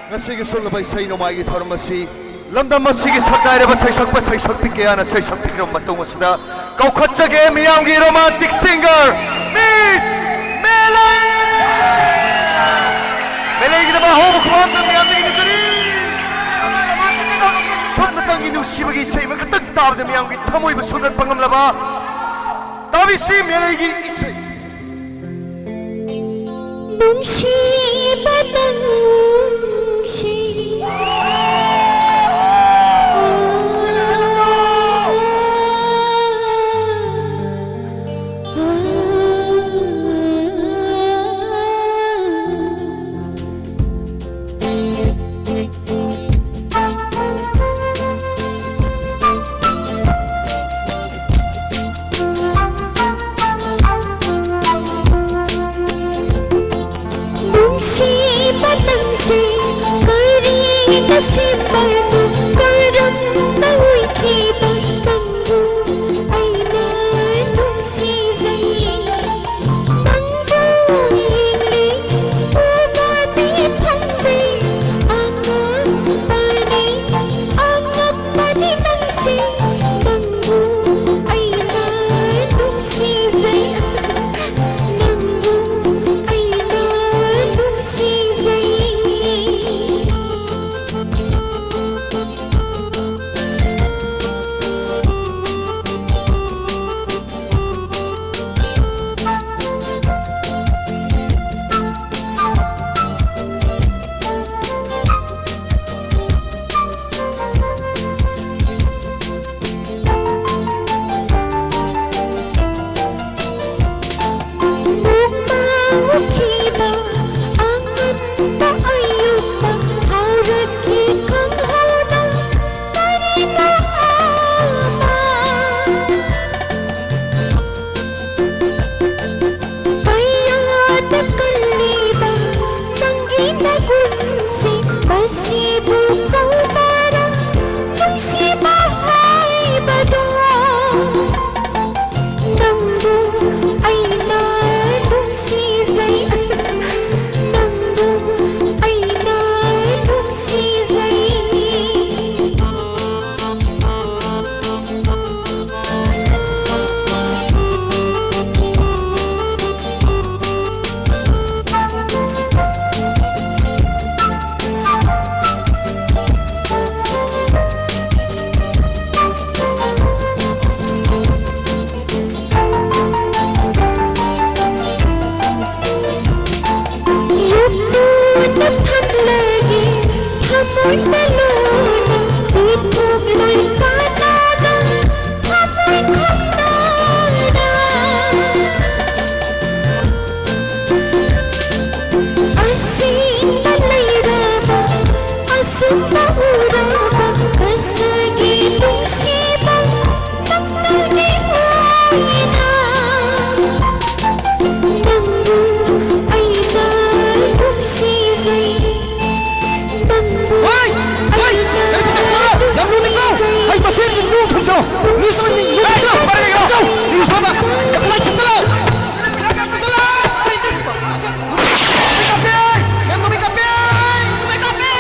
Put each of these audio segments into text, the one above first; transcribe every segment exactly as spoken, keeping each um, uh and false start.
ꯉꯁꯤꯒꯤ ꯁꯨꯡꯂꯕ ꯏꯁꯩ ꯅꯣꯡꯃꯥꯏꯒꯤ ꯊꯧꯔꯝ ꯑꯁꯤ ꯂꯝꯗꯝ ꯑꯁꯤꯒꯤ ꯁꯛꯅꯥꯏꯔꯕ ꯁꯩꯁꯛꯄ ꯁꯩꯁꯛꯄꯤ ꯀꯌꯥꯅ ꯁꯩꯁꯛꯄꯤꯈ꯭ꯔꯕ ꯃꯇꯨꯡ ꯑꯁꯤꯗ ꯀꯧꯈꯠꯆꯒꯦ ꯃꯤꯌꯥꯝꯒꯤ romantic singer Miss ꯃꯦꯂꯩ! ꯃꯦꯂꯩꯒꯤꯗꯃꯛ ꯑꯍꯧꯕ ꯈꯨꯕꯥꯛ ꯑꯃꯇꯪ ꯃꯌꯥꯝꯗꯒꯤ ꯅꯤꯖꯔꯤ꯫ ꯁꯣꯝꯅꯇꯪꯒꯤ ꯅꯨꯡꯁꯤꯕꯒꯤ ꯏꯁꯩ ꯑꯃꯈꯛꯇꯪ ꯇꯥꯕꯗ ꯃꯤꯌꯥꯝꯒꯤ ꯊꯃꯣꯏꯕꯨ ꯁꯨꯝꯍꯠꯄ ꯉꯝꯂꯕ ꯇꯥꯕꯤꯁꯤ ꯃꯦꯂꯩꯒꯤ ꯏꯁꯩ꯫ ꯅꯨꯡꯁꯤꯕ ꯅꯪꯁꯦ꯫ ꯅꯨꯡꯁꯤꯕ ꯅꯪꯁꯦ ꯀꯔꯤꯅ ꯁꯦꯝꯕꯅꯣ? ꯀꯔꯝꯅ ꯑꯣꯏꯈꯤꯕ ꯅꯪꯕꯨ ꯑꯩꯅ ꯅꯨꯡꯁꯤꯖꯩ? ꯅꯪꯕꯨ ꯌꯦꯡꯂꯤ ꯎꯕꯗꯤ ꯐꯪꯗꯦ꯫ ꯑꯉꯛꯄꯅꯤ, ꯑꯉꯛꯄꯅꯤ ꯅꯪꯁꯦ꯫ ꯅꯪꯕꯨ ꯑꯩꯅ ꯅꯨꯡꯁꯤꯖꯩ꯫ ꯅꯪꯕꯨ ꯑꯩꯅ ꯅꯨꯡꯁꯤꯖꯩ꯫ ꯅꯣꯡꯃ ꯎꯈꯤꯕ ꯑꯉꯟꯕ ꯑꯌꯨꯛꯇ ꯐꯥꯎꯔꯛꯈꯤ ꯈꯪꯍꯧꯗ ꯀꯔꯤꯅꯣ ꯑꯃ꯫ ꯀꯌꯥꯗ ꯀꯜꯂꯤꯕ ꯅꯪꯒꯤ ꯅꯒꯨꯟꯁꯤ, ꯃꯁꯤꯕꯨ ꯀꯧꯕꯔ ꯅꯨꯡꯁꯤꯕ ꯍꯥꯏꯕꯗꯣ? ꯅꯪꯕꯨ ꯑꯩꯅ ꯅꯨꯡꯁꯤꯖꯩ, ꯅꯪꯕꯨ ꯑꯩꯅ ꯍꯣꯏ! ꯍꯣꯏ! ꯀꯔꯤ ꯄꯩꯁꯥ ꯈꯔ ꯌꯥꯝ ꯂꯨꯅꯤꯀꯣ! ꯑꯩ ꯃꯁꯦꯟ ꯂꯨ ꯊꯝꯖꯧ! ꯂꯨ ꯁꯣꯏ ꯅꯤꯡ ꯂꯨ ꯊꯝꯖꯧ! ꯊꯝꯖꯧ! ꯂꯨ ꯁꯣꯏꯕ! ꯀꯛꯂꯥꯏ ꯁꯠꯆꯜꯂꯣ! ꯁꯠꯆꯜꯂꯣ! ꯀꯔꯤ ꯇꯧꯁꯤꯕꯣ? ꯅꯨꯃꯤꯠ ꯀꯥꯞꯄꯦ! ꯃꯦꯝ, ꯅꯨꯃꯤꯠ ꯀꯥꯞꯄꯦ! ꯅꯨꯃꯤꯠ ꯀꯥꯞꯄꯦ!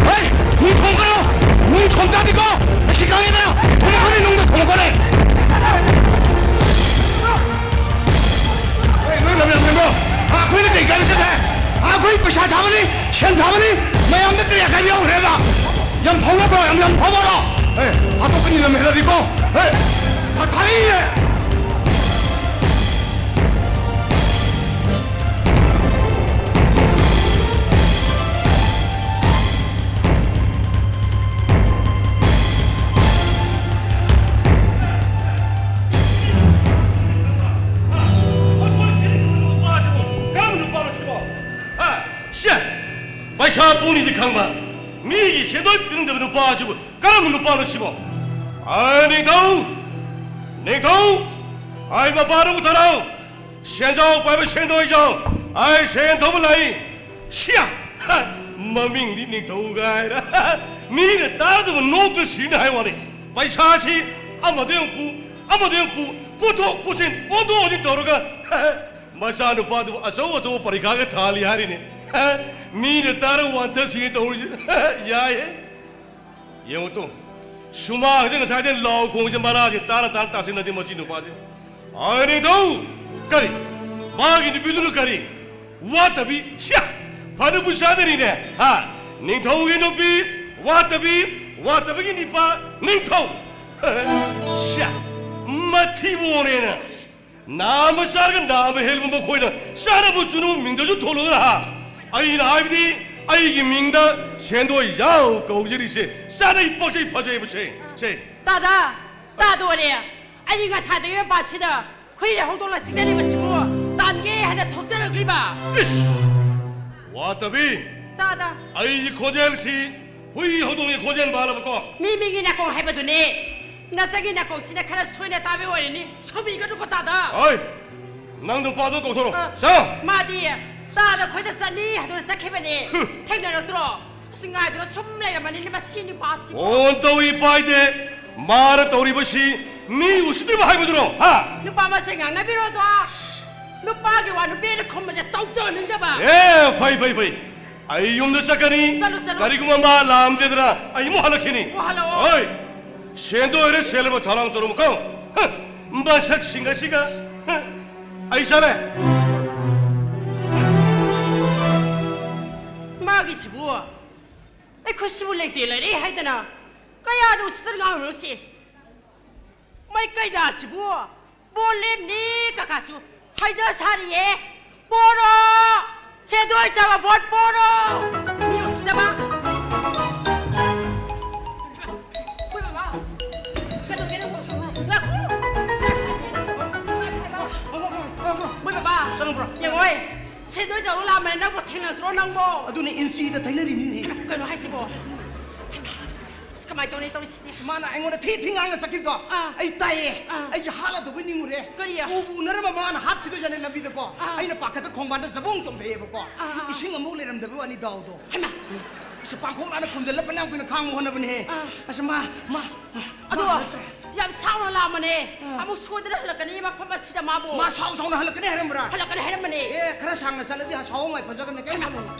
ꯍꯩ! ꯅꯨꯡ ꯊꯣꯡꯒꯅꯨ! ꯅꯨꯡ ꯊꯣꯡ ꯇꯥꯗꯤꯀꯣ! ꯑꯩ ꯁꯤ ꯈꯪꯉꯦꯗꯅ! ꯊꯣꯡꯉꯛꯀꯅꯤ, ꯅꯨꯡꯗ ꯊꯣꯡꯉꯛꯀꯅꯤ! ꯍꯩ, ꯅꯣꯏ ꯂꯝ ꯌꯥꯝ ꯍꯦꯟꯕ꯭ꯔꯣ? ꯑꯥ, ꯑꯩꯈꯣꯏꯅ ꯀꯩ ꯀꯥꯏꯕ ꯆꯠꯈ꯭ꯔꯦ? ꯑꯥ, ꯑꯩꯈꯣꯏ ꯄꯩꯁꯥ ꯊꯥꯕꯅꯤ, ꯁꯦꯟ ꯊꯥꯕꯅꯤ, ꯃꯌꯥꯝꯗ ꯀꯔꯤ ꯑꯀꯥꯏꯕ ꯌꯥꯎꯈ꯭ꯔꯦꯕ? ꯌꯥꯝ ꯐꯥꯎꯅꯕ꯭ꯔꯣ? ꯌꯥꯝ, ꯌꯥꯝ ꯐꯥꯎꯕꯔꯣ? ꯍꯦ, ꯍꯥꯠꯇꯣꯛꯀꯅꯤ ꯂꯝ ꯍꯦꯜꯂꯗꯤꯀꯣ! ꯍꯦ, ꯊꯥ-, ꯊꯥꯔꯛꯏꯅꯦ! ꯀꯔꯝꯕ ꯅꯨꯄꯥꯅꯣ ꯁꯤꯕꯣ? ꯍꯥ? ꯁꯦ! ꯄꯩꯁꯥ ꯄꯨꯅꯤꯗꯤ ꯈꯪꯕ, ꯃꯤꯒꯤ ꯁꯦꯟꯗꯣꯏ ꯄꯤꯅꯤꯡꯗꯕ ꯅꯨꯄꯥꯁꯤꯕꯨ ꯀꯔꯝꯕ ꯅꯨꯄꯥꯅꯣ ꯁꯤꯕꯣ? ꯑꯩ ꯅꯤꯡꯊꯧ! ꯅꯤꯡꯊꯧ! ꯑꯩ ꯃꯄꯥꯗ ꯄꯨꯊꯔꯛꯎ! ꯁꯦꯟꯖꯥꯎ ꯄꯥꯏꯕ ꯁꯦꯟꯗꯣꯏꯖꯥꯎ! ꯑꯩ ꯁꯦꯟ ꯊꯧꯕ ꯂꯥꯛꯏ! ꯁꯤꯌꯥ! ꯍ! ꯃꯃꯤꯡꯗꯤ ꯅꯤꯡꯊꯧ ꯀꯥꯏꯅ! ꯃꯤꯅ ꯇꯥꯗꯕ ꯅꯣꯛꯇ ꯁꯤꯅ ꯍꯥꯏ ꯋꯥꯅꯤ꯫ ꯄꯩꯁꯥꯁꯤ ꯑꯃꯗ ꯑꯃꯨꯛ ꯄꯨ, ꯑꯃꯗ ꯑꯃꯨꯛ ꯄꯨ, ꯄꯨꯊꯣꯛ ꯄꯨꯁꯤꯟ, ꯑꯣꯟꯊꯣꯛ ꯑꯣꯟꯁꯤꯟ ꯇꯧꯔꯒ ꯃꯆꯥꯅꯨꯄꯥꯗꯨꯕꯨ ꯑꯆꯧ ꯑꯆꯧꯕ ꯄꯔꯤꯈꯥꯒ ꯊꯥꯍꯜꯂꯤ ꯍꯥꯏꯔꯤꯅꯦ꯫ ꯃꯤꯅ ꯇꯥꯔꯒ ꯋꯥꯟꯊ ꯁꯤꯅꯤ ꯇꯧꯔꯤꯁꯦ꯫ ꯌꯥꯏꯍꯦ꯫ ꯌꯦꯡꯉꯨ ꯇꯨ, ꯁꯨꯃꯥꯡꯁꯦ ꯉꯁꯥꯏꯗꯩ ꯂꯥꯎ ꯈꯣꯡꯉꯤꯁꯦ ꯃꯔꯥꯁꯦ ꯇꯥꯅ ꯇꯥꯅ ꯇꯥꯁꯤꯟꯅꯗꯦ ꯃꯁꯤ ꯅꯨꯄꯥꯁꯦ꯫ ꯑꯥ, ꯅꯤꯡꯊꯧ! ꯀꯔꯤ? ꯃꯥꯒꯤ ꯅꯨꯄꯤꯗꯨꯅ ꯀꯔꯤ? ꯋꯥꯠꯇꯕꯤ? ꯁꯤꯌꯥ! ꯐꯅꯕꯨ ꯆꯥꯅꯔꯤꯅꯦ, ꯍꯥ? ꯅꯤꯡꯊꯧꯒꯤ ꯅꯨꯄꯤ ꯋꯥꯠꯇꯕꯤ, ꯋꯥꯇꯕꯒꯤ ꯅꯤꯄꯥ ꯅꯤꯡꯊꯧ꯫ ꯁ꯭ꯌꯥ, ꯃꯊꯤꯕꯣꯡꯅꯦꯅ꯫ ꯅꯥꯝꯃ ꯆꯥꯔꯒ ꯅꯥꯝꯃ ꯍꯦꯜꯂꯕ ꯃꯈꯣꯏꯅ ꯆꯥꯅꯕ ꯆꯨꯅꯕ ꯃꯤꯡꯗꯁꯨ ꯊꯣꯜꯂꯗꯅ ꯍꯥ? ꯑꯩꯅ ꯍꯥꯏꯕꯗꯤ ꯑꯩꯒꯤ ꯃꯤꯡꯗ ꯁꯦꯟꯗꯣꯏ ꯌꯥꯎ ꯀꯧꯖꯔꯤꯁꯦ ꯆꯥꯅꯩ, ꯄꯣꯠꯆꯩ, ꯐꯖꯩꯕꯁꯦ꯫ ꯁꯦ꯫ ꯇꯥꯗ, ꯇꯥꯗꯣꯔꯦ꯫ ꯑꯩꯗꯤ ꯉꯁꯥꯏꯗꯒꯤ ꯃꯄꯥꯟꯁꯤꯗ ꯍꯨꯏꯅ ꯍꯧꯗꯣꯡꯅ ꯆꯤꯛꯅꯔꯤꯕꯁꯤꯕꯨ ꯇꯥꯟꯒꯦ ꯍꯥꯏꯅ ꯊꯣꯛꯆꯔꯛꯂꯤꯕ꯫ ꯏꯁ! ꯋꯥꯇꯕꯤ! ꯇꯥꯗ꯫ ꯑꯩꯒꯤ ꯈꯣꯟꯖꯦꯜꯁꯤ ꯍꯨꯏ ꯍꯧꯗꯣꯡꯒꯤ ꯈꯣꯟꯖꯦꯜ ꯃꯥꯜꯂꯕꯀꯣ? ꯃꯤ ꯃꯤꯒꯤ ꯅꯥꯀꯣꯡ ꯍꯥꯏꯕꯗꯨꯅꯤ꯫ ꯅꯆꯒꯤ ꯅꯥꯀꯣꯡꯁꯤꯅ ꯈꯔ ꯁꯣꯏꯅ ꯇꯥꯕ ꯑꯣꯏꯔꯅꯤ꯫ ꯁꯣꯝꯕꯤꯒꯅꯨꯀꯣ ꯇꯥꯗ꯫ ꯍꯣꯏ! ꯅꯪ ꯅꯨꯄꯥꯗꯣ ꯀꯧꯊꯣꯔꯛꯑꯣ꯫ ꯑ, ꯆꯪꯉꯣ! ꯃꯥꯗꯤ ꯇꯥꯗ ꯈꯣꯏꯗ ꯆꯠꯅꯤ ꯍꯥꯏꯗꯨꯅ ꯆꯠꯈꯤꯕꯅꯦ꯫ ꯍꯨꯝ꯫ ꯊꯦꯡꯅꯔꯛꯇ꯭ꯔꯣ? ꯑꯁ, ꯉꯥꯏꯗꯨꯅ ꯁꯨꯝ ꯂꯩꯔꯝꯃꯅꯤ ꯃꯁꯤ ꯅꯨꯄꯥꯁꯤꯕꯨ꯫ ꯐꯣꯟ ꯇꯧꯏ ꯄꯥꯏꯗꯦ꯫ ꯃꯥꯅ ꯇꯧꯔꯤꯕꯁꯤ ꯃꯤ ꯎꯁꯤꯠꯇ꯭ꯔꯤꯕ ꯍꯥꯏꯕꯗꯨꯔꯣ? ꯍꯥ? ꯅꯨꯄꯥ ꯃꯁꯦꯟ ꯉꯥꯡꯅꯕꯤꯔꯣꯗꯣ꯫ ꯅꯨꯄꯥꯒꯤ ꯋꯥ ꯅꯨꯄꯤꯅ ꯈꯨꯝꯕꯁꯦ ꯇꯧꯖꯅꯤꯡꯗꯕ꯫ ꯑꯦ, ꯐꯩ, ꯐꯩ, ꯐꯩ꯫ ꯑꯩ ꯌꯨꯝꯗ ꯆꯠꯀꯅꯤ꯫ ꯆꯠꯂꯨ, ꯆꯠꯂꯨ꯫ ꯀꯔꯤꯒꯨꯝꯕ ꯃꯥ ꯂꯥꯛꯑꯝꯗꯦꯗꯅ ꯑꯩ ꯑꯃꯨꯛ ꯍꯜꯂꯛꯈꯤꯅꯤ꯫ ꯑꯣ, ꯍꯜꯂꯛꯑꯣ꯫ ꯍꯣꯏ꯫ ꯁꯦꯟꯗꯣꯏꯔ ꯁꯦꯜꯂꯕ ꯊꯧꯔꯥꯡ ꯇꯧꯔꯝꯃꯨꯀꯣ꯫ ꯍ, ꯃꯁꯛꯁꯤꯡ ꯑꯁꯤꯒ꯫ ꯍ, ꯑꯩ ꯆꯠꯂꯦ꯫ ꯃꯥꯒꯤꯁꯤꯕꯨ ꯑꯩꯈꯣꯏ ꯁꯤꯕꯨ ꯂꯩꯇꯦ ꯂꯩꯔꯦ ꯍꯥꯏꯗꯅ ꯀꯌꯥꯗ ꯎꯁꯤꯠꯇꯅ ꯉꯥꯡꯉꯤꯅꯣ ꯁꯤ? ꯃꯩ ꯀꯩꯗꯥꯁꯤꯕꯨ ꯕꯣꯠ ꯂꯦꯞꯅꯤ ꯀꯀꯥꯁꯨ ꯍꯥꯏꯖ ꯁꯥꯔꯤꯌꯦ꯫ ꯄꯣꯔꯣ! ꯁꯦꯟꯗꯣꯏ ꯆꯥꯕ ꯚꯣꯠ ꯄꯣꯔꯣ! ꯃꯤ ꯎꯁꯤꯠꯇꯕ! ꯃꯣꯏ ꯕꯕꯥ! ꯀꯩꯗꯧꯒꯦ ꯅꯪꯕꯣ? ꯉꯥꯏꯈꯣ! ꯃꯣꯏ ꯕꯕꯥ! ꯆꯪꯉꯛꯄ꯭ꯔꯣ? ꯌꯦꯡꯉꯣꯏ! ꯁꯦꯟꯗꯣꯏ ꯆꯥꯕ ꯂꯥꯛꯑꯝꯕꯅꯦ ꯅꯪꯕꯨ ꯊꯦꯡꯅꯗ꯭ꯔꯣ ꯅꯪꯕꯣ? ꯑꯗꯨꯅꯦ ꯏꯟꯆꯤꯗ ꯊꯩꯅꯔꯤꯕꯅꯤꯅꯦ꯫ ꯀꯩꯅꯣ ꯍꯥꯏꯁꯤꯕꯣ? ꯍꯩꯃꯥ! ꯑꯁ, ꯀꯃꯥꯏꯅ ꯇꯧꯅꯤ ꯇꯧꯔꯤꯁꯤꯗꯤ? ꯃꯥꯅ ꯑꯩꯉꯣꯟꯗ ꯊꯤ ꯊꯤ ꯉꯥꯡꯅ ꯆꯠꯈꯤꯕꯗꯣ ꯑꯥ꯫ ꯑꯩ ꯇꯥꯏꯌꯦ꯫ ꯑꯥ꯫ ꯑꯩꯁꯦ ꯍꯥꯠꯂꯗꯧꯕꯩ ꯅꯤꯡꯉꯨꯔꯦ꯫ ꯀꯔꯤ? ꯎꯕꯨ ꯎꯅꯔꯝꯕ ꯃꯥꯅ ꯍꯥꯠꯈꯤꯗꯣꯏꯖꯥꯠꯅꯦ ꯂꯝꯕꯤꯗꯀꯣ꯫ ꯑꯥ꯫ ꯑꯩꯅ ꯄꯥꯈꯠꯇ ꯈꯣꯡꯕꯥꯟꯗ ꯖꯕꯣꯡ ꯆꯣꯡꯊꯩꯑꯦꯕꯀꯣ꯫ ꯑꯥ, ꯑꯥ, ꯑꯥ꯫ ꯏꯁꯤꯡ ꯑꯃꯨꯛ ꯂꯩꯔꯝꯗꯕꯩ ꯋꯥꯅꯤ ꯗꯥꯎꯗꯣ꯫ ꯍꯩꯃꯥ! ꯑꯁ, ꯄꯥꯡꯈꯣꯛ ꯂꯥꯅ ꯈꯨꯝꯖꯤꯜꯂ ꯐꯅꯌꯥꯝ ꯀꯨꯏꯅ ꯈꯥꯡꯕ ꯍꯣꯠꯅꯕꯅꯦꯍꯦ꯫ ꯑꯥ꯫ ꯑꯁ, ꯃꯥ, ꯃꯥ, ꯑꯗꯣ ꯃꯥ ꯍꯜꯂꯛꯇ꯭ꯔꯦ꯫ ꯌꯥꯝ ꯁꯥꯎꯅ ꯂꯥꯛꯑꯝꯕꯅꯦ꯫ ꯑꯥ꯫ ꯑꯃꯨꯛ ꯁꯣꯏꯗꯅ ꯍꯜꯂꯛꯀꯅꯤ ꯃꯐꯝ ꯑꯁꯤꯗ ꯃꯥꯕꯨ꯫ ꯃꯥ ꯁꯥꯎ ꯁꯥꯎꯅ ꯍꯜꯂꯛꯀꯅꯤ ꯍꯥꯏꯔꯝꯕ꯭ꯔꯥ? ꯍꯜꯂꯛꯀꯅꯤ ꯍꯥꯏꯔꯝꯕꯅꯦ꯫ ꯑꯦ, ꯈꯔ ꯁꯥꯡꯅ ꯆꯠꯂꯗꯤ ꯁꯥꯎ ꯃꯥꯏ ꯐꯖꯒꯅꯤ, ꯀꯩꯝ ꯈꯜꯂꯨꯅꯨ꯫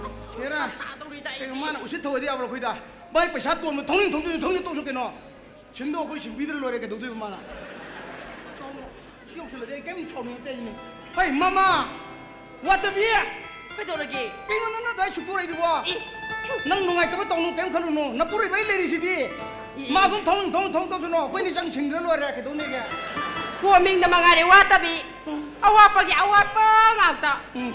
ꯑꯁ, ꯍꯦꯔꯥ, ꯁꯥꯗꯧꯔꯤꯗ ꯀꯩꯅꯣ ꯑꯩꯗꯤ꯫ ꯃꯥꯅ ꯎꯁꯤꯠ ꯊꯧꯑꯣꯏꯗꯤ ꯌꯥꯕ꯭ꯔꯣ ꯑꯩꯈꯣꯏꯗ? ꯃꯥꯏ ꯄꯩꯁꯥ ꯇꯣꯟꯕ ꯊꯧꯅꯤꯡ ꯊꯧꯗꯣꯏꯅ ꯊꯧꯅꯤꯡ ꯇꯧꯁꯨ ꯀꯩꯅꯣ? ꯁꯤꯟꯗꯣ ꯑꯩꯈꯣꯏ ꯁꯤꯟꯕꯤꯗ꯭ꯔ ꯂꯣꯏꯔꯦ, ꯀꯩꯗꯧꯗꯣꯏꯕ ꯃꯥꯅ? ꯁꯤ ꯌꯧꯁꯜꯂꯗꯤ ꯑꯩ ꯀꯩꯝ ꯁꯥꯎꯅꯤꯡꯉꯛꯇꯦ ꯍꯥꯏꯁꯤꯅꯦ꯫ ꯍꯩ, ꯃꯃꯥ! ꯋꯥꯇꯕꯤ! ꯀꯩꯗꯧꯔꯒꯦ? ꯀꯩꯅꯣ ꯅꯪꯅ ꯑꯗꯨꯃꯥꯏ ꯁꯨꯛꯇꯣꯔꯛꯏꯗꯨꯕꯣ? ꯏ! ꯅꯪ ꯅꯨꯡꯉꯥꯏꯇꯕ ꯇꯧꯅꯨ, ꯀꯩꯝ ꯈꯜꯂꯨꯅꯨ꯫ ꯅꯄꯨꯔꯣꯏꯕ ꯑꯩ ꯂꯩꯔꯤꯁꯤꯗꯤ꯫ E, E. ꯃꯥ ꯑꯗꯨꯝ ꯊꯧꯅꯤꯡ ꯊꯧꯅꯤꯡ ꯊꯧ ꯇꯧꯁꯅꯨ꯫ ꯑꯩꯈꯣꯏꯅꯤ ꯆꯪ ꯁꯤꯡꯗ꯭ꯔ ꯂꯣꯏꯔꯦ꯫ ꯀꯩꯗꯧꯅꯦꯒꯦ? ꯀꯣ ꯃꯤꯡꯗ ꯃꯉꯥꯏꯔꯦ ꯋꯥꯠꯇꯕꯤ꯫ ꯑꯋꯥꯠꯄꯒꯤ ꯑꯋꯥꯠꯄ ꯉꯥꯛꯇ꯫ ꯎꯝ꯫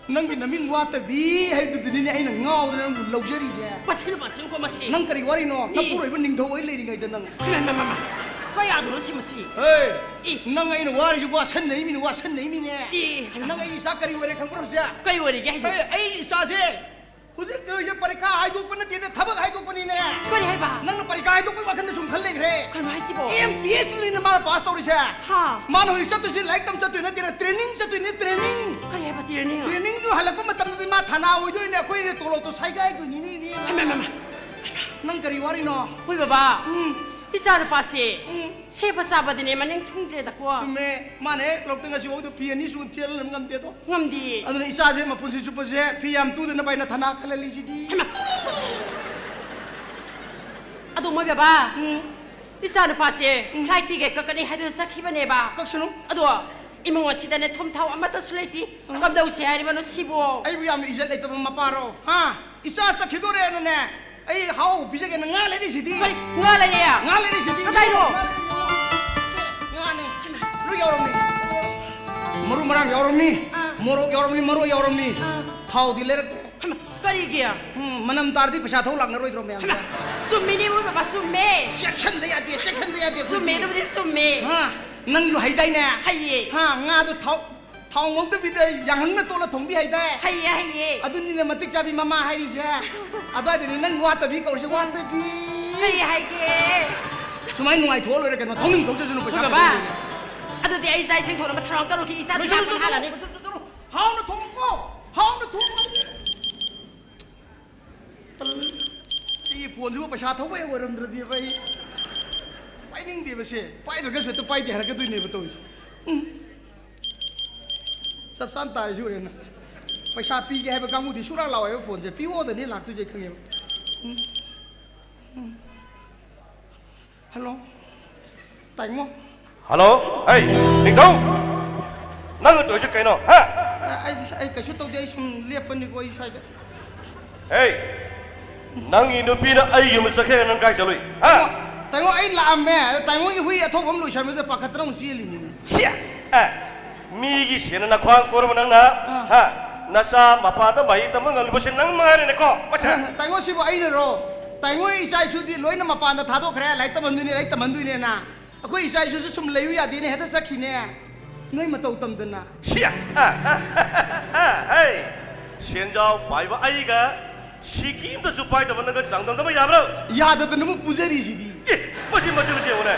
ꯅꯪꯒꯤ ꯅꯃꯤꯡ ꯋꯥꯠꯇꯕꯤ ꯍꯥꯏꯕꯗꯨꯗꯤꯅꯦ ꯑꯩꯅ ꯉꯥꯎꯗꯅ ꯅꯪꯕꯨ ꯂꯧꯖꯔꯤꯁꯦ꯫ ꯃꯁꯤ ꯅꯨꯄꯥꯁꯤꯅꯀꯣ ꯃꯁꯤ꯫ ꯅꯪ ꯀꯔꯤ ꯋꯥꯔꯤꯅꯣ? ꯏ꯫ ꯅꯄꯨꯔꯣꯏꯕ ꯅꯤꯡꯊꯧ ꯑꯩ ꯂꯩꯔꯤꯉꯩꯗ ꯅꯪ꯫ ꯏꯃꯥ, ꯏꯃꯥ, ꯏꯃꯥ, ꯏꯃꯥ꯫ ꯀꯌꯥꯗꯅꯣ ꯁꯤ ꯃꯁꯤ? ꯍꯦ! ꯏ꯫ ꯅꯪ ꯑꯩꯅ ꯋꯥꯔꯤꯁꯦ ꯋꯥꯁꯟꯅꯩ ꯃꯤꯅꯦ, ꯋꯥꯁꯟꯅꯩ ꯃꯤꯅꯦ꯫ ꯏ꯫ ꯅꯪ ꯑꯩ ꯏꯆꯥ ꯀꯔꯤ ꯑꯣꯏꯔꯦ ꯈꯪꯕ꯭ꯔꯣ ꯍꯧꯖꯤꯛ? ꯀꯔꯤ ꯑꯣꯏꯔꯤꯒꯦ ꯍꯥꯏꯗꯣ? ꯍꯦ, ꯑꯩ ꯏꯆꯥꯁꯦ ꯍꯧꯖꯤꯛ ꯅꯣꯏꯁꯦ ꯄꯔꯤꯈꯥ ꯍꯥꯏꯗꯣꯛꯄ ꯅꯠꯇꯦꯅꯦ, ꯊꯕꯛ ꯍꯥꯏꯗꯣꯛꯄꯅꯤꯅꯦ꯫ ꯀꯔꯤ ꯍꯥꯏꯕ? ꯅꯪꯅ ꯄꯔꯤꯈꯥ ꯍꯥꯏꯗꯣꯛꯄꯒꯤ ꯋꯥꯈꯜꯗ ꯁꯨꯝ ꯈꯜ ꯂꯩꯈ꯭ꯔꯦ꯫ ꯀꯩꯅꯣ ꯍꯥꯏꯁꯤꯕꯣ? ꯑꯦꯝ ꯇꯤ ꯑꯦꯁ ꯇꯨꯅꯤꯅꯦ ꯃꯥꯅ ꯄꯥꯁ ꯇꯧꯔꯤꯁꯦ꯫ ꯍꯥ꯫ ꯃꯥꯅ ꯍꯧꯖꯤꯛ ꯆꯠꯇꯣꯏꯁꯦ ꯂꯥꯏꯔꯤꯛ ꯇꯝ ꯆꯠꯇꯣꯏ ꯅꯠꯇꯦꯅꯦ, ꯇ꯭ꯔꯦꯅꯤꯡ ꯆꯠꯇꯣꯏꯅꯦ, ꯇ꯭ꯔꯦꯅꯤꯡ꯫ ꯀꯔꯤ ꯍꯥꯏꯕ ꯇ꯭ꯔꯦꯅꯤꯡ? ꯇ꯭ꯔꯦꯅꯤꯡꯗꯨ ꯍꯜꯂꯛꯄ ꯃꯇꯝꯗꯗꯤ ꯃꯥ ꯊꯥꯅꯥ ꯑꯣꯏꯗꯣꯏꯅꯦ, ꯑꯩꯈꯣꯏꯅ ꯇꯣꯂꯣꯞꯇꯣ ꯁꯥꯏꯒꯥꯏꯗꯣꯏꯅꯤꯅꯦ, ꯏꯕꯦꯝꯃ꯫ ꯍꯩꯃꯥ, ꯍꯩꯃꯥ, ꯍꯩꯃꯥ꯫ ꯅꯪ ꯀꯔꯤ ꯋꯥꯔꯤꯅꯣ? ꯍꯣꯏ ꯕꯕꯥ꯫ ꯎꯝ꯫ ꯏꯆꯥ ꯅꯨꯄꯥꯁꯦ ꯎꯝ꯫ ꯁꯦꯝꯕ ꯆꯥꯕꯗꯤꯅꯦ ꯃꯅꯤꯡ ꯊꯨꯡꯗ꯭ꯔꯦꯗꯀꯣ꯫ ꯆꯨꯝꯃꯦ꯫ ꯃꯥꯅ ꯍꯦꯛ ꯂꯧꯇ ꯉꯁꯤꯐꯥꯎꯗ ꯐꯤ ꯑꯅꯤ ꯁꯨꯅ ꯆꯦꯜꯍꯜꯂꯕ ꯉꯝꯗꯦꯗꯣ꯫ ꯉꯝꯗꯤꯌꯦ꯫ ꯑꯗꯨꯅ ꯏꯆꯥꯁꯦ ꯃꯄꯨꯟꯁꯤ ꯆꯨꯞꯄꯁꯦ ꯐꯤ ꯌꯥꯝ ꯇꯨꯗꯅꯕ ꯑꯩꯅ ꯊꯅꯥ ꯈꯜꯍꯜꯂꯤꯁꯤꯗꯤ꯫ ꯍꯩꯃꯥ! ꯑꯗꯣ ꯃꯣꯏ ꯕꯕꯥ, ꯎꯝ꯫ ꯏꯆꯥ ꯅꯨꯄꯥꯁꯦ ꯎꯝ꯫ ꯐ꯭ꯂꯥꯏꯠ ꯇꯤꯀꯦꯠ ꯀꯛꯀꯅꯤ ꯍꯥꯏꯗꯨꯅ ꯆꯠꯈꯤꯕꯅꯦꯕ꯫ ꯀꯛꯁꯅꯨ꯫ ꯑꯗꯣ ꯏꯃꯨꯡ ꯑꯁꯤꯗꯅꯦ ꯊꯨꯝ ꯊꯥꯎ ꯑꯃꯠꯇꯁꯨ ꯂꯩꯇꯦ꯫ ꯎꯝ꯫ ꯀꯝꯗꯧꯁꯦ ꯍꯥꯏꯔꯤꯕꯅꯣ ꯁꯤꯕꯣ? ꯑꯩꯕꯨ ꯌꯥꯝꯅ ꯏꯖꯠ ꯂꯩꯇꯕ ꯃꯄꯥꯔꯣ? ꯍꯥ? ꯏꯆꯥ ꯆꯠꯈꯤꯗꯣꯔꯦꯅꯅꯦ, ꯑꯩ ꯍꯥꯎ ꯄꯤꯖꯒꯦꯅ ꯉꯥ ꯂꯩꯔꯤꯁꯤꯗꯤ꯫ ꯀꯔꯤ? ꯉꯥ ꯂꯩꯔꯦ? ꯉꯥ ꯂꯩꯔꯤꯁꯤꯗꯤ꯫ ꯀꯗꯥꯏꯅꯣ? ꯉꯥꯅꯦ꯫ ꯂꯣꯏ ꯌꯥꯎꯔꯝꯃꯤ꯫ ꯃꯔꯨ ꯃꯔꯥꯡ ꯌꯥꯎꯔꯝꯃꯤ꯫ ꯑꯥ꯫ ꯃꯣꯔꯣꯛ ꯌꯥꯎꯔꯝꯃꯤ, ꯃꯔꯣꯏ ꯌꯥꯎꯔꯝꯃꯤ꯫ ꯑꯥ꯫ ꯊꯥꯎꯗꯤ ꯂꯩꯔꯛꯇꯦ꯫ ꯍꯩꯃꯥ, ꯀꯔꯤꯒꯤ? ꯎꯝ, ꯃꯅꯝ ꯇꯥꯔꯗꯤ ꯄꯩꯁꯥ ꯊꯧ ꯂꯥꯛꯅꯔꯣꯏꯗ꯭ꯔꯣ ꯃꯌꯥꯝꯁꯦ? ꯍꯩꯃꯥ, ꯆꯨꯝꯃꯤꯅꯦ ꯏꯕꯨꯡꯉꯣ, ꯆꯨꯝꯃꯦ꯫ ꯆꯦꯛꯁꯤꯟꯗ ꯌꯥꯗꯦ, ꯆꯦꯛꯁꯤꯟꯗ ꯌꯥꯗꯦ ꯑꯩꯈꯣꯏꯗꯤ꯫ ꯆꯨꯝꯃꯦ, ꯑꯗꯨꯕꯨꯗꯤ ꯆꯨꯝꯃꯦ꯫ ꯍꯥ, ꯅꯪꯁꯨ ꯍꯩꯗꯥꯏꯅꯦ? ꯍꯩꯌꯦ꯫ ꯍꯥ, ꯉꯥꯗꯣ ꯊꯥꯎ, ꯊꯥꯎ ꯉꯧꯗꯕꯤꯗ ꯌꯥꯡꯍꯟꯅ ꯇꯣꯠꯂ ꯊꯣꯡꯕꯤ ꯍꯩꯗꯥꯏ? ꯍꯩꯌꯦ, ꯍꯩꯌꯦ꯫ ꯑꯗꯨꯅꯤꯅꯦ ꯃꯇꯤꯛ ꯆꯥꯕꯤ ꯃꯃꯥ ꯍꯥꯏꯔꯤꯁꯦ꯫ ꯑꯗꯨꯋꯥꯏꯗꯅꯦ ꯅꯪ ꯋꯥꯠꯇꯕꯤ ꯀꯧꯔꯤꯁꯦ, ꯋꯥꯠꯇꯕꯤ꯫ ꯀꯔꯤ ꯍꯥꯏꯒꯦ? ꯁꯨꯃꯥꯏꯅ ꯅꯨꯡꯉꯥꯏꯊꯣꯛꯑ ꯂꯣꯏꯔꯦ ꯀꯩꯅꯣ, ꯊꯧꯅꯤꯡ ꯊꯧꯖꯁꯅꯨ, ꯄꯩꯁꯥ ꯍꯣꯏ ꯕꯕꯥ꯫ ꯀꯩꯗꯧꯔꯒꯦ? ꯑꯗꯨꯗꯤ ꯑꯩ ꯆꯥꯛ ꯏꯁꯤꯡ ꯊꯣꯡꯅꯕ ꯊꯧꯔꯥꯡ ꯇꯧꯔꯨꯒꯦ, ꯏꯆꯥꯁꯨ ꯂꯣꯏꯁꯜꯂꯨ, ꯆꯥꯛ ꯂꯣꯏꯁꯜꯂꯨ, ꯍꯥꯜꯂꯅꯤ꯫ ꯂꯣꯏꯁꯜꯂꯨ, ꯂꯣꯏꯁꯜꯂꯨ꯫ ꯍꯥꯎꯅ ꯊꯣꯡꯉꯨꯀꯣ, ꯍꯥꯎꯅ ꯊꯣꯡꯉꯨ꯫ ꯁꯤꯒꯤ ꯐꯣꯟꯁꯤꯕꯨ ꯄꯩꯁꯥ ꯊꯧꯕ ꯍꯦꯛ ꯑꯣꯏꯔꯝꯗ꯭ꯔꯗꯤꯕ ꯑꯩ ꯄꯥꯏꯅꯤꯡꯗꯦꯕ ꯁꯦ꯫ ꯄꯥꯏꯗ꯭ꯔꯒꯁꯨ ꯍꯦꯛꯇ ꯄꯥꯏꯗꯦ ꯍꯥꯏꯔꯛꯀꯗꯣꯏꯅꯦꯕ ꯇꯧꯔꯤꯁꯦ꯫ ꯎꯝ꯫ ꯆꯞ ꯆꯥꯅ ꯇꯥꯔꯤꯁꯤ ꯎꯔꯦꯅ꯫ ꯄꯩꯁꯥ ꯄꯤꯒꯦ ꯍꯥꯏꯕ ꯀꯥꯡꯕꯨꯗꯤ ꯁꯨꯡꯂꯥꯛ ꯂꯥꯛꯑꯣꯏꯕ ꯐꯣꯟꯁꯦ꯫ ꯄꯤꯌꯣꯗꯅꯤ ꯂꯥꯛꯇꯣꯏꯁꯦ ꯈꯪꯉꯦꯕ꯫ ꯎꯝ꯫ ꯎꯝ꯫ ꯍꯜꯂꯣ꯫ ꯇꯥꯏꯉꯣ꯫ ꯍꯜꯂꯣ꯫ ꯑꯩ, ꯅꯤꯡꯊꯧ! ꯅꯪꯅ ꯇꯧꯔꯤꯁꯦ ꯀꯩꯅꯣ, ꯍꯥ? ꯑ-, ꯑꯩ, ꯑꯩ ꯀꯩꯁꯨ ꯇꯧꯗꯦ, ꯑꯩ ꯁꯨꯝ ꯂꯦꯞꯄꯅꯤꯀꯣ, ꯑꯩ ꯁ꯭ꯋꯥꯏꯗ꯫ ꯍꯦ, ꯅꯪꯒꯤ ꯅꯨꯄꯤꯅ ꯑꯩ ꯌꯨꯝꯗ ꯆꯠꯈ꯭ꯔꯦ, ꯅꯪ ꯀꯥꯏ ꯆꯠꯂꯨꯏ? ꯍꯥ? ꯇꯥꯏꯉꯣ, ꯑꯩ ꯂꯥꯛꯑꯝꯃꯦ꯫ ꯑꯗ ꯇꯥꯏꯉꯣꯒꯤ ꯍꯨꯏ ꯑꯊꯧꯕ ꯑꯃ ꯂꯣꯏꯁꯟꯕꯗꯨꯗ ꯄꯥꯈꯠꯇꯅ ꯑꯃꯨꯛ ꯆꯦꯜꯂꯤꯅꯤꯅꯦ꯫ ꯁꯤ, ꯑꯦ, ꯃꯤꯒꯤ ꯁꯦꯟꯅ ꯅꯈ꯭ꯋꯥꯡ ꯀꯣꯏꯔꯕ ꯅꯪꯅ, ꯑꯥ꯫ ꯍꯥ? ꯅꯆꯥ ꯃꯄꯥꯟꯗ ꯃꯍꯩ ꯇꯝꯕ ꯉꯝꯂꯤꯕꯁꯤ ꯅꯪ ꯃꯉꯥꯏꯔꯦꯅꯦꯀꯣ, ꯄꯣꯠꯁꯦ꯫ ꯑ, ꯇꯥꯏꯉꯣ, ꯁꯤꯕꯨ ꯑꯩꯅꯔꯣ? ꯇꯥꯏꯉꯣ ꯏꯆꯥ ꯏꯁꯨꯗꯤ ꯂꯣꯏꯅ ꯃꯄꯥꯟꯗ ꯊꯥꯗꯣꯛꯈ꯭ꯔꯦ, ꯂꯥꯏꯔꯤꯛ ꯇꯝꯍꯟꯗꯣꯏꯅꯦ, ꯂꯥꯏꯔꯤꯛ ꯇꯝꯍꯟꯗꯣꯏꯅꯦꯅ꯫ ꯑꯩꯈꯣꯏ ꯏꯆꯥ ꯏꯁꯨꯁꯨ ꯁꯨꯝ ꯂꯩꯌꯨ ꯌꯥꯗꯦꯅꯦ, ꯍꯦꯛꯇ ꯆꯠꯈꯤꯅꯦ꯫ ꯅꯣꯏ ꯃꯇꯧ ꯇꯝꯗꯅ꯫ ꯁꯤ, ꯑ, ꯑ, ꯑ, ꯑ, ꯑꯩ, ꯁꯦꯟꯖꯥꯎ ꯄꯥꯏꯕ ꯑꯩꯒ ꯁꯤꯀꯤ ꯑꯝꯇꯁꯨ ꯄꯥꯏꯗꯕ ꯅꯪꯒ ꯆꯥꯡꯗꯝꯅꯕ ꯌꯥꯕ꯭ꯔꯣ? ꯌꯥꯗꯗꯅꯕꯨ ꯄꯨꯖꯔꯤꯁꯤꯗꯤ꯫ ꯑꯦ, ꯃꯁꯤ ꯃꯆꯤꯟ ꯃꯆꯤꯟ ꯌꯦꯡꯉꯨꯅꯦ꯫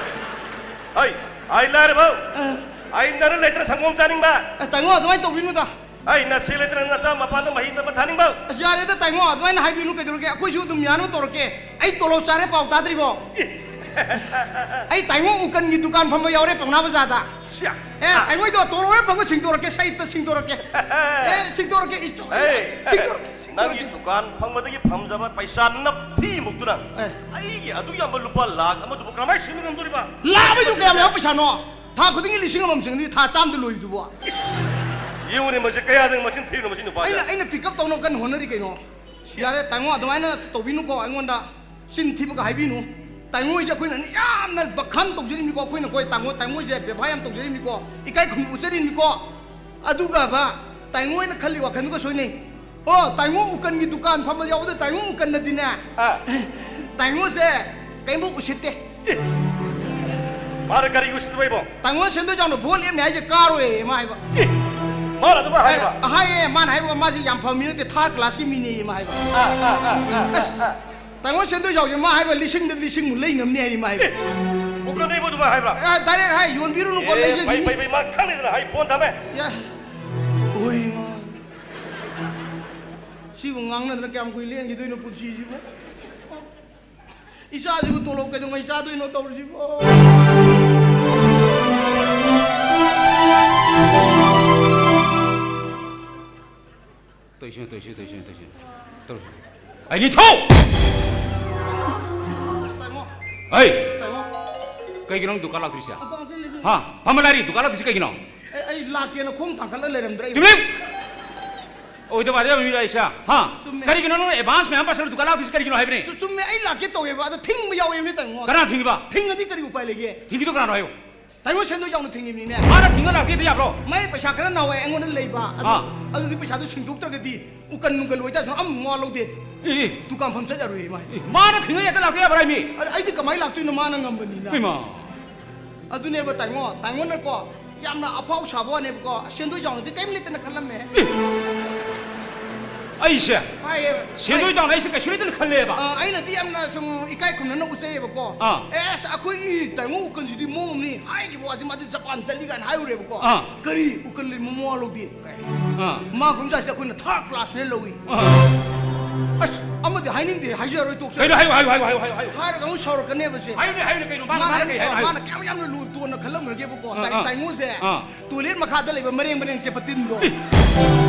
ꯑꯩ, ꯑꯩ ꯂꯥꯏꯔꯕ꯫ ꯑ꯫ ꯑꯩ ꯅꯔ ꯂꯩꯇꯅ ꯁꯪꯒꯣꯝ ꯆꯥꯅꯤꯡꯕ꯫ ꯑ, ꯇꯥꯏꯉꯣ, ꯑꯗꯨꯃꯥꯏꯅ ꯇꯧꯕꯤꯅꯨꯗ꯫ ꯑꯩ ꯅꯁꯤ ꯂꯩꯇꯅ ꯅꯆꯥ ꯃꯄꯥꯟꯗ ꯃꯍꯩ ꯇꯝꯕ ꯊꯥꯅꯤꯡꯕ꯫ ꯑꯁ, ꯌꯥꯔꯦꯗ ꯇꯥꯏꯉꯣ, ꯑꯗꯨꯃꯥꯏꯅ ꯍꯥꯏꯕꯤꯅꯨ ꯀꯩꯗꯧꯔꯒꯦ? ꯑꯩꯈꯣꯏꯁꯨ ꯑꯗꯨꯝ ꯌꯥꯅꯕ ꯇꯧꯔꯛꯀꯦ꯫ ꯑꯩ ꯇꯣꯂꯣꯞ ꯆꯥꯔꯦ ꯄꯥꯎ ꯇꯥꯗ꯭ꯔꯤꯕꯣ? ꯑꯦ꯫ ꯑꯩ ꯇꯥꯏꯉꯣ ꯎꯀꯟꯒꯤ ꯗꯨꯀꯥꯟ ꯐꯝꯕ ꯌꯥꯎꯔꯦ ꯄꯥꯎꯅꯥ ꯕꯖꯥꯔꯗ꯫ ꯁꯤꯌꯥ꯫ ꯑꯦ, ꯑꯥ꯫ ꯇꯥꯏꯉꯣꯏꯗꯣ ꯇꯣꯂꯣꯞ ꯍꯦꯛ ꯐꯪꯕ ꯁꯤꯡꯗꯣꯔꯛꯀꯦ, ꯁꯍꯤꯠꯇ ꯁꯤꯡꯗꯣꯔꯛꯀꯦ꯫ ꯑꯦ, ꯁꯤꯡꯗꯣꯔꯛꯀꯦ, ꯏꯁ, ꯑꯦ, ꯁꯤꯡꯗꯣꯔꯛꯀꯦ, ꯅꯪꯒꯤ ꯁꯤꯡꯗꯣꯔꯛꯀꯦ꯫ ꯗꯨꯀꯥꯟ ꯐꯝꯕꯗꯒꯤ ꯐꯪꯖꯕ ꯄꯩꯁꯥ ꯅꯞꯊꯤ ꯃꯨꯛꯇꯨꯅ ꯑꯦ꯫ ꯑꯩꯒꯤ ꯑꯗꯨꯛ ꯌꯥꯝꯕ ꯂꯨꯄꯥ ꯂꯥꯈ ꯑꯃꯗꯨꯕꯨ ꯀꯔꯝꯍꯥꯏꯅ ꯁꯤꯡꯕ ꯉꯝꯗꯣꯔꯤꯕ? ꯂꯥꯕ ꯌꯨ ꯀꯌꯥꯝ ꯌꯥꯝ ꯄꯩꯁꯥꯅꯣ? ꯊꯥ ꯈꯨꯗꯤꯡꯒꯤ ꯂꯤꯁꯤꯡ ꯑꯃꯃꯝ ꯆꯪꯉꯗꯤ ꯊꯥ ꯆꯥꯝꯗ ꯂꯣꯏꯕꯗꯨꯕꯣ? ꯌꯦꯡꯉꯨꯅꯦ, ꯃꯁꯤ ꯀꯌꯥꯗꯪ ꯃꯆꯤꯟ ꯊꯤꯔꯤꯅꯣ ꯃꯁꯤ ꯅꯨꯄꯥꯁꯦ? ꯑꯩꯅ, ꯑꯩꯅ pick up ꯇꯧꯅꯕ ꯀꯟꯅ ꯍꯣꯠꯅꯔꯤ ꯀꯩꯅꯣ꯫ ꯌꯥꯔꯦ, ꯇꯥꯏꯉꯣ, ꯑꯗꯨꯃꯥꯏꯅ ꯇꯧꯕꯤꯅꯨꯀꯣ ꯑꯩꯉꯣꯟꯗ꯫ ꯆꯤꯟ ꯊꯤꯕꯒ ꯍꯥꯏꯕꯤꯅꯨ꯫ ꯇꯥꯏꯉꯣꯏꯁꯦ ꯑꯩꯈꯣꯏꯅ ꯌꯥꯝꯅ ꯕꯈꯥꯟ ꯇꯧꯖꯔꯤꯕꯅꯤꯀꯣ, ꯑꯩꯈꯣꯏꯅ ꯀꯣꯏ ꯇꯥꯏꯉꯣ, ꯇꯥꯏꯉꯣꯏꯁꯦ ꯕꯦꯕꯥꯔ ꯌꯥꯝ ꯇꯧꯖꯔꯤꯕꯅꯤꯀꯣ, ꯏꯀꯥꯏ ꯈꯨꯝꯅꯕ ꯎꯠꯆꯔꯤꯕꯅꯤꯀꯣ꯫ ꯑꯗꯨꯒꯕ ꯇꯥꯏꯉꯣꯏꯅ ꯈꯜꯂꯤ ꯋꯥꯈꯜꯗꯨꯒ ꯁꯣꯏꯅꯩ꯫ ꯑꯣ, ꯇꯥꯏꯉꯣ ꯎꯀꯟꯒꯤ ꯗꯨꯀꯥꯟ ꯐꯝꯕ ꯌꯥꯎꯕꯗ ꯇꯥꯏꯉꯣ ꯎꯀꯟꯅꯗꯤꯅꯦ, ꯑꯥ꯫ ꯇꯥꯏꯉꯣꯁꯦ ꯀꯩꯝꯐꯥꯎ ꯎꯁꯤꯠꯇꯦ꯫ ꯑꯦ! ꯃꯥꯅ ꯀꯔꯤ ꯎꯁꯤꯠꯇꯕ ꯏꯕꯣ? ꯇꯥꯏꯉꯣ ꯁꯦꯟꯗꯣꯏ ꯆꯥꯎꯅ ꯚꯣꯠ ꯂꯦꯞꯅꯤ ꯍꯥꯏꯁꯦ ꯀꯥꯔꯣꯏꯌꯦ ꯃꯥ ꯍꯥꯏꯕ꯫ ꯑꯦ! ꯃꯥꯅ ꯑꯗꯨꯃꯥꯏ ꯍꯥꯏꯕ? ꯍꯥꯏꯌꯦ, ꯃꯥꯅ ꯍꯥꯏꯕ ꯃꯥꯁꯦ ꯌꯥꯝ ꯐꯕ ꯃꯤ ꯅꯠꯇꯦ, third class ꯀꯤ ꯃꯤꯅꯦꯌꯦ ꯃꯥ ꯍꯥꯏꯕ꯫ ꯑꯥ, ꯑꯥ, ꯑꯥ, ꯑꯥ, ꯑꯁ, ꯑꯥ, ꯑꯥ꯫ ꯇꯥꯏꯉꯣ ꯁꯦꯟꯗꯣꯏ ꯆꯥꯎꯁꯦ ꯃꯥ ꯍꯥꯏꯕ ꯂꯤꯁꯤꯡꯗ ꯂꯤꯁꯤꯡꯃꯨꯛ ꯂꯩ ꯉꯝꯅꯤ ꯍꯥꯏꯔꯤ ꯃꯥ ꯍꯥꯏꯕ꯫ ꯑꯦ! ꯎꯀꯟꯅ ꯏꯕꯣ ꯑꯗꯨꯃꯥꯏ ꯍꯥꯏꯕ꯭ꯔꯥ? ꯑꯦ, direct ꯍꯥꯏ, ꯌꯣꯟꯕꯤꯔꯨꯅꯨꯀꯣ, ꯑꯦ, ꯂꯩꯖꯒꯤꯅꯤ꯫ ꯐꯩ, ꯐꯩ, ꯐꯩ, ꯃꯥ ꯈꯪꯉꯦꯗꯅ ꯑꯩ phone ꯊꯝꯃꯦ꯫ ꯌꯥ꯫ ꯍꯣꯏ, ꯃꯥ꯫ ꯁꯤꯕꯨ ꯉꯥꯡꯅꯗꯅ ꯀꯌꯥꯝ ꯀꯨꯏ ꯂꯦꯟꯈꯤꯗꯣꯏꯅꯣ ꯄꯨꯟꯁꯤꯁꯤꯕꯨ? ꯏꯆꯥꯁꯤꯕꯨ ꯇꯣꯂꯣꯞ ꯀꯩꯗꯧꯉꯩ ꯆꯥꯗꯣꯏꯅꯣ ꯇꯧꯔꯤꯁꯤꯕꯣ? ꯇꯧꯏꯁꯤꯅ, ꯇꯧꯏꯁꯤꯅ, ꯇꯧꯏꯁꯤꯅ, ꯇꯧꯏꯁꯤꯅ꯫ ꯇꯧꯏꯁꯤꯅ꯫ ꯑꯩ ꯅꯤꯡꯊꯧ! ꯇꯥꯏꯉꯣ꯫ ꯑꯩ! ꯇꯥꯏꯉꯣ꯫ ꯀꯩꯒꯤꯅꯣ ꯅꯪ ꯗꯨꯀꯥꯟ ꯂꯥꯛꯇ꯭ꯔꯤꯁꯦ? ꯑꯗꯣ ꯑꯝꯇ ꯂꯩꯕꯤꯌꯨ꯫ ꯍꯥ? ꯐꯝꯃ ꯂꯥꯛꯏ, ꯗꯨꯀꯥꯟ ꯂꯥꯛꯇ꯭ꯔꯤꯁꯦ ꯀꯩꯒꯤꯅꯣ? ꯑꯩ, ꯑꯩ ꯂꯥꯛꯀꯦꯅ ꯈꯣꯡ ꯊꯥꯡꯒꯠꯂ ꯂꯩꯔꯝꯗ꯭ꯔꯦ꯫ ꯇꯨꯃꯤꯟ! ꯑꯣꯏꯗꯕ ꯌꯥꯝ ꯃꯤꯔꯣ ꯑꯩꯁꯦ? ꯍꯥ? ꯆꯨꯝꯃꯦ꯫ ꯀꯔꯤꯒꯤꯅꯣ ꯅꯪꯅ ꯑꯦꯗꯚꯥꯟꯁ ꯃꯌꯥꯝ ꯄꯥꯁꯜꯂ ꯗꯨꯀꯥꯟ ꯂꯥꯛꯇꯣꯏꯁꯤ ꯀꯔꯤꯒꯤꯅꯣ ꯍꯥꯏꯕꯅꯦ? ꯆꯨ-, ꯆꯨꯝꯃꯦ, ꯑꯩ ꯂꯥꯛꯀꯦ ꯇꯧꯋꯦꯕ, ꯑꯗ ꯊꯤꯡꯕ ꯌꯥꯎꯋꯦꯕꯅꯦ, ꯇꯥꯏꯉꯣ꯫ ꯀꯅꯥ ꯊꯤꯡꯉꯤꯕ? ꯊꯤꯡꯉꯗꯤ ꯀꯔꯤ ꯎꯄꯥꯏ ꯂꯩꯒꯦ? ꯊꯤꯡꯉꯤꯗꯣ ꯀꯅꯥꯅꯣ ꯍꯥꯏꯌꯨ? ꯇꯥꯏꯉꯣ ꯁꯦꯟꯗꯣꯏ ꯆꯥꯎꯅ ꯊꯤꯡꯉꯤꯕꯅꯤꯅꯦ꯫ ꯃꯥꯅ ꯊꯤꯡꯉ ꯂꯥꯛꯇꯦꯗꯤ ꯌꯥꯕ꯭ꯔꯣ? ꯃꯥꯏ ꯄꯩꯁꯥ ꯈꯔ ꯅꯍꯥꯟꯋꯥꯏ ꯑꯩꯉꯣꯟꯗ ꯂꯩꯕ, ꯑꯗꯨ, ꯑꯥ꯫ ꯑꯗꯨꯗꯤ ꯄꯩꯁꯥꯗꯣ ꯁꯤꯡꯗꯣꯛꯇ꯭ꯔꯒꯗꯤ ꯎꯀꯟ ꯅꯨꯡꯀꯟ ꯑꯣꯏꯇꯥꯔꯁꯨ ꯑꯃ ꯃꯋꯥ ꯂꯧꯗꯦ꯫ ꯑꯦ, ꯑꯦ꯫ ꯗꯨꯀꯥꯟ ꯐꯝ ꯆꯠ ꯌꯥꯔꯣꯏꯌꯦ ꯃꯥꯏ꯫ ꯑꯦ, ꯃꯥꯅ ꯊꯤꯡꯉ ꯍꯦꯛꯇ ꯂꯥꯛꯇ ꯌꯥꯕ꯭ꯔꯥ ꯍꯥꯏꯃꯤ? ꯑꯗ ꯑꯩꯗꯤ ꯀꯃꯥꯏꯅ ꯂꯥꯛꯇꯣꯏꯅꯣ, ꯃꯥꯅ ꯉꯝꯕꯅꯤꯅ꯫ ꯏꯃꯥ꯫ ꯑꯗꯨꯅꯦꯕ ꯇꯥꯏꯉꯣ, ꯇꯥꯏꯉꯣꯟꯅꯀꯣ ꯌꯥꯝꯅ ꯑꯐꯥꯎ ꯁꯥꯕ ꯋꯥꯅꯦꯕꯀꯣ, ꯁꯦꯟꯗꯣꯏ ꯆꯥꯎꯅꯗꯤ ꯀꯔꯤꯝ ꯂꯩꯇꯅ ꯈꯜꯂꯝꯃꯦ꯫ ꯑꯦ꯫ ꯑꯩꯁꯦ? ꯍꯥꯏꯌꯦ꯫ ꯁꯦꯟꯗꯣꯏ ꯍꯥꯏ-, ꯆꯥꯎꯅ ꯑꯩꯁꯦ ꯀꯩꯁꯨ ꯂꯩꯇꯅ ꯈꯜꯂꯦꯕ꯫ ꯑ, ꯑꯩꯅꯗꯤ ꯌꯥꯝꯅ ꯁꯨꯝ ꯏꯀꯥꯏ ꯈꯨꯝꯅꯅ ꯎꯠꯆꯩꯌꯦꯕꯀꯣ꯫ ꯑꯥ꯫ ꯑꯦꯁ, ꯑꯩꯈꯣꯏꯒꯤ ꯇꯥꯏꯉꯣ ꯎꯀꯟꯁꯤꯗꯤ ꯃꯑꯣꯡ ꯑꯃꯅꯤ ꯍꯥꯏꯈꯤꯕ ꯋꯥꯁꯦ ꯃꯥꯗꯤ ꯖꯄꯥꯟ ꯆꯠꯂꯤ ꯀꯥꯏꯅ ꯍꯥꯏꯔꯨꯔꯦꯕꯀꯣ꯫ ꯑꯥ꯫ ꯀꯔꯤ ꯎꯀꯟ ꯂꯩ ꯃꯃꯥ ꯂꯧꯗꯦ꯫ ꯑꯥ꯫ ꯃꯥ ꯀꯨꯝꯖꯥꯁꯦ ꯑꯩꯈꯣꯏꯅ ꯊꯥꯔꯠ ꯀ꯭ꯂꯥꯁꯅꯦ ꯂꯧꯏ꯫ ꯑꯥ꯫ ꯑꯁ, ꯑꯃꯗꯤ ꯍꯥꯏꯅꯤꯡꯗꯦ, ꯍꯥꯏꯖꯔꯣꯏ, ꯇꯣꯛꯆꯔꯣꯏ꯫ ꯀꯩꯅꯣ? ꯍꯥꯏꯌꯨ, ꯍꯥꯏꯌꯨ, ꯍꯥꯏꯌꯨ, ꯍꯥꯏꯌꯨ, ꯍꯥꯏꯌꯨ, ꯍꯥꯏꯌꯨ꯫ ꯍꯥꯏꯔꯒ ꯑꯃꯨꯛ ꯁꯥꯎꯔꯛꯀꯅꯦꯕꯁꯦ꯫ ꯍꯥꯏꯌꯨꯅꯦ, ꯍꯥꯏꯌꯨꯅꯦ, ꯀꯩꯅꯣ? ꯃꯥꯅ, ꯃꯥꯅ ꯃꯥꯅ ꯀꯩ ꯍꯥꯏꯅꯣ? ꯍꯥꯏꯅꯤꯡꯗ꯭ꯔꯣ? ꯍꯥꯏꯌꯨ꯫ ꯃꯥꯅ ꯀꯌꯥꯝ ꯌꯥꯝꯅ ꯂꯨ ꯇꯣꯟꯅ ꯈꯜꯂꯝꯈ꯭ꯔꯒꯦꯕꯀꯣ꯫ ꯑꯥ, ꯇꯥꯏ-, ꯑꯥ꯫ ꯇꯥꯏꯉꯣꯁꯦ ꯑꯥ꯫ ꯇꯣꯏꯂꯦꯠ ꯃꯈꯥꯗ ꯂꯩꯕ ꯃꯔꯦꯡ ꯃꯔꯦꯡ ꯆꯦꯄꯇꯤꯟꯗꯣ꯫ ꯑꯦ!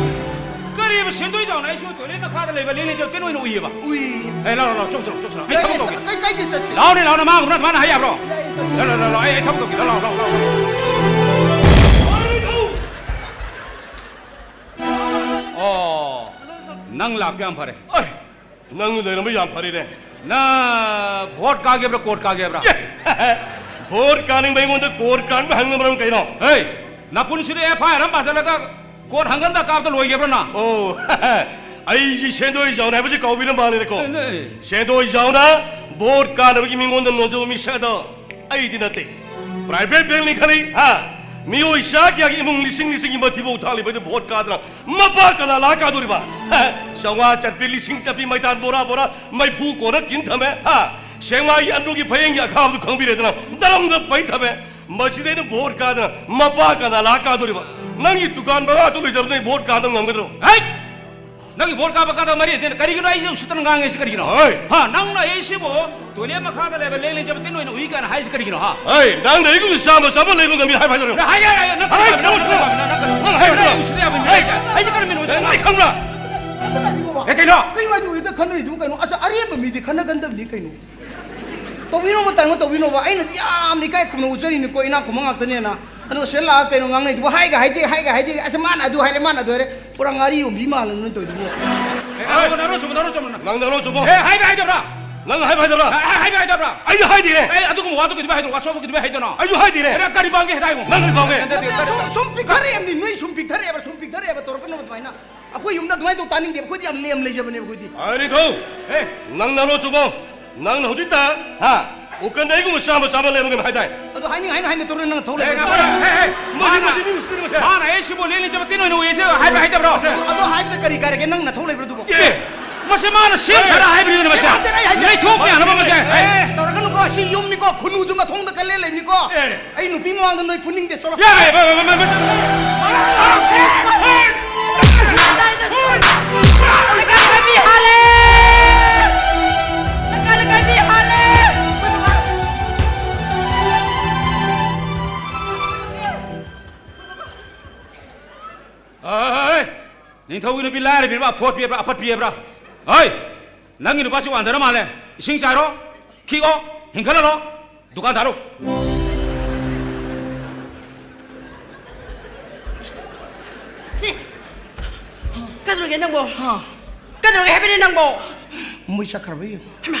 ꯀꯔꯤꯕ ꯁꯦꯟꯗꯣꯏ ꯆꯥꯎꯅ ꯑꯩꯁꯨ ꯇꯣꯏꯂꯦꯠ ꯃꯈꯥꯗ ꯂꯩꯕ ꯂꯦꯡ ꯂꯦꯡ ꯆꯦꯄꯇꯤꯟ ꯑꯣꯏꯅ ꯎꯏꯌꯦꯕ? ꯎꯏ꯫ ꯑꯦ, ꯂꯥꯎ, ꯂꯥꯎ, ꯂꯥꯎ, ꯆꯧꯁꯤ, ꯂꯥꯎ, ꯆꯧꯁꯤ, ꯂꯥꯎ꯫ ꯑꯩ ꯌꯥꯏ, ꯊꯕꯛ ꯇꯧꯒꯦ꯫ ꯀꯩ, ꯀꯩꯒꯤ ꯆꯠꯁꯤ? ꯂꯥꯎꯅꯦ, ꯂꯥꯎꯅꯦ, ꯃꯥ ꯉꯝꯅ ꯑꯗꯨꯃꯥꯏꯅ ꯍꯥꯏ ꯌꯥꯕ꯭ꯔꯣ? ꯌꯥꯏ, ꯆꯠꯁꯤ꯫ ꯂꯥꯎ, ꯂꯥꯎ, ꯂꯥꯎ, ꯂꯥꯎ, ꯑꯩ, ꯑꯩ ꯊꯕꯛ ꯇꯧꯒꯦ꯫ ꯂꯥꯎ, ꯂꯥꯎ, ꯂꯥꯎ, ꯂꯥꯎ, ꯂꯥꯎ꯫ ꯑꯣ, ꯅꯪ ꯂꯥꯛꯄ ꯌꯥꯝ ꯐꯔꯦ꯫ ꯑꯩ! ꯅꯪ ꯂꯩꯔꯝꯕ ꯌꯥꯝ ꯐꯔꯦꯅꯦ꯫ ꯅꯪ ꯚꯣꯠ ꯀꯥꯒꯦꯕ꯭ꯔꯥ, ꯀꯣꯔꯠ ꯀꯥꯒꯦꯕ꯭ꯔꯥ? ꯚꯣꯠ ꯀꯥꯅꯤꯡꯕ ꯑꯩꯉꯣꯟꯗ ꯀꯣꯔꯠ ꯀꯥꯅꯤꯡꯕ ꯍꯪꯅꯕ ꯃꯔꯝ ꯀꯩꯅꯣ? ꯍꯦ, ꯅꯄꯨꯟꯁꯤꯗ ꯑꯦꯐ ꯑꯥꯏ ꯑꯥꯔ ꯑꯃ ꯄꯥꯁꯤꯜꯂꯒ ꯀꯣꯔꯠ ꯍꯪꯒꯝꯗ ꯀꯥꯕꯗ ꯂꯣꯏꯒꯦꯕ꯭ꯔꯥ ꯅꯪ? ꯑꯣ, ꯑꯩꯁꯤ ꯁꯦꯟꯗꯣꯏ ꯖꯥꯎꯅ ꯍꯥꯏꯕꯁꯤ ꯀꯥꯎꯕꯤꯔ ꯃꯥꯜꯂꯦꯅꯦꯀꯣ꯫ ꯑꯦ, ꯅꯦ꯫ ꯁꯦꯟꯗꯣꯏ ꯖꯥꯎꯅ ꯚꯣꯠ ꯀꯥꯅꯕꯒꯤ ꯃꯤꯉꯣꯟꯗ ꯅꯣꯟꯖꯕ ꯃꯤꯁꯛ ꯑꯗꯣ ꯑꯩꯗꯤ ꯅꯠꯇꯦ꯫ ꯄ꯭ꯔꯥꯏꯚꯦꯠ ꯕꯦꯡꯛꯅꯤ ꯈꯜꯂꯤ, ꯍꯥ? ꯃꯤꯑꯣꯏ ꯆꯥ ꯀꯌꯥꯒꯤ ꯏꯃꯨꯡ ꯂꯤꯁꯤꯡ ꯂꯤꯁꯤꯡꯒꯤ ꯃꯊꯤꯕꯣꯡ ꯊꯥꯜꯂꯤꯕ ꯑꯩꯅ ꯚꯣꯠ ꯀꯥꯗꯅ ꯃꯄꯥ ꯀꯅꯥ ꯂꯥꯛ ꯀꯥꯗꯣꯔꯤꯕ? ꯍꯥ? ꯆꯥꯝꯃꯉꯥ ꯆꯠꯄꯤ, ꯂꯤꯁꯤꯡ ꯆꯠꯄꯤ ꯃꯩꯇꯥꯟ ꯕꯣꯔꯥ ꯕꯣꯔꯥ ꯃꯩꯐꯨ ꯀꯣꯟꯅ ꯀꯤꯟ ꯊꯝꯃꯦ, ꯍꯥ? ꯁꯦꯡꯃꯥꯏꯒꯤ ꯑꯟꯗ꯭ꯔꯣꯒꯤ ꯐꯌꯦꯡꯒꯤ ꯑꯈꯥꯕꯗꯨ ꯈꯪꯕꯤꯔꯦꯗꯅ ꯗꯔꯝꯗ ꯄꯩ ꯊꯝꯃꯦ꯫ ꯃꯁꯤꯗ ꯑꯩꯅ ꯚꯣꯠ ꯀꯥꯗꯅ ꯃꯄꯥ ꯀꯅꯥ ꯂꯥꯛ ꯀꯥꯗꯣꯔꯤꯕ? ꯅꯪꯒꯤ ꯗꯨꯀꯥꯟ ꯕꯔꯥꯗꯨ ꯂꯣꯏꯖꯕꯗ ꯑꯩ ꯚꯣꯠ ꯀꯥꯗꯕ ꯉꯝꯒꯗ꯭ꯔꯣ? ꯍꯩꯠ! ꯅꯪꯒꯤ ꯚꯣꯠ ꯀꯥꯕ ꯀꯥꯗꯕ ꯃꯔꯤ ꯂꯩꯇꯦ꯫ ꯀꯔꯤꯒꯤꯅꯣ ꯑꯩꯁꯦ ꯎꯁꯤꯠꯇꯅ ꯉꯥꯡꯉꯤꯁꯦ ꯀꯔꯤꯒꯤꯅꯣ? ꯍꯣꯏ꯫ ꯍꯥ, ꯅꯪꯅ ꯑꯩꯁꯤꯕꯨ ꯇꯣꯏꯂꯦꯠ ꯃꯈꯥꯗ ꯂꯩꯕ ꯂꯦꯡ ꯂꯦꯡ ꯆꯦꯄꯇꯤꯟ ꯑꯣꯏꯅ ꯎꯏ ꯀꯥꯏꯅ ꯍꯥꯏꯁꯤ ꯀꯔꯤꯒꯤꯅꯣ, ꯍꯥ? ꯍꯣꯏ, ꯅꯪꯅ ꯑꯩꯒꯨꯝꯅ ꯆꯥꯝꯃ ꯆꯥꯝꯃ ꯂꯩꯕ ꯉꯝꯃꯤ ꯍꯥꯏꯕ ꯍꯥꯏꯗꯣꯏꯔꯣ? ꯅꯪ ꯍꯥꯏ, ꯍꯥꯏ, ꯍꯥꯏ, ꯅꯪ ꯍꯥꯏ, ꯀꯔꯤ ꯅꯪ ꯅꯪ ꯅꯪ ꯍꯥꯏ, ꯅꯪ ꯅꯪ ꯎꯁꯤꯠꯇ ꯌꯥꯕ ꯃꯤ ꯍꯥꯏ, ꯂꯩꯁꯦ? ꯑꯩꯁꯦ ꯀꯔꯝꯕ ꯃꯤꯅꯣ ꯎꯁꯤꯠꯇꯅ ꯅꯪ ꯉꯥꯡꯉꯤ? ꯈꯪꯕ꯭ꯔꯥ? ꯑꯦ, ꯀꯩꯅꯣ? ꯀꯩ ꯋꯥꯔꯤꯗꯣ ꯎꯏꯗ ꯈꯟꯅꯔꯤꯗꯨꯕꯨ ꯀꯩꯅꯣ? ꯑꯁ, ꯑꯔꯦꯝꯕ ꯃꯤꯗꯤ ꯈꯟꯅꯒꯟꯗꯕꯅꯤ ꯀꯩꯅꯣ? ꯇꯧꯕꯤꯅꯣꯕ, ꯇꯥꯏꯉꯣ, ꯇꯧꯕꯤꯅꯣꯕ꯫ ꯑꯩꯅꯗꯤ ꯌꯥꯝꯅ ꯏꯀꯥꯏ ꯈꯨꯝꯅ ꯎꯠꯆꯔꯤꯅꯤꯀꯣ, ꯏꯅꯥꯛ ꯈꯨꯟꯕ ꯉꯥꯛꯇꯅꯦꯅ꯫ ꯑꯗꯣ ꯁꯤꯗ ꯂꯥꯛꯑꯒ ꯀꯩꯅꯣ ꯉꯥꯡꯅꯩꯗꯨꯕꯨ? ꯍꯥꯏꯒ ꯍꯥꯏꯗꯦ, ꯍꯥꯏꯒ ꯍꯥꯏꯗꯦ, ꯑꯁ, ꯃꯥꯅ ꯑꯗꯨ ꯍꯥꯏꯔꯦ, ꯃꯥꯅ ꯑꯗꯨ ꯍꯥꯏꯔꯦ, ꯄꯨꯔꯥ ꯉꯥꯔꯤ ꯌꯣꯟꯕꯤ ꯃꯥꯜꯂꯦ ꯅꯣꯏ ꯇꯧꯔꯤꯗꯨꯕꯨ꯫ ꯑꯦ, ꯅꯔꯣꯟ ꯆꯨꯝꯕ, ꯅꯔꯣꯟ ꯆꯨꯝꯕ, ꯅꯪ ꯅꯔꯣꯟ ꯆꯨꯝꯃꯣ꯫ ꯑꯦ, ꯍꯥꯏꯕ ꯍꯥꯏꯗꯕ꯭ꯔꯥ? ꯅꯪ ꯍꯥꯏꯕ ꯍꯥꯏꯗꯕ꯭ꯔꯥ? ꯑꯦ, ꯍꯥꯏꯕ ꯍꯥꯏꯗꯕ꯭ꯔꯥ? ꯑꯩꯅ ꯍꯥꯏꯗꯦꯅꯦ꯫ ꯑꯦ, ꯑꯗꯨꯒꯨꯝꯕ ꯋꯥꯗꯨ ꯀꯩꯗꯧꯕꯩ ꯍꯥꯏꯗꯣꯏꯅꯣ? ꯋꯥꯁꯣꯞꯇ ꯀꯩꯗꯧꯕꯩ ꯍꯥꯏꯗꯣꯏꯅꯣ? ꯑꯩꯁꯨ ꯍꯥꯏꯗꯦꯅꯦ꯫ ꯑꯦ, ꯀꯔꯤ ꯄꯥꯝꯒꯦ ꯍꯥꯏꯗꯥꯏꯕꯣ? ꯅꯪ ꯀꯔꯤ ꯄꯥꯝꯒꯦ? ꯅꯠꯇꯦ, ꯅꯠꯇꯦ, ꯁꯨꯝ, ꯁꯨꯝ ꯄꯤꯛꯊꯔꯛꯑꯦꯕꯅꯤ, ꯅꯣꯏ ꯁꯨꯝ ꯄꯤꯛꯊꯔꯛꯑꯦꯕ, ꯁꯨꯝ ꯄꯤꯛꯊꯔꯛꯑꯦꯕ, ꯇꯧꯔꯛꯀꯅꯣ ꯑꯗꯨꯃꯥꯏꯅ꯫ ꯑꯩꯈꯣꯏ ꯌꯨꯝꯗ ꯑꯗꯨꯃꯥꯏꯅ ꯇꯧ ꯇꯥꯅꯤꯡꯗꯦꯕ, ꯑꯩꯈꯣꯏꯗꯤ ꯌꯥꯝ ꯂꯦꯝ ꯂꯩꯖꯕꯅꯦꯕ ꯑꯩꯈꯣꯏꯗꯤ꯫ ꯑꯥ, ꯅꯤꯡꯊꯧ, ꯑꯦ, ꯅꯪ ꯅꯔꯣꯟ ꯆꯨꯝꯃꯣ꯫ ꯅꯪꯅ ꯍꯧꯖꯤꯛꯇ, ꯍꯥ, ꯎꯀꯟꯗ ꯑꯩꯒꯨꯝꯕ ꯆꯥꯝꯃ ꯆꯥꯝꯃ ꯂꯩꯔꯝꯒꯅꯤ ꯍꯥꯏꯗꯥꯏ? ꯑꯗꯣ ꯍꯥꯏꯅꯤꯡ ꯍꯥꯏꯅ ꯍꯥꯏꯅ ꯇꯧꯔ ꯅꯪꯅ ꯊꯧ ꯑꯦ, ꯂꯩꯕ꯫ ꯉꯥꯏꯈꯣ, ꯑꯦ, ꯑꯦ, ꯑꯦ, ꯃꯁꯤ, ꯃꯥꯅ, ꯃꯁꯤ ꯃꯤ ꯎꯁꯤꯠꯇ꯭ꯔꯤꯕ ꯃꯁꯦ꯫ ꯃꯥꯅ ꯑꯩ ꯁꯤꯕꯨ ꯂꯦꯟ ꯂꯦꯟꯖꯕ ꯇꯤꯟ ꯑꯣꯏꯅ ꯎꯏ ꯍꯥꯏꯁꯦ ꯍꯥꯏꯕ ꯍꯩꯇꯕ꯭ꯔꯣ? ꯃꯁꯦ꯫ ꯑꯗꯣ ꯍꯥꯏꯕꯗ ꯀꯔꯤ ꯀꯥꯏꯔꯒꯦ, ꯅꯪ ꯅꯊꯧ ꯂꯩꯕ꯭ꯔꯣ ꯑꯗꯨꯕꯣ? ꯑꯦ, ꯃꯁꯤ ꯃꯥꯅ ꯁꯦꯝ ꯁꯥꯔ ꯍꯥꯏꯕꯅꯤꯅ ꯃꯁꯦ꯫ ꯁꯦꯝ ꯁꯥꯔ ꯑꯩ ꯍꯥꯏꯁꯦ꯫ ꯂꯩꯊꯣꯛꯄ ꯌꯥꯅꯕ ꯃꯁꯦ꯫ ꯑꯦ, ꯇꯧꯔꯛꯀꯅꯨꯀꯣ, ꯁꯤ ꯌꯨꯝꯅꯤꯀꯣ, ꯈꯨꯟꯅꯨꯁꯨ ꯃꯊꯣꯡꯗ ꯀꯜꯂꯦ ꯂꯩꯕꯅꯤꯀꯣ꯫ ꯑꯦ꯫ ꯑꯩ ꯅꯨꯄꯤ ꯃꯃꯥꯡꯗ ꯅꯣꯏ ꯐꯨꯅꯤꯡꯗꯦ, ꯆꯠꯂꯣ꯫ ꯌꯥꯔꯦ, ꯃ-, ꯃ-, ꯃ-, ꯃ-, ꯂꯩꯀꯥꯏ ꯂꯩꯀꯥꯏ ꯃꯤ ꯍꯥꯜꯂꯦ! ꯂꯩꯀꯥꯏ ꯂꯩꯀꯥꯏ ꯃꯤ ꯍꯥꯜꯂꯦ! ꯍꯣꯏ! ꯅꯤꯡꯊꯧꯒꯤ ꯅꯨꯄꯤ ꯂꯥꯏꯔꯕꯤꯔꯕ, ꯑꯐꯣꯠꯄꯤ ꯍꯥꯏꯕ꯭ꯔꯥ, ꯑꯄꯠꯄꯤ ꯍꯥꯏꯕ꯭ꯔꯥ? ꯍꯣꯏ! ꯅꯪꯒꯤ ꯅꯨꯄꯥꯁꯤ ꯋꯥꯟꯊꯔ ꯃꯥꯜꯂꯦ꯫ ꯏꯁꯤꯡ ꯆꯥꯏꯔꯣ, ꯈꯤꯛꯑꯣ, ꯍꯤꯡꯈꯠꯍꯜꯂꯣ, ꯗꯨꯀꯥꯟ ꯊꯥꯔꯣ꯫ ꯁꯤ, ꯀꯩꯗꯧꯔꯒꯦ ꯅꯪꯕꯣ? ꯍꯥ? ꯀꯩꯗꯧꯔꯒꯦ ꯍꯥꯏꯕꯅꯤ ꯅꯪꯕꯣ? ꯃꯣꯏ ꯆꯠꯈ꯭ꯔꯕ ꯌꯦꯡꯉꯨ꯫ ꯍꯩꯃꯥ!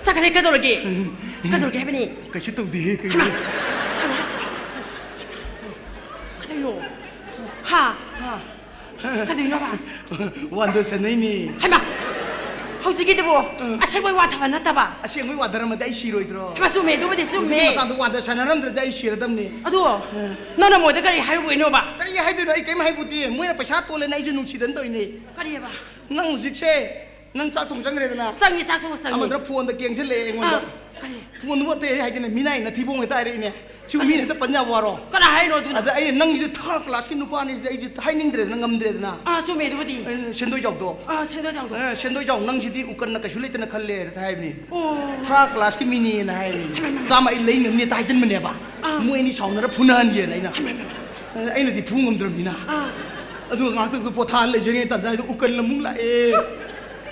ꯆꯠꯈ꯭ꯔꯦ, ꯀꯩꯗꯧꯔꯒꯦ? ꯎꯝ꯫ ꯀꯩꯗꯧꯔꯒꯦ ꯍꯥꯏꯕꯅꯤ? ꯀꯩꯁꯨ ꯇꯧꯗꯦꯍꯦ, ꯀꯩꯅꯣ? ꯍꯩꯃꯥ! ꯀꯩꯅꯣ ꯍꯥꯏꯁꯤꯕꯣ? ꯀꯩꯗꯧꯔꯤꯅꯣ? ꯍꯥ? ꯍꯥ? ꯀꯩꯗꯧꯔꯤꯅꯣꯕ? ꯋꯥꯟꯗ ꯁꯥꯟꯅꯩꯅꯦ꯫ ꯍꯩꯃꯥ! ꯍꯧꯖꯤꯛꯀꯤꯗꯨꯕꯨ ꯎꯝ꯫ ꯑꯁꯦꯡꯕꯩ ꯋꯥꯟꯊꯕ ꯅꯠꯇꯕ? ꯑꯁꯦꯡꯕꯩ ꯋꯥꯟꯊꯔꯝꯃꯗꯤ ꯑꯩ ꯁꯤꯔꯣꯏꯗ꯭ꯔꯣ? ꯍꯩꯃꯥ, ꯆꯨꯝꯃꯦ, ꯑꯗꯨꯕꯨꯗꯤ ꯆꯨꯝꯃꯦ꯫ ꯍꯧꯖꯤꯛꯀꯤ ꯃꯇꯥꯡꯗ ꯋꯥꯟꯗ ꯁꯥꯟꯅꯔꯝꯗ꯭ꯔꯗꯤ ꯑꯩ ꯁꯤꯔꯗꯝꯅꯦ꯫ ꯑꯗꯣ, ꯎꯝ꯫ ꯅꯪꯅ ꯃꯣꯏꯗ ꯀꯔꯤ ꯍꯥꯏꯔꯨꯕꯩꯅꯣꯕ? ꯀꯔꯤ ꯍꯥꯏꯗꯣꯏꯅꯣ? ꯑꯩ ꯀꯩꯝ ꯍꯥꯏꯕꯨꯗꯤ꯫ ꯃꯣꯏꯅ ꯄꯩꯁꯥ ꯇꯣꯜꯂꯦꯅ ꯑꯩꯁꯨ ꯅꯨꯡꯁꯤꯗꯅ ꯇꯧꯔꯤꯅꯦ꯫ ꯀꯔꯤꯑꯕ? ꯅꯪ ꯍꯧꯖꯤꯛꯁꯦ ꯅꯪ ꯆꯥꯛ ꯊꯣꯡ ꯆꯪꯈ꯭ꯔꯦꯗꯅ? ꯆꯪꯉꯤ, ꯆꯥꯛ ꯊꯣꯡ ꯆꯪꯉꯤ꯫ ꯑꯃꯗꯨꯅ ꯐꯣꯟꯗ ꯀꯦꯡꯁꯤꯜꯂꯛꯑꯦ ꯑꯩꯉꯣꯟꯗ꯫ ꯑꯥ, ꯀꯔꯤ? ꯐꯣꯟꯗꯨꯕꯨ ꯑꯇꯩ ꯍꯥꯏꯗꯅ ꯃꯤꯅꯥꯏ ꯅꯊꯤꯕꯣꯡ ꯍꯦꯛꯇ ꯍꯥꯏꯔꯛꯏꯅꯦ꯫ ꯁꯤꯕꯨ ꯃꯤꯅ ꯍꯦꯛꯇ ꯄꯟ ꯌꯥꯕ ꯋꯥꯔꯣ? ꯀꯅꯥ ꯍꯥꯏꯔꯤꯅꯣ ꯑꯗꯨꯅ? ꯑꯗ ꯑꯩꯅ ꯅꯪꯁꯤꯗꯤ ꯊꯥꯔ ꯀ꯭ꯂꯥꯁꯀꯤ ꯅꯨꯄꯥꯅꯤ ꯁꯤꯗꯤ ꯑꯩꯁꯦ ꯍꯥꯏꯅꯤꯡꯗ꯭ꯔꯦꯗꯅ, ꯉꯝꯗ꯭ꯔꯦꯗꯅ꯫ ꯑꯥ, ꯆꯨꯝꯃꯦ ꯑꯗꯨꯕꯨꯗꯤ꯫ ꯑꯩꯅ ꯁꯦꯟꯗꯣꯏ ꯆꯥꯎꯗꯣ꯫ ꯑꯥ, ꯁꯦꯟꯗꯣꯏ ꯆꯥꯎꯗꯣ꯫ ꯑꯦ, ꯁꯦꯟꯗꯣꯏ ꯆꯥꯎ, ꯅꯪꯁꯤꯗꯤ ꯎꯀꯟꯅ ꯀꯩꯁꯨ ꯂꯩꯇꯅ ꯈꯜꯂꯦ ꯍꯥꯏꯕꯅꯤ꯫ ꯑꯣ꯫ ꯊꯥꯔ ꯀ꯭ꯂꯥꯁꯀꯤ ꯃꯤꯅꯦꯅ ꯍꯥꯏꯔꯤꯅꯤ꯫ ꯍꯩꯃꯥ, ꯍꯩꯃꯥ꯫ ꯇꯥꯃ ꯑꯩ ꯂꯩ ꯉꯝꯅꯤ ꯍꯦꯛꯇ ꯍꯥꯏꯖꯤꯟꯕꯅꯦꯕ꯫ ꯑꯥ꯫ ꯃꯣꯏ ꯑꯅꯤ ꯁꯥꯎꯅꯔ ꯐꯨꯅꯍꯟꯒꯦꯅ ꯑꯩꯅ꯫ ꯍꯩꯃꯥ, ꯍꯩꯃꯥ꯫ ꯑꯩꯅꯗꯤ ꯐꯨ ꯉꯝꯗ꯭ꯔꯕꯅꯤꯅ꯫ ꯑꯥ꯫ ꯑꯗꯨꯒ ꯉꯥꯏꯍꯥꯛꯇꯪ ꯄꯣꯊꯥ ꯂꯩꯖꯔꯤꯉꯩ ꯇꯥꯟꯖꯥꯗꯨꯗ ꯎꯀꯜ ꯑꯃꯨꯛ ꯂꯥꯛꯑꯦ꯫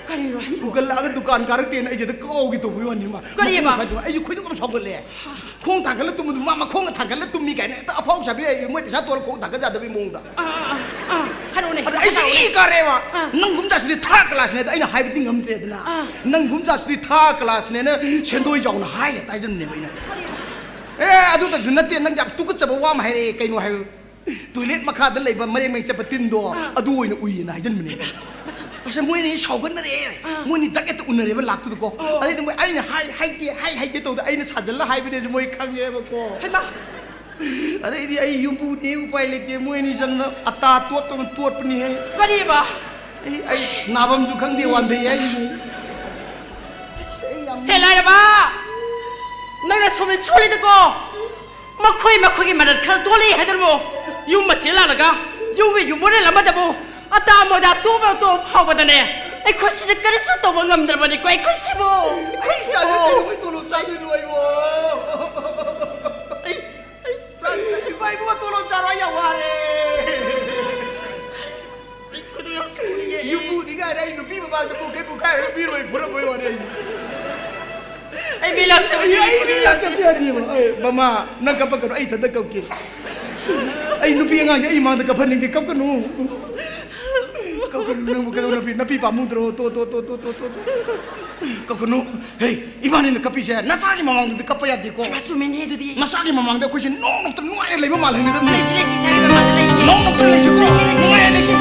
ꯀꯔꯤꯅꯣ ꯍꯥꯏꯁꯤꯕꯣ? ꯎꯒꯜꯂꯛꯑꯒ ꯗꯨꯀꯥꯟ ꯀꯥꯔꯛꯇꯦꯅ ꯑꯩꯁꯤꯗ ꯀꯥꯎꯒꯦ ꯇꯧꯕꯩ ꯋꯥꯅꯤ ꯃꯥ꯫ ꯀꯔꯤꯕ? ꯃꯈꯣꯡ ꯁ꯭ꯋꯥꯏꯗ ꯑꯩꯁꯨ ꯈꯣꯏꯗꯧ ꯌꯥꯝ ꯁꯥꯎꯒꯠꯂꯦ꯫ ꯈꯣꯡ ꯊꯥꯡꯒꯠꯂ ꯇꯨꯝꯕꯗꯨ ꯃꯥ ꯃꯈꯣꯡꯒ ꯊꯥꯡꯒꯠꯂ ꯇꯨꯝꯃꯤ ꯀꯥꯏꯅ ꯍꯦꯛꯇ ꯑꯐꯥꯎ ꯁꯥꯕꯤ ꯂꯩ꯫ ꯃꯣꯏ ꯄꯩꯁꯥ ꯇꯣꯜꯂ ꯈꯣꯡ ꯊꯥꯡꯒꯠ ꯌꯥꯗꯕꯒꯤ ꯃꯑꯣꯡꯗ꯫ ꯑꯥ, ꯑꯥ, ꯑꯥ, ꯍꯥꯏꯔꯛꯑꯣꯅꯦ, ꯑꯗ ꯑꯩꯁꯨ ꯍꯥꯏꯔꯛꯑꯣꯅꯦ꯫ ꯏ ꯀꯥꯔꯦꯕ꯫ ꯑꯥ꯫ ꯅꯪꯒꯨꯝꯖꯥꯁꯤꯗꯤ ꯊꯥꯔ ꯀ꯭ꯂꯥꯁꯅꯦꯗ ꯑꯩꯅ ꯍꯥꯏꯕꯗꯤ ꯉꯝꯗ꯭ꯔꯦꯗꯅ꯫ ꯑꯥ꯫ ꯅꯪꯒꯨꯝꯖꯥꯁꯤꯗꯤ ꯊꯥꯔ ꯀ꯭ꯂꯥꯁꯅꯦꯅ ꯁꯦꯟꯗꯣꯏ ꯆꯥꯎꯅ ꯍꯥꯏ ꯍꯦꯛꯇ ꯍꯥꯏꯖꯟꯕꯅꯦꯕ ꯑꯩꯅ꯫ ꯑꯦ, ꯑꯗꯨꯗꯁꯨ ꯅꯠꯇꯦ, ꯅꯪ ꯌꯥꯝ ꯇꯨꯀꯠꯆꯕ ꯋꯥ ꯑꯃ ꯍꯥꯏꯔꯛꯑꯦ꯫ ꯀꯩꯅꯣ ꯍꯥꯏꯕ? ꯇꯣꯏꯂꯦꯠ ꯃꯈꯥꯗ ꯂꯩꯕ ꯃꯔꯦꯡ ꯃꯔꯦꯡ ꯆꯠꯄ ꯇꯤꯟꯗꯣ, ꯑꯥ꯫ ꯑꯗꯨ ꯑꯣꯏꯅ ꯎꯏꯌꯦꯅ ꯍꯥꯏꯖꯟꯕꯅꯦ꯫ ꯃꯁꯤ, ꯃꯁꯤ꯫ ꯑꯁ, ꯃꯣꯏꯅꯤ ꯁꯥꯎꯒꯠꯅꯔꯦ꯫ ꯑꯥ꯫ ꯃꯣꯏꯅꯤ ꯗꯛ ꯍꯦꯛꯇ ꯎꯅꯔꯦꯕ ꯂꯥꯛꯇꯨꯗꯀꯣ꯫ ꯑꯣ꯫ ꯑꯗꯩꯗꯤ ꯃꯣꯏ ꯑꯩꯅ ꯍꯥꯏ ꯍꯩꯇꯦ, ꯍꯥꯏ ꯍꯩꯇꯦ ꯇꯧꯗ ꯑꯩꯅ ꯁꯥꯖꯜꯂ ꯍꯥꯏꯕꯅꯦꯁꯦ ꯃꯣꯏ ꯈꯪꯉꯦꯕꯀꯣ꯫ ꯍꯩꯃꯥ! ꯑꯗꯩꯗꯤ ꯑꯩ ꯌꯨꯝꯕꯨꯅꯦ, ꯎꯄꯥꯏ ꯂꯩꯇꯦ, ꯃꯣꯏꯅꯤ ꯆꯪꯅ ꯑꯇꯥ ꯇꯣꯠꯇꯧꯅ ꯇꯣꯠꯄꯅꯤꯍꯦ꯫ ꯀꯔꯤꯕ? ꯑꯩ, ꯑꯩ ꯅꯥꯐꯝꯁꯨ ꯈꯪꯗꯦ, ꯋꯥꯟꯊꯩ ꯍꯥꯏꯔꯤꯅꯤ꯫ ꯑꯩ ꯌꯥꯝ ꯍꯦ ꯂꯥꯏꯔꯕ! ꯅꯪꯅ ꯁꯣꯝꯗ ꯁꯣꯜꯂꯤꯗꯀꯣ꯫ ꯃꯈꯣꯏ ꯃꯈꯣꯏꯒꯤ ꯃꯔꯜ ꯈꯔ ꯊꯣꯛꯂꯛꯏ ꯍꯥꯏꯗꯅꯃꯣ꯫ ꯌꯨꯝ ꯃꯁꯤ ꯂꯥꯛꯂꯒ ꯌꯨꯝꯒꯤ ꯌꯨꯝꯕꯨꯔꯦꯜ ꯑꯃꯗꯕꯨ ꯑꯇꯥ ꯃꯣꯏꯗꯥ ꯇꯣꯞ ꯇꯣꯞ ꯐꯥꯎꯕꯗꯅꯦ꯫ ꯑꯩꯈꯣꯏ ꯁꯤꯗ ꯀꯔꯤꯁꯨ ꯇꯧꯕ ꯉꯝꯗ꯭ꯔꯕꯅꯤꯀꯣ ꯑꯩꯈꯣꯏꯁꯤꯕꯨ꯫ ꯑꯩ ꯀꯩꯗꯧꯕꯩ ꯇꯣꯂꯣꯞ ꯆꯥꯗꯣꯏꯅꯣ ꯑꯩꯕꯣ? ꯑꯩ, ꯑꯩ, ꯏꯕꯥꯏ ꯏꯕꯨꯡꯉꯣ ꯇꯣꯂꯣꯞ ꯆꯥꯔꯣ, ꯑꯩ ꯌꯥꯝ ꯋꯥꯔꯦ꯫ ꯑꯩ ꯈꯨꯗꯤꯡ ꯌꯥꯝ ꯁꯥꯎꯅꯤꯡꯉꯦ꯫ ꯌꯨꯝꯕꯨꯅꯤ ꯀꯥꯏꯅ ꯑꯩ ꯅꯨꯄꯤ ꯃꯃꯥꯡꯗ ꯄꯨꯈꯩ ꯄꯨꯈꯥꯏꯔꯒ ꯃꯤ ꯂꯣꯏ ꯐꯨꯔꯝꯕꯩ ꯋꯥꯅꯤ ꯑꯩ꯫ ꯑꯩ ꯃꯤ ꯂꯥꯛꯆꯕꯅꯤ, ꯑꯩ ꯃꯤ ꯂꯥꯛꯆꯕ ꯌꯥꯗꯦꯕ꯫ ꯑꯩ, ꯃꯃꯥ, ꯅꯪ ꯀꯞꯄꯛꯀꯅꯨ, ꯑꯩ ꯏꯊꯟꯇ ꯀꯞꯀꯦ꯫ ꯑꯩ ꯅꯨꯄꯤ ꯑꯉꯥꯡꯁꯦ ꯑꯩ ꯃꯥꯡꯗ ꯀꯞꯍꯟꯅꯤꯡꯗꯦ, ꯀꯞꯀꯅꯨ꯫ ꯀꯞꯀꯅꯨ, ꯅꯪꯕꯨ ꯀꯩꯗꯧ ꯅꯨꯄꯤ, ꯅꯄꯤ ꯄꯥꯝꯃꯨꯗ꯭ꯔꯣ? ꯇꯣ, ꯇꯣ, ꯇꯣ꯫ ꯀꯞꯀꯅꯨ꯫ ꯍꯦ, ꯏꯕꯥꯅꯤꯅ ꯀꯞꯄꯤꯁꯦ ꯅꯆꯥꯒꯤ ꯃꯃꯥꯡꯗꯗꯤ ꯀꯞꯄ ꯌꯥꯗꯦꯀꯣ꯫ ꯍꯩꯃꯥ, ꯆꯨꯝꯃꯤꯅꯦ ꯑꯗꯨꯗꯤ꯫ ꯅꯆꯥꯒꯤ ꯃꯃꯥꯡꯗ ꯑꯩꯈꯣꯏꯁꯦ ꯅꯣꯛ ꯅꯣꯛꯇ ꯅꯨꯡꯉꯥꯏꯅ ꯂꯩꯕ ꯃꯥꯜꯍꯟꯒꯗꯕꯅꯤ꯫ ꯂꯩꯁꯤ, ꯂꯩꯁꯤ, ꯏꯆꯥꯒꯤ ꯃꯃꯥꯡꯗ ꯂꯩꯁꯤ꯫ ꯅꯣꯛ ꯅꯣꯛꯇ ꯂꯩꯁꯤꯀꯣ꯫ ꯅꯨꯡꯉꯥꯏꯅ ꯂꯩꯁꯤ꯫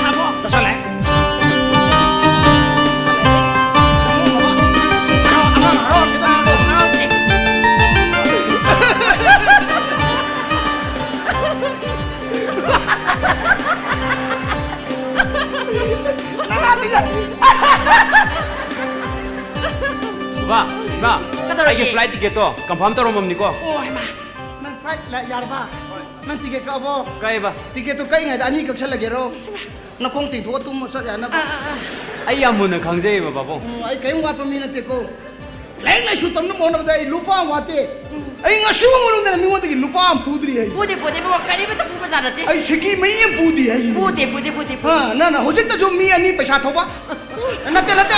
ꯊꯝꯃꯣ꯫ ꯆꯠꯁꯜꯂꯦ꯫ ꯑꯉꯥꯡ ꯍꯔꯥꯎꯔꯝꯒꯦ ꯇꯧꯔꯤꯗꯣ꯫ ꯏꯃꯥ, ꯏꯃꯥ, ꯀꯩꯗꯧꯔꯒꯦ? ꯑꯩꯒꯤ flight ticketꯇꯣ confirm ꯇꯧꯔꯝꯃꯕꯅꯤꯀꯣ꯫ ꯑꯣ, ꯍꯩꯃꯥ꯫ ꯅꯪ flight ꯂ-, ꯌꯥꯔꯕ? ꯅꯪ ticket ꯀꯛꯑꯕꯣ? ꯀꯛꯑꯦꯕ꯫ Ticketꯇꯣ ꯀꯛꯏꯉꯩꯗ ꯑꯅꯤ ꯀꯛꯁꯜꯂꯒꯦꯔꯣ? ꯅꯈꯣꯡ ꯇꯤꯡꯊꯣꯛꯑ ꯇꯨꯝꯃ ꯆꯠ ꯌꯥꯅꯕ? ꯑꯥ, ꯑꯥ, ꯑꯥ꯫ ꯑꯩ ꯌꯥꯝ ꯃꯨꯟꯅ ꯈꯪꯖꯩꯌꯦꯕ, ꯄꯥꯕꯨꯡ꯫ ꯎꯝ, ꯑꯩ ꯀꯔꯤꯝ ꯋꯥꯠꯄ ꯃꯤ ꯅꯠꯇꯦꯀꯣ꯫ ꯂꯥꯏꯔꯤꯛ ꯂꯥꯏꯁꯨ ꯇꯝꯅꯕ ꯍꯣꯠꯅꯕꯗ ꯑꯩ ꯂꯨꯄꯥ ꯑꯃ ꯋꯥꯠꯇꯦ꯫ ꯑꯩ ꯉꯁꯤꯐꯥꯎ ꯃꯅꯨꯡꯗ ꯃꯤꯉꯣꯟꯗꯒꯤ ꯂꯨꯄꯥ ꯑꯃ ꯄꯨꯗ꯭ꯔꯤ ꯑꯩ꯫ ꯄꯨꯗꯦ, ꯄꯨꯗꯦ, ꯏꯕꯨꯡꯉꯣ, ꯀꯔꯤꯃꯠꯇ ꯄꯨꯕ ꯖꯥꯠ ꯅꯠꯇꯦ꯫ ꯑꯩ ꯁꯤꯀꯤ ꯃꯩ ꯑꯃ ꯄꯨꯗꯦ ꯑꯩ꯫ ꯄꯨꯗꯦ, ꯄꯨꯗꯦ, ꯄꯨꯗꯦ, ꯄꯨꯗꯦ꯫ ꯑ, ꯅꯪꯅ ꯍꯧꯖꯤꯛꯇꯁꯨ ꯃꯤ ꯑꯅꯤ ꯄꯩꯁꯥ ꯊꯧꯕ? ꯅꯠꯇꯦ, ꯅꯠꯇꯦ꯫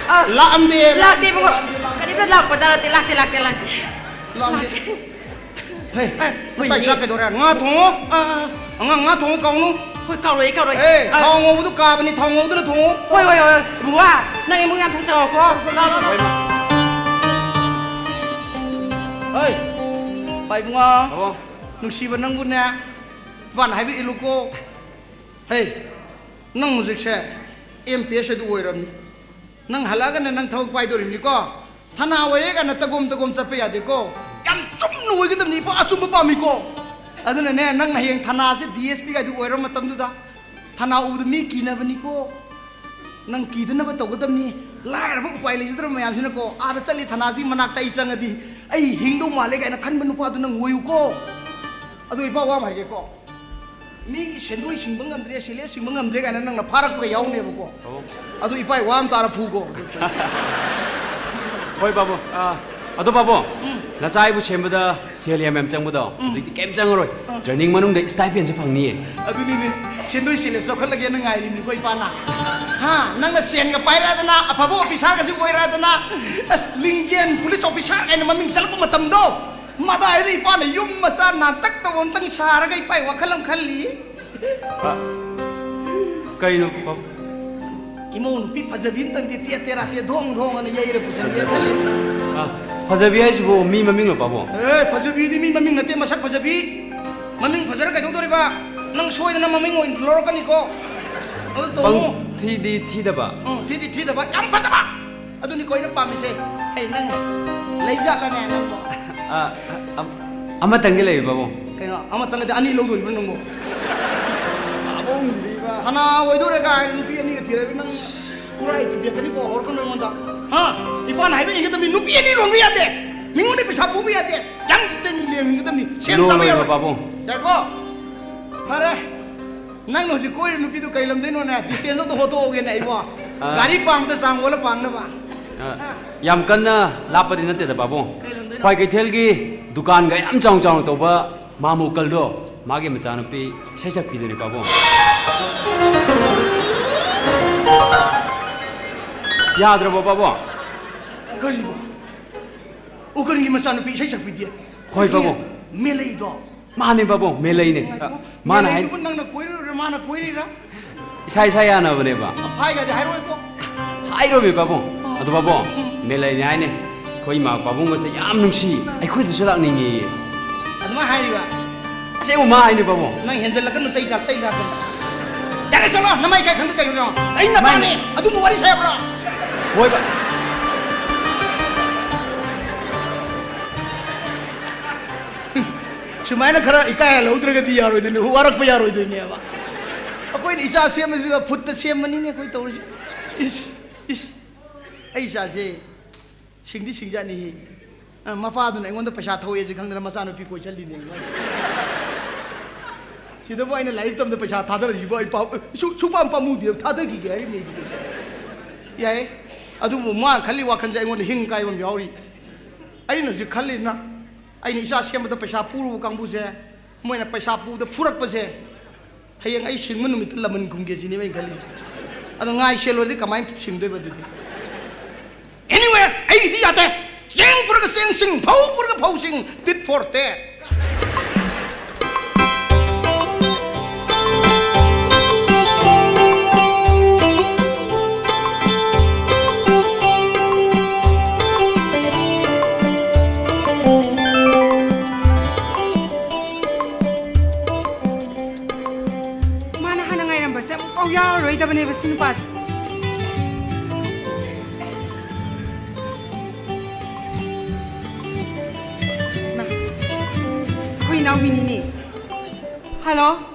ꯑ, ꯂꯥꯛꯑꯝꯗꯦ꯫ ꯂꯥꯛꯇꯦ, ꯏꯕꯨꯡꯉꯣ꯫ ꯀꯔꯤꯃꯠꯇ ꯂꯥꯛꯄ ꯖꯥꯠ ꯅꯠꯇꯦ, ꯂꯥꯛꯇꯦ, ꯂꯥꯛꯇꯦ, ꯂꯥꯛꯇꯦ꯫ ꯂꯥꯛꯑꯝꯗꯦ꯫ ꯂꯥꯛꯇꯦ꯫ ꯍꯦ, ꯑ, ꯉꯁꯥꯏ ꯍꯣꯏꯅꯦ꯫ ꯆꯥꯛ ꯀꯩꯗꯧꯔꯦ? ꯉꯥ ꯊꯣꯡꯉꯣ꯫ ꯑꯥ, ꯑꯥ꯫ ꯑꯉꯥꯡ ꯉꯥ ꯊꯣꯡꯉꯣ ꯀꯥꯎꯅꯨ꯫ ꯍꯣꯏ, ꯀꯥꯎꯔꯣꯏ, ꯀꯥꯎꯔꯣꯏ꯫ ꯑꯦ, ꯑꯥ꯫ ꯊꯥꯎ ꯉꯧꯕꯗꯣ ꯀꯥꯕꯅꯤ, ꯊꯥꯎ ꯉꯧꯗꯅ ꯊꯣꯡꯉꯣ꯫ ꯍꯣꯏ, ꯍꯣꯏ, ꯍꯣꯏ꯫ ꯕꯨꯕꯥ, ꯅꯪ ꯏꯃꯨꯡ ꯌꯥꯝ ꯊꯣꯛꯆꯔꯛꯑꯣꯀꯣ꯫ ꯂꯥꯎ, ꯂꯥꯎ, ꯂꯥꯎ꯫ ꯍꯣꯏ, ꯄꯥꯏꯕꯨꯡꯉꯣ꯫ ꯑꯕꯣ꯫ ꯅꯨꯡꯁꯤꯕ ꯅꯪꯕꯨꯅꯦ, ꯏꯄꯥꯅ ꯍꯥꯏꯕ ꯏꯜꯂꯨꯀꯣ꯫ ꯍꯦ, ꯅꯪ ꯍꯧꯖꯤꯛꯁꯦ ꯑꯦꯝ ꯄꯤ ꯑꯦꯁ ꯑꯗꯨ ꯑꯣꯏꯔꯕꯅꯤ꯫ ꯅꯪ ꯍꯜꯂꯛꯑꯒꯅ ꯅꯪ ꯊꯕꯛ ꯄꯥꯏꯗꯧꯔꯤꯕꯅꯤꯀꯣ꯫ ꯊꯅꯥ ꯑꯣꯏꯔꯦ ꯀꯥꯏꯅ ꯇꯒꯣꯝ ꯇꯒꯣꯝ ꯆꯠꯄ ꯌꯥꯗꯦꯀꯣ꯫ ꯌꯥꯝ ꯆꯨꯝꯅ ꯑꯣꯏꯒꯗꯕꯅꯤ ꯏꯄꯥ, ꯑꯆꯨꯝꯕ ꯄꯥꯝꯃꯤꯀꯣ꯫ ꯑꯗꯨꯅꯅꯦ, ꯅꯪ ꯍꯌꯦꯡ ꯊꯅꯥꯁꯦ ꯗꯤ ꯑꯦꯁ ꯄꯤ ꯀꯥꯏꯗꯨ ꯑꯣꯏꯔ ꯃꯇꯝꯗꯨꯗ ꯊꯅꯥ ꯎꯕꯗ ꯃꯤ ꯀꯤꯅꯕꯅꯤꯀꯣ꯫ ꯅꯪ ꯀꯤꯗꯅꯕ ꯇꯧꯒꯗꯕꯅꯤ꯫ ꯂꯥꯏꯔꯕ ꯎꯄꯥꯏ ꯂꯩꯖꯗ꯭ꯔꯕ ꯃꯌꯥꯝꯁꯤꯅꯀꯣ, ꯑꯥꯗ ꯆꯠꯂꯤ ꯊꯅꯥꯁꯤ ꯃꯅꯥꯛꯇ ꯑꯩ ꯆꯪꯉꯗꯤ ꯑꯩ ꯍꯤꯡꯗꯧ ꯃꯥꯜꯂꯦ ꯀꯥꯏꯅ ꯈꯟꯕ ꯅꯨꯄꯥꯗꯨ ꯅꯪ ꯑꯣꯏꯌꯨꯀꯣ꯫ ꯑꯗꯨ ꯏꯄꯥ ꯋꯥ ꯑꯃ ꯍꯥꯏꯒꯦꯀꯣ꯫ ꯃꯤꯒꯤ ꯁꯦꯟꯗꯣꯏ ꯁꯤꯡꯕ ꯉꯝꯗ꯭ꯔꯦ, ꯁꯦꯜ ꯍꯦꯞ ꯁꯤꯡꯕ ꯉꯝꯗ꯭ꯔꯦ ꯀꯥꯏꯅ ꯅꯪꯅ ꯐꯥꯔꯛꯄꯒ ꯌꯥꯎꯅꯦꯕꯀꯣ꯫ ꯑꯣ꯫ ꯑꯗꯨ ꯏꯄꯥ ꯏ ꯋꯥ ꯑꯃ ꯇꯥꯔ ꯐꯨꯀꯣ꯫ ꯍꯣꯏ ꯄꯥꯕꯨꯡ꯫ ꯑꯥ, ꯑꯗꯣ ꯄꯥꯕꯨꯡ, ꯎꯝ꯫ ꯅꯆꯥ ꯑꯩꯕꯨ ꯁꯦꯝꯕꯗ ꯁꯦꯜ ꯌꯥꯝ ꯌꯥꯝ ꯆꯪꯕꯗꯣ ꯎꯝ꯫ ꯍꯧꯖꯤꯛꯇꯤ ꯀꯩꯝ ꯆꯪꯉꯔꯣꯏ꯫ ꯑꯥ꯫ ꯇ꯭ꯔꯦꯅꯤꯡ ꯃꯅꯨꯡꯗ ꯏꯁꯇꯥꯏꯄꯦꯟꯁꯨ ꯐꯪꯅꯤꯌꯦ꯫ ꯑꯗꯨꯅꯤꯅꯦ, ꯁꯦꯟꯗꯣꯏ ꯁꯦꯜ ꯍꯦꯞ ꯆꯥꯎꯈꯠꯂꯒꯦꯅ ꯉꯥꯏꯔꯤꯅꯤꯀꯣ ꯏꯄꯥꯅ꯫ ꯍꯥ, ꯅꯪꯅ ꯁꯦꯟꯒ ꯄꯥꯏꯔꯛꯑꯗꯅ, ꯑꯐꯕ ꯑꯣꯐꯤꯁꯥꯔꯒꯁꯨ ꯑꯣꯏꯔꯛꯑꯗꯅ, ꯑꯁ, ꯂꯤꯡꯖꯦꯜ ꯄꯨꯂꯤꯁ ꯑꯣꯐꯤꯁꯥꯔ ꯀꯥꯏꯅ ꯃꯃꯤꯡ ꯆꯠꯂꯛꯄ ꯃꯇꯝꯗꯣ, ꯃꯗꯥꯏꯗ ꯏꯄꯥꯅ ꯌꯨꯝ ꯃꯆꯥ ꯅꯥꯟꯇꯛ ꯇꯧꯕ ꯑꯝꯇꯪ ꯁꯥꯔꯒ ꯏꯄꯥ ꯋꯥꯈꯜ ꯑꯃ ꯈꯜꯂꯤ꯫ ꯑ, ꯀꯩꯅꯣ, ꯄꯥꯕꯨꯡ? ꯏꯃꯧ ꯅꯨꯄꯤ ꯐꯖꯕꯤ ꯑꯝꯇꯪꯗꯤ ꯇꯦꯠ ꯇꯦꯔꯥ ꯇꯦꯠ ꯙꯣꯡ ꯙꯣꯡ ꯑꯅ ꯌꯩꯔ ꯄꯨꯁꯟꯒꯦ ꯈꯜꯂꯤ꯫ ꯑ, ꯐꯖꯕꯤ ꯍꯥꯏꯁꯤꯕꯨ ꯃꯤ ꯃꯃꯤꯡꯂꯣ, ꯄꯥꯕꯨꯡ? ꯑꯦ, ꯐꯖꯕꯤꯗꯤ ꯃꯤ ꯃꯃꯤꯡ ꯅꯠꯇꯦ, ꯃꯁꯛ ꯐꯖꯕꯤ꯫ ꯃꯃꯤꯡ ꯐꯖꯔ ꯀꯩꯗꯧꯗꯣꯔꯤꯕ? ꯅꯪ ꯁꯣꯏꯗꯅ ꯃꯃꯤꯡ ꯑꯣꯏꯅ ꯂꯧꯔꯛꯀꯅꯤꯀꯣ꯫ ꯑꯗꯨ ꯇꯧꯅꯨ꯫ ꯄꯪ ꯊꯤꯗꯤ ꯊꯤꯗꯕ꯫ ꯎꯝ, ꯊꯤꯗꯤ ꯊꯤꯗꯕ, ꯌꯥꯝ ꯐꯖꯕ꯫ ꯑꯗꯨꯅꯤꯀꯣ ꯑꯩꯅ ꯄꯥꯝꯃꯤꯁꯦ꯫ ꯍꯩ, ꯅꯪ ꯂꯩꯖꯥꯠꯂꯅꯦ ꯅꯪꯕꯣ? ꯑ, ꯑ, ꯑꯃꯇꯪꯗꯤ ꯂꯩꯌꯦ, ꯄꯥꯕꯨꯡ꯫ ꯀꯩꯅꯣ, ꯑꯃꯇꯪ ꯅꯠꯇꯦ, ꯑꯅꯤ ꯂꯧꯗꯣꯔꯤꯕ꯭ꯔꯥ ꯅꯪꯕꯣ? ꯄꯥꯕꯨꯡꯁꯤꯗꯤꯕ꯫ ꯊꯅꯥ ꯑꯣꯏꯗꯣꯔꯦ ꯀꯥꯏꯅ ꯅꯨꯄꯤ ꯑꯅꯤꯒ ꯊꯤꯔꯕꯤ ꯅꯪ ꯄꯨꯔꯥ ꯑꯩ ꯊꯨꯗꯦꯛꯀꯅꯤꯀꯣ, ꯍꯧꯔꯛꯀꯅꯨ ꯑꯩꯉꯣꯟꯗ꯫ ꯍꯥ? ꯏꯄꯥꯅ ꯍꯥꯏꯕ ꯏꯟꯒꯗꯕꯅꯤ, ꯅꯨꯄꯤ ꯑꯅꯤ ꯂꯣꯟꯕ ꯌꯥꯗꯦ꯫ ꯃꯤꯉꯣꯟꯗ ꯄꯩꯁꯥ ꯄꯨꯕ ꯌꯥꯗꯦ꯫ ꯌꯥꯝ ꯇꯦꯟ ꯂꯦꯡꯒꯗꯕꯅꯤ, ꯁꯦꯟ ꯆꯥꯕ ꯂꯣꯜꯂꯣꯏꯕ, ꯌꯥꯔꯣꯏ꯫ ꯄꯥꯕꯨꯡ꯫ ꯌꯥꯏꯀꯣ? ꯐꯔꯦ꯫ ꯅꯪꯅ ꯍꯧꯖꯤꯛ ꯀꯣꯏꯔꯤ ꯅꯨꯄꯤꯗꯨ ꯀꯩ ꯂꯝꯗꯩꯅꯣꯅꯦ? Distance ꯑꯝꯇ ꯍꯣꯠꯇꯣꯛꯍꯧꯒꯦꯅꯦ ꯑꯩꯕꯣ꯫ ꯑꯥ꯫ ꯒꯥꯔꯤ ꯄꯥꯡꯕꯗ ꯆꯥꯡ ꯑꯣꯜꯂ ꯄꯥꯡꯅꯕ꯫ ꯑ, ꯌꯥꯝ ꯀꯟꯅ ꯂꯥꯞꯄꯗꯤ ꯅꯠꯇꯦꯗ, ꯄꯥꯕꯨꯡ꯫ ꯀꯩ ꯂꯝꯗꯩꯅꯣ? ꯈ꯭ꯋꯥꯏ ꯀꯩꯊꯦꯜꯒꯤ ꯗꯨꯀꯥꯟꯒ ꯌꯥꯝ ꯆꯥꯎ ꯆꯥꯎꯅ ꯇꯧꯕ ꯃꯥꯃꯨ ꯀꯜꯗꯣ, ꯃꯥꯒꯤ ꯃꯆꯥꯅꯨꯄꯤ ꯏꯁꯩ ꯁꯛꯄꯤꯗꯨꯅꯤ, ꯄꯥꯕꯨꯡ꯫ ꯌꯥꯗ꯭ꯔꯕꯣ, ꯄꯥꯕꯨꯡ? ꯀꯔꯤꯕꯣ? ꯎꯀꯜꯒꯤ ꯃꯆꯥꯅꯨꯄꯤ ꯏꯁꯩ ꯁꯛꯄꯤꯗꯤ? ꯍꯣꯏ, ꯄꯥꯕꯨꯡ꯫ ꯃꯦꯂꯩꯗꯣ? ꯃꯥꯅꯦ, ꯄꯥꯕꯨꯡ, ꯃꯦꯂꯩꯅꯦ꯫ ꯉꯥꯏꯈꯣ, ꯑ, ꯃꯥꯅ ꯍꯥꯏ- ꯃꯦꯂꯩꯗꯨꯕꯨ ꯅꯪꯅ ꯀꯣꯏꯔꯨꯔꯤꯔꯥ, ꯃꯥꯅ ꯀꯣꯏꯔꯤꯔꯥ? ꯏꯁꯥ ꯏꯁꯥ ꯌꯥꯅꯕꯅꯦꯕ꯫ ꯐꯥꯏꯒꯗꯤ ꯍꯥꯏꯔꯣꯏꯀꯣ꯫ ꯍꯥꯏꯔꯣꯏꯃꯤ, ꯄꯥꯕꯨꯡ꯫ ꯑꯗꯣ, ꯄꯥꯕꯨꯡ, ꯎꯝ꯫ ꯃꯦꯂꯩꯅꯦ ꯍꯥꯏꯅꯦ꯫ ꯑꯩꯈꯣꯏ ꯏꯃꯥ ꯄꯥꯕꯨꯡꯒꯁꯦ ꯌꯥꯝ ꯅꯨꯡꯁꯤ, ꯑꯩꯈꯣꯏꯗꯁꯨ ꯂꯥꯛꯅꯤꯡꯉꯦꯌꯦ꯫ ꯑꯗꯨꯃꯥꯏꯅ ꯍꯥꯏꯔꯤꯕ? ꯑꯁꯦꯡꯕ ꯃꯥ ꯍꯥꯏꯅꯦ, ꯄꯥꯕꯨꯡ꯫ ꯅꯪ ꯍꯦꯟꯖꯜꯂꯛꯀꯅꯨ, ꯆꯩ ꯆꯥ-, ꯆꯩ ꯆꯥꯔꯛꯀꯅꯤ꯫ ꯌꯥꯔꯦ, ꯆꯠꯂꯣ, ꯅꯃꯥꯏ ꯀꯥꯏ ꯈꯪꯗ ꯀꯩꯅꯣ? ꯑꯩ ꯅꯄꯥꯅꯦ, ꯃꯥꯅꯦ꯫ ꯑꯗꯨꯝꯕ ꯋꯥꯔꯤ ꯁꯥ ꯌꯥꯕ꯭ꯔꯣ? ꯍꯣꯏꯕ꯫ ꯁꯨꯃꯥꯏꯅ ꯈꯔ ꯏꯀꯥꯏ ꯍꯜꯍꯧꯗ꯭ꯔꯒꯗꯤ ꯌꯥꯔꯣꯏꯗꯣꯏꯅꯦ, ꯋꯥꯔꯛꯄ ꯌꯥꯔꯣꯏꯗꯣꯏꯅꯦꯕ꯫ ꯑꯩꯈꯣꯏꯅ ꯏꯆꯥ ꯁꯦꯝꯕꯁꯤꯗ ꯐꯨꯠꯇ ꯁꯦꯝꯕꯅꯤꯅꯦ ꯑꯩꯈꯣꯏ ꯇꯧꯔꯤꯁꯦ꯫ ꯏꯁ, ꯏꯁ, ꯑꯩ ꯏꯆꯥꯁꯦ ꯁꯤꯡꯗꯤ ꯁꯤꯡꯖꯥꯠꯅꯤꯍꯦ꯫ ꯑ, ꯃꯄꯥꯗꯨꯅ ꯑꯩꯉꯣꯟꯗ ꯄꯩꯁꯥ ꯊꯧꯑꯦꯁꯦ ꯈꯪꯗꯅ ꯃꯆꯥꯅꯨꯄꯤ ꯀꯣꯏꯁꯜꯂꯤꯅꯦ꯫ ꯁꯤꯗꯕꯨ ꯑꯩꯅ ꯂꯥꯏꯔꯤꯛ ꯇꯝꯗ ꯄꯩꯁꯥ ꯊꯥꯗꯔꯁꯤꯕꯨ ꯑꯩ ꯄꯥꯎ ꯁꯨ-, ꯁꯨꯄꯥꯝ ꯄꯥꯝꯃꯨꯗꯦ, ꯊꯥꯗꯈꯤꯒꯦ ꯍꯥꯏꯔꯤꯕꯅꯦ ꯑꯩꯗꯤ꯫ ꯌꯥꯏꯌꯦ꯫ ꯑꯗꯨꯕꯨ ꯃꯥꯅ ꯈꯜꯂꯤ ꯋꯥꯈꯜꯁꯦ ꯑꯩꯉꯣꯟꯗ ꯍꯤꯡ ꯀꯥꯏꯕ ꯑꯃ ꯌꯥꯎꯔꯤ꯫ ꯑꯩꯅ ꯍꯧꯖꯤꯛ ꯈꯜꯂꯤꯅ, ꯑꯩꯅ ꯏꯆꯥ ꯁꯦꯝꯕꯗ ꯄꯩꯁꯥ ꯄꯨꯔꯨꯕ ꯀꯥꯡꯕꯨꯁꯦ, ꯃꯣꯏꯅ ꯄꯩꯁꯥ ꯄꯨꯕꯗ ꯐꯨꯔꯛꯄꯁꯦ, ꯍꯌꯦꯡ ꯑꯩ ꯁꯤꯡꯕ ꯅꯨꯃꯤꯠꯇ ꯂꯃꯟ ꯈꯨꯝꯒꯦ ꯁꯤꯅꯦꯕ ꯑꯩꯅ ꯈꯜꯂꯤꯁꯦ꯫ ꯑꯗꯣ ꯉꯥꯏ ꯁꯦꯜꯂꯨꯔꯗꯤ ꯀꯃꯥꯏꯅ ꯁꯤꯡꯗꯣꯏꯕ ꯑꯗꯨꯗꯤ? Anywhere, ꯑꯩꯒꯤꯗꯤ ꯌꯥꯗꯦ꯫ ꯆꯦꯡ ꯄꯨꯔꯒ ꯆꯦꯡꯁꯤꯡ, ꯐꯧ ꯄꯨꯔꯒ ꯐꯧꯁꯤꯡ, tit for tat꯫ ꯃꯥꯅ ꯍꯥꯟꯅ ꯉꯥꯏꯔꯝꯕꯁꯦ ꯑꯃꯨꯛꯐꯥꯎ ꯌꯥꯎꯔꯔꯣꯏꯗꯕꯅꯦꯕ ꯁꯤ ꯅꯨꯄꯥꯁꯦ꯫ ꯃꯥ, ꯑꯩꯈꯣꯏ ꯏꯅꯥꯎꯄꯤꯅꯤꯅꯦ꯫ ꯍꯜꯂꯣ,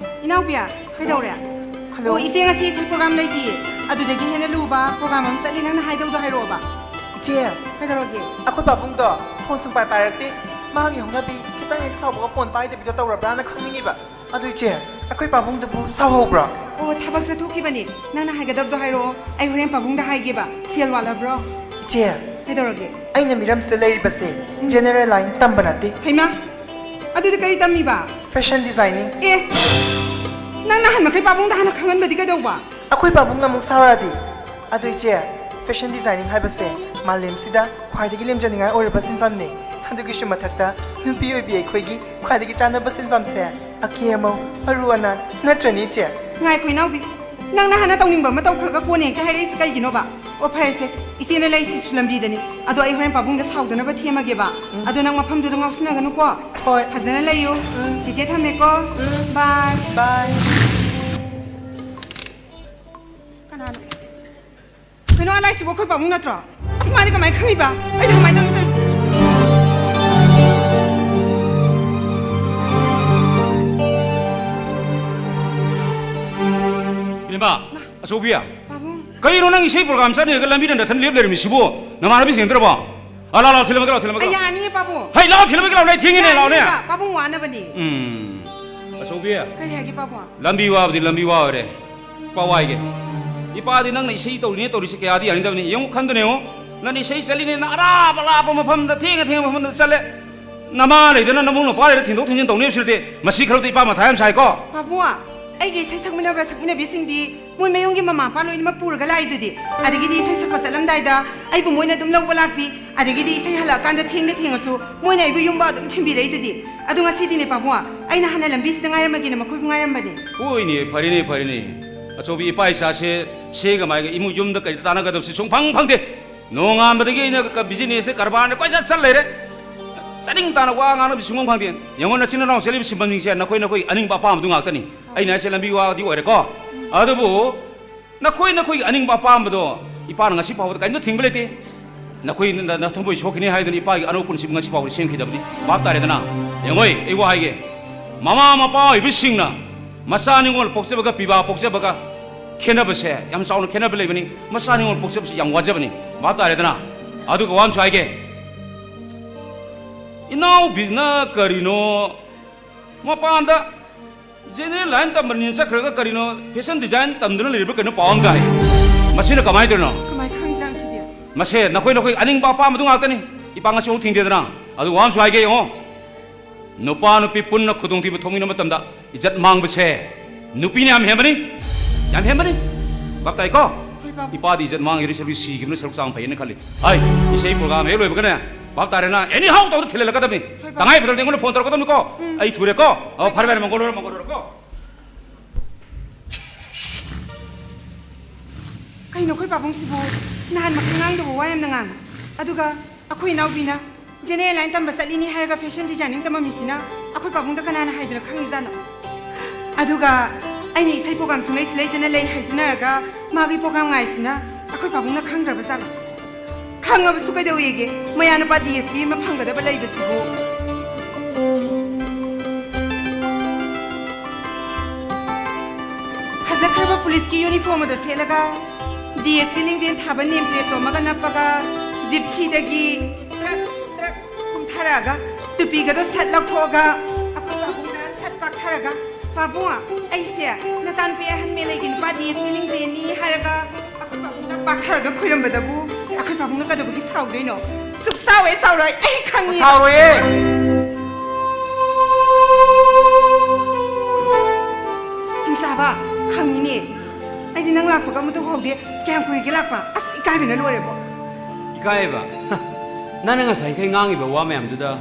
ꯏꯅꯥꯎꯄꯤꯌꯥ, ꯀꯩꯗꯧꯔꯦ? ꯍꯜꯂꯣ꯫ ꯑꯣ, ꯏꯆꯦ ꯉꯁꯤ ꯏꯁꯩ program ꯂꯩꯇꯤꯌꯦ꯫ ꯑꯗꯨꯗꯒꯤ ꯍꯦꯟꯅ ꯂꯨꯕ program ꯑꯃ ꯆꯠꯂꯤ, ꯅꯪꯅ ꯍꯥꯏꯗꯧꯗꯣ ꯍꯥꯏꯔꯛꯑꯣꯕ꯫ ꯏꯆꯦ, ꯀꯩꯗꯧꯔꯒꯦ? ꯑꯩꯈꯣꯏ ꯄꯥꯕꯨꯡꯗꯣ phone ꯁꯨꯡꯄꯥꯏ ꯄꯥꯏꯔꯛꯇꯦ꯫ ꯃꯥꯒꯤ ꯍꯧꯅꯕꯤ ꯈꯤꯇꯪ ꯍꯦꯛ ꯁꯥꯎꯕꯒ phone ꯄꯥꯏꯗꯕꯤꯗꯣ ꯇꯧꯔꯕ꯭ꯔꯥꯅ ꯈꯪꯅꯤꯡꯉꯤꯕ꯫ ꯑꯗꯨ ꯏꯆꯦ, ꯑꯩꯈꯣꯏ ꯄꯥꯕꯨꯡꯗꯨꯕꯨ ꯁꯥꯎꯍꯧꯕ꯭ꯔꯣ? ꯑꯣ, ꯊꯕꯛ ꯆꯠꯊꯣꯛꯈꯤꯕꯅꯤ꯫ ꯅꯪꯅ ꯍꯥꯏꯒꯗꯕꯗꯣ ꯍꯥꯏꯔꯛꯑꯣ꯫ ꯑꯩ ꯍꯣꯔꯦꯟ ꯄꯥꯕꯨꯡꯗ ꯍꯥꯏꯒꯦꯕ꯫ ꯁꯦꯜ ꯋꯥꯠꯂꯕ꯭ꯔꯣ? ꯆꯦ, ꯀꯩꯗꯧꯔꯒꯦ? ꯑꯩꯅ ꯃꯤꯔꯝꯁꯤꯗ ꯂꯩꯔꯤꯕꯁꯦ ꯎꯝ꯫ General line ꯇꯝꯕ ꯅꯠꯇꯦ꯫ ꯍꯩꯃꯥ, ꯑꯗꯨꯗꯤ ꯀꯔꯤ ꯇꯝꯃꯤꯕ? Fashion designing꯫ ꯑꯦ, ꯅꯪ ꯅꯍꯥꯟ ꯃꯈꯩ ꯄꯥꯕꯨꯡꯗ ꯍꯥꯟꯅ ꯈꯪꯍꯟꯕꯗꯤ ꯀꯩꯗꯧꯕ? ꯑꯩꯈꯣꯏ ꯄꯥꯕꯨꯡꯅ ꯑꯃꯨꯛ ꯁꯥꯎꯔꯛꯑꯗꯤ? ꯑꯗꯨ ꯏꯆꯦ, fashion designing ꯍꯥꯏꯕꯁꯦ ꯃꯥꯂꯦꯝꯁꯤꯗ ꯈ꯭ꯋꯥꯏꯗꯒꯤ ꯂꯦꯝꯖꯅꯤꯡꯉꯥꯏ ꯑꯣꯏꯔꯕ ꯁꯤꯟꯐꯝꯅꯤ꯫ ꯑꯗꯨꯒꯤꯁꯨ ꯃꯊꯛꯇ ꯅꯨꯄꯤ ꯑꯣꯏꯕꯤ ꯑꯩꯈꯣꯏꯒꯤ ꯈ꯭ꯋꯥꯏꯗꯒꯤ ꯆꯥꯟꯅꯕ ꯁꯤꯟꯐꯝꯁꯦ ꯑꯀꯦ ꯑꯃꯧ, ꯑꯔꯨ ꯑꯅꯥꯟ ꯅꯠꯇ꯭ꯔꯅꯦ ꯏꯆꯦ? ꯉꯥꯏꯈꯣ ꯏꯅꯥꯎꯕꯤ, ꯅꯪꯅ ꯍꯥꯟꯅ ꯇꯧꯅꯤꯡꯕ ꯑꯃ ꯇꯧꯈ꯭ꯔꯒ ꯀꯣꯟꯅ ꯍꯦꯛꯇ ꯍꯥꯏꯔꯛꯏꯁꯤ ꯀꯩꯒꯤꯅꯣꯕ? ꯑꯣ ꯐꯔꯦꯁꯦ, ꯏꯆꯦꯅ ꯂꯩꯁꯤꯁꯨ ꯂꯝꯕꯤꯗꯅꯤ꯫ ꯑꯗꯣ ꯑꯩ ꯍꯣꯔꯦꯟ ꯄꯥꯕꯨꯡꯗ ꯁꯥꯎꯗꯅꯕ ꯊꯦꯝꯃꯒꯦꯕ꯫ ꯎꯝ꯫ ꯑꯗꯣ ꯅꯪ ꯃꯐꯝꯗꯨꯗ ꯉꯥꯎꯁꯤꯟꯅꯒꯅꯨꯀꯣ꯫ ꯍꯣꯏ꯫ ꯐꯖꯅ ꯂꯩꯌꯨ꯫ ꯎꯝ꯫ ꯆꯦꯆꯦ ꯊꯝꯃꯦꯀꯣ꯫ ꯎꯝ꯫ Bye꯫ Bye꯫ ꯀꯅꯥꯅꯣ? ꯀꯩꯅꯣ, ꯑꯥ ꯂꯥꯛꯏꯁꯤꯕꯨ ꯑꯩꯈꯣꯏ ꯄꯥꯕꯨꯡ ꯅꯠꯇ꯭ꯔꯣ? ꯑꯁ, ꯃꯥꯗꯤ ꯀꯃꯥꯏꯅ ꯈꯪꯉꯤꯕ? ꯑꯩꯗꯤ ꯀꯃꯥꯏꯅ ꯇꯧꯅꯤ ꯇꯧꯔꯤꯁꯦ? ꯏꯕꯦꯝꯃ, ꯃꯥ꯫ ꯑꯆꯧꯕꯤ꯫ ꯄꯥꯕꯨꯡ꯫ ꯀꯩꯅꯣ ꯅꯪ ꯏꯁꯩ program ꯆꯠꯅꯤꯡꯉꯒ ꯂꯝꯕꯤꯗ ꯅꯊꯟ ꯂꯦꯞ ꯂꯩꯔꯝꯃꯤꯁꯤꯕꯨ? ꯅꯃꯥꯟꯅꯕꯤ ꯊꯦꯡꯅꯗ꯭ꯔꯕꯣ? ꯑꯥ, ꯂꯥꯛꯑꯣ, ꯂꯥꯛꯑꯣ, ꯊꯤꯜꯂꯝꯃꯒꯦ, ꯂꯥꯛꯑꯣ, ꯊꯤꯜꯂꯝꯃꯒꯦ, ꯑꯩ ꯂꯥꯛꯑꯣ꯫ ꯌꯥꯅꯤꯌꯦ ꯄꯥꯕꯨꯡ꯫ ꯍꯩ, ꯂꯥꯛꯑꯣ, ꯊꯤꯜꯂꯝꯃꯒꯦ, ꯂꯥꯛꯑꯣ, ꯑꯩ ꯊꯦꯡꯉꯤꯅꯦ, ꯂꯥꯛꯑꯣꯅꯦ꯫ ꯌꯥꯅꯤꯌꯦꯕ, ꯄꯥꯕꯨꯡ ꯋꯥꯅꯕꯅꯤ꯫ ꯎꯝ꯫ ꯑꯆꯧꯕꯤ꯫ ꯀꯔꯤ ꯍꯥꯏꯒꯦ ꯄꯥꯕꯨꯡ? ꯂꯝꯕꯤ ꯋꯥꯕꯗꯤ ꯂꯝꯕꯤ ꯋꯥ ꯑꯣꯏꯔꯦ꯫ ꯏꯄꯥ ꯋꯥꯏꯒꯦ꯫ ꯏꯄꯥꯗꯤ ꯅꯪꯅ ꯏꯁꯩ ꯇꯧꯔꯤꯅꯦ ꯇꯧꯔꯤꯁꯦ ꯀꯌꯥꯗꯤ ꯌꯥꯅꯤꯡꯗꯕꯅꯤ꯫ ꯌꯦꯡꯉꯨ, ꯈꯟꯗꯨꯅ ꯌꯦꯡꯉꯨ꯫ ꯅꯪꯅ ꯏꯁꯩ ꯆꯠꯂꯤꯅꯦꯅ ꯑꯔꯥꯞ ꯑꯔꯥꯞꯄ ꯃꯐꯝꯗ, ꯊꯦꯡꯉ ꯊꯦꯡꯉ ꯃꯐꯝꯗ ꯆꯠꯂꯦ꯫ ꯅꯃꯥ ꯂꯩꯗꯅ ꯅꯕꯨꯡ ꯅꯄ꯭ꯋꯥ ꯂꯩꯗꯅ ꯊꯤꯟꯗꯣꯛ ꯊꯤꯟꯖꯤꯟ ꯇꯧꯅꯤ ꯍꯥꯏꯕꯁꯤ ꯅꯠꯇꯦ꯫ ꯃꯁꯤ ꯈꯔꯗꯤ ꯏꯄꯥ ꯃꯊꯥ ꯌꯥꯝ ꯁꯥꯏꯀꯣ꯫ ꯄꯥꯕꯨꯡ, ꯑꯩꯒꯤ ꯏꯁꯩ ꯁꯛꯃꯤꯟꯅꯕ ꯁꯛꯃꯤꯟꯅꯕꯤꯁꯤꯡꯗꯤ ꯃꯣꯏ ꯃꯌꯨꯝꯒꯤ ꯃꯃꯥ ꯃꯄꯥ ꯂꯣꯏꯅꯃꯛ ꯄꯨꯔꯒ ꯂꯥꯛꯏꯗꯨꯗꯤ꯫ ꯑꯗꯒꯤꯗꯤ ꯏꯁꯩ ꯁꯛꯄ ꯆꯠꯂꯝꯗꯥꯏꯗ ꯑꯩꯕꯨ ꯃꯣꯏꯅ ꯑꯗꯨꯝ ꯂꯧꯕ ꯂꯥꯛꯄꯤ꯫ ꯑꯗꯒꯤꯗꯤ ꯏꯁꯩ ꯍꯜꯂꯛꯑꯀꯥꯟꯗ ꯊꯦꯡꯗ ꯊꯦꯡꯉꯁꯨ ꯃꯣꯏꯅ ꯑꯩꯕꯨ ꯌꯨꯝꯕ ꯑꯗꯨꯝ ꯊꯤꯟꯕꯤꯔꯛꯏꯗꯨꯗꯤ꯫ ꯑꯗꯣ ꯉꯁꯤꯗꯤꯅꯦ ꯄꯥꯕꯨꯡ, ꯑꯩꯅ ꯍꯥꯟꯅ ꯂꯝꯕꯤꯁꯤꯗ ꯉꯥꯏꯔꯝꯃꯒꯦꯅ ꯃꯈꯣꯏꯕꯨ ꯉꯥꯏꯔꯝꯕꯅꯦ꯫ ꯍꯣꯏꯅꯦ, ꯐꯔꯦꯅꯦ, ꯐꯔꯦꯅꯦ꯫ ꯑꯆꯧꯕꯤ, ꯏꯄꯥ ꯏꯆꯥꯁꯦ ꯁꯦꯒ ꯃꯥꯏꯒ ꯏꯃꯨꯡ ꯌꯨꯝꯗ ꯀꯩꯗ ꯇꯥꯟꯅꯒꯗꯕꯁꯦ ꯁꯨꯡꯐꯪ ꯐꯪꯗꯦ꯫ ꯅꯣꯡꯉꯥꯟꯕꯗꯒꯤ ꯑꯩꯅ ꯀ-, businessꯅꯦ, ꯀꯔꯕꯥꯔꯅꯦ, ꯀꯣꯏꯆꯠ ꯆꯠ ꯂꯩꯔꯦ꯫ ꯆꯥꯅꯤꯡ ꯇꯥꯅ ꯋꯥ ꯉꯥꯡꯅꯕꯁꯨ ꯁꯨꯡꯐꯪ ꯐꯪꯗꯦ꯫ ꯌꯦꯡꯉꯣ, ꯅꯆꯤꯟ ꯅꯅꯥꯎ ꯆꯦꯜꯂꯤꯕ ꯁꯤꯟꯐꯝꯁꯤꯡꯁꯦ ꯅꯈꯣꯏ ꯅꯈꯣꯏ ꯑꯅꯤꯡꯕ ꯑꯄꯥꯝꯕꯗꯨ ꯉꯥꯛꯇꯅꯤ꯫ ꯑꯩꯅ ꯍꯥꯏꯁꯦ ꯂꯝꯕꯤ ꯋꯥꯗꯤ ꯑꯣꯏꯔꯦꯀꯣ꯫ ꯑꯗꯨꯕꯨ ꯅꯈꯣꯏ ꯅꯈꯣꯏꯒꯤ ꯑꯅꯤꯡꯕ ꯑꯄꯥꯝꯕꯗꯣ ꯏꯄꯥꯅ ꯉꯁꯤ ꯐꯥꯎꯕꯗ ꯀꯔꯤꯝꯇ ꯊꯤꯡꯕ ꯂꯩꯇꯦ꯫ ꯅꯈꯣꯏ ꯅ-, ꯅꯊꯃꯣꯏ ꯁꯣꯛꯈꯤꯅꯤ ꯍꯥꯏꯗꯨꯅ ꯏꯄꯥꯒꯤ ꯑꯅꯧꯕ ꯄꯨꯟꯁꯤꯕꯨ ꯉꯁꯤ ꯐꯥꯎꯕꯗ ꯁꯦꯝꯈꯤꯗꯕꯅꯤ꯫ ꯚꯥꯞ ꯇꯥꯔꯦꯗꯅ? ꯌꯦꯡꯉꯣꯏ, ꯑꯩ ꯋꯥ ꯍꯥꯏꯒꯦ꯫ ꯃꯃꯥ ꯃꯄꯥ ꯑꯣꯏꯕꯁꯤꯡꯅ ꯃꯆꯥ ꯅꯤꯉꯣꯜ ꯄꯣꯛꯆꯕꯒ, ꯄꯤꯕꯥ ꯄꯣꯛꯆꯕꯒ ꯈꯦꯠꯅꯕꯁꯦ ꯌꯥꯝ ꯆꯥꯎꯅ ꯈꯦꯠꯅꯕ ꯂꯩꯕꯅꯤ꯫ ꯃꯆꯥ ꯅꯤꯉꯣꯜ ꯄꯣꯛꯆꯕꯁꯤ ꯌꯥꯝ ꯋꯥꯖꯕꯅꯤ꯫ ꯚꯥꯞ ꯇꯥꯔꯦꯗꯅ? ꯑꯗꯨꯒ ꯋꯥ ꯑꯃꯁꯨ ꯍꯥꯏꯒꯦ꯫ ꯏꯅꯥꯎꯕꯤꯅ ꯀꯔꯤꯅꯣ ꯃꯄꯥꯟꯗ general line ꯇꯝꯕꯅꯤꯅ ꯆꯠꯈ꯭ꯔꯒ ꯀꯔꯤꯅꯣ fashion design ꯇꯝꯗꯨꯅ ꯂꯩꯔꯤꯕ꯭ꯔꯥ ꯀꯩꯅꯣ ꯄꯥꯎ ꯑꯃ ꯇꯥꯏ꯫ ꯃꯁꯤꯅ ꯀꯃꯥꯏꯅ ꯇꯧꯔꯤꯅꯣ? ꯀꯃꯥꯏꯅ ꯈꯪꯉꯤꯖꯥꯠꯅꯣ ꯁꯤꯗꯤ? ꯃꯁꯦ ꯅꯈꯣꯏ ꯅꯈꯣꯏ ꯑꯅꯤꯡꯕ ꯑꯄꯥꯝꯕꯗꯨ ꯉꯥꯛꯇꯅꯤ꯫ ꯏꯄꯥ ꯉꯁꯤ ꯐꯥꯎ ꯊꯤꯡꯗꯦꯗꯅ꯫ ꯑꯗꯨ ꯋꯥ ꯑꯃꯁꯨ ꯍꯥꯏꯒꯦ ꯌꯦꯡꯉꯣ꯫ ꯅꯨꯄꯥ ꯅꯨꯄꯤ ꯄꯨꯟꯅ ꯈꯨꯗꯣꯡꯊꯤꯕ ꯊꯣꯛꯃꯤꯟꯅꯕ ꯃꯇꯝꯗ ꯏꯖꯠ ꯃꯥꯡꯕꯁꯦ ꯅꯨꯄꯤꯅ ꯌꯥꯝ ꯍꯦꯟꯕꯅꯤ꯫ ꯌꯥꯝ ꯍꯦꯟꯕꯅꯤ꯫ ꯚꯥꯞ ꯇꯥꯏꯀꯣ? ꯍꯣꯏ, ꯚꯥꯞ꯫ ꯏꯄꯥꯗꯤ ꯏꯖꯠ ꯃꯥꯡꯉꯤꯔ ꯁꯔꯨꯛ ꯁꯤꯈꯤꯕꯅ ꯁꯔꯨꯛ ꯆꯥꯡ ꯐꯩꯌꯦꯅ ꯈꯜꯂꯤ꯫ ꯍꯥꯏ, ꯏꯁꯩ ꯄ꯭ꯔꯣꯒ꯭ꯔꯥꯝ ꯍꯦꯛ ꯂꯣꯏꯕꯒꯅꯦ, ꯚꯥꯞ ꯇꯥꯔꯦꯅ, ꯑꯦꯅꯤ ꯍꯥꯎ ꯇꯧꯗ ꯊꯤꯜꯍꯜꯂꯛꯀꯗꯕꯅꯤ꯫ ꯍꯣꯏ, ꯚꯥꯞ꯫ ꯇꯉꯥꯏ ꯐꯗ꯭ꯔꯗꯤ ꯑꯩꯉꯣꯟꯗ ꯐꯣꯟ ꯇꯧꯔꯛꯀꯗꯕꯅꯤꯀꯣ꯫ ꯎꯝ꯫ ꯑꯩ ꯊꯨꯔꯦꯀꯣ꯫ ꯑꯣ, ꯐꯔꯦ, ꯐꯔꯦ, ꯃꯪꯒꯣꯜ ꯑꯣꯏꯔꯣ, ꯃꯪꯒꯣꯜ ꯑꯣꯏꯔꯣꯀꯣ꯫ ꯀꯩꯅꯣ ꯑꯩꯈꯣꯏ ꯄꯥꯕꯨꯡꯁꯤꯕꯨ? ꯅꯍꯥꯟ ꯃꯈꯩ ꯉꯥꯡꯗꯕ ꯋꯥ ꯌꯥꯝꯅ ꯉꯥꯡꯉꯤ꯫ ꯑꯗꯨꯒ ꯑꯩꯈꯣꯏ ꯏꯅꯥꯎꯕꯤꯅ ꯖꯦꯅꯦꯔꯦꯜ ꯂꯥꯏꯟ ꯇꯝꯕ ꯆꯠꯂꯤꯅꯤ ꯍꯥꯏꯔꯒ ꯐꯦꯁꯟ ꯗꯤꯖꯥꯏꯅꯤꯡ ꯇꯝꯃꯝꯃꯤꯁꯤꯅ ꯑꯩꯈꯣꯏ ꯄꯥꯕꯨꯡꯗ ꯀꯅꯥꯅ ꯍꯥꯏꯗꯅ ꯈꯪꯉꯤꯖꯥꯠꯅꯣ? ꯑꯗꯨꯒ ꯑꯩꯅ ꯏꯁꯩ ꯄ꯭ꯔꯣꯒ꯭ꯔꯥꯝ ꯁꯨꯡꯂꯩ ꯁꯨꯡꯂꯩꯇꯅ ꯂꯩ ꯍꯥꯏꯖꯤꯟꯅꯔꯒ ꯃꯥꯒꯤ ꯄ꯭ꯔꯣꯒ꯭ꯔꯥꯝ ꯉꯥꯏꯁꯤꯅ ꯑꯩꯈꯣꯏ ꯄꯥꯕꯨꯡꯅ ꯈꯪꯗ꯭ꯔꯕ ꯖꯥꯠꯂꯣ? ꯈꯪꯉꯕꯁꯨ ꯀꯩꯗꯧꯋꯦꯒꯦ? ꯃꯌꯥ ꯅꯨꯄꯥ ꯗꯤ ꯑꯦꯁ ꯄꯤ ꯑꯃ ꯐꯪꯒꯗꯕ ꯂꯩꯕꯁꯤꯕꯨ꯫ ꯐꯖꯈ꯭ꯔꯕ ꯄꯨꯂꯤꯁꯀꯤ ꯌꯨꯅꯤꯐꯣꯔꯝ ꯑꯗꯨ ꯁꯦꯠꯂꯒ ꯗꯤ ꯑꯦꯁ ꯄꯤ ꯂꯤꯡꯖꯦꯜ ꯊꯥꯕ ꯅꯦꯝ ꯄ꯭ꯂꯦꯠꯇꯣ ꯑꯃꯒ ꯅꯞꯄꯒ ꯖꯤꯞꯁꯤꯗꯒꯤ ꯇ꯭ꯔꯛ ꯇ꯭ꯔꯛ ꯀꯨꯝꯊꯔꯛꯑꯒ ꯇꯨꯄꯤꯒꯗꯣ ꯁꯠ ꯂꯧꯊꯣꯛꯑꯒ ꯑꯩꯈꯣꯏ ꯄꯥꯕꯨꯡꯗ ꯁꯠ ꯄꯥꯛꯊꯔꯒ, "ꯄꯥꯕꯨꯡ, ꯑꯩꯁꯦ ꯅꯆꯥꯅꯨꯄꯤ ꯑꯍꯟ ꯃꯦꯂꯩꯒꯤ ꯅꯨꯄꯥ ꯗꯤ ꯑꯦꯁ ꯄꯤ ꯂꯤꯡꯖꯦꯜꯅꯤ" ꯍꯥꯏꯔꯒ ꯑꯩꯈꯣꯏ ꯄꯥꯕꯨꯡꯅ ꯄꯥꯛꯊꯔꯒ ꯈꯣꯏꯔꯝꯕꯗꯕꯨ ꯑꯩꯈꯣꯏ ꯄꯥꯕꯨꯡꯅ ꯀꯩꯗꯧꯕꯒꯤ ꯁꯥꯎꯗꯣꯏꯅꯣ? ꯁꯨꯛ ꯁꯥꯎꯋꯦ ꯁꯥꯎꯔꯣꯏ, ꯑꯩ ꯈꯪꯉꯤ꯫ ꯁꯥꯎꯔꯣꯏꯌꯦ꯫ ꯍꯤꯡꯆꯥꯕ, ꯈꯪꯉꯤꯅꯦ꯫ ꯑꯩꯗꯤ ꯅꯪ ꯂꯥꯛꯄꯒ ꯑꯃꯠꯇ ꯎꯍꯧꯗꯦ꯫ ꯀꯌꯥꯝ ꯀꯨꯏꯔꯒꯦ ꯂꯥꯛꯄ? ꯑꯁ, ꯏꯀꯥꯏꯕꯅ ꯂꯣꯏꯔꯦꯕꯣ꯫ ꯏꯀꯥꯏꯕ? ꯍ, ꯅꯪꯅ ꯉꯁꯥꯏꯈꯩ ꯉꯥꯡꯉꯤꯕ ꯋꯥ ꯃꯌꯥꯝꯗꯨꯗ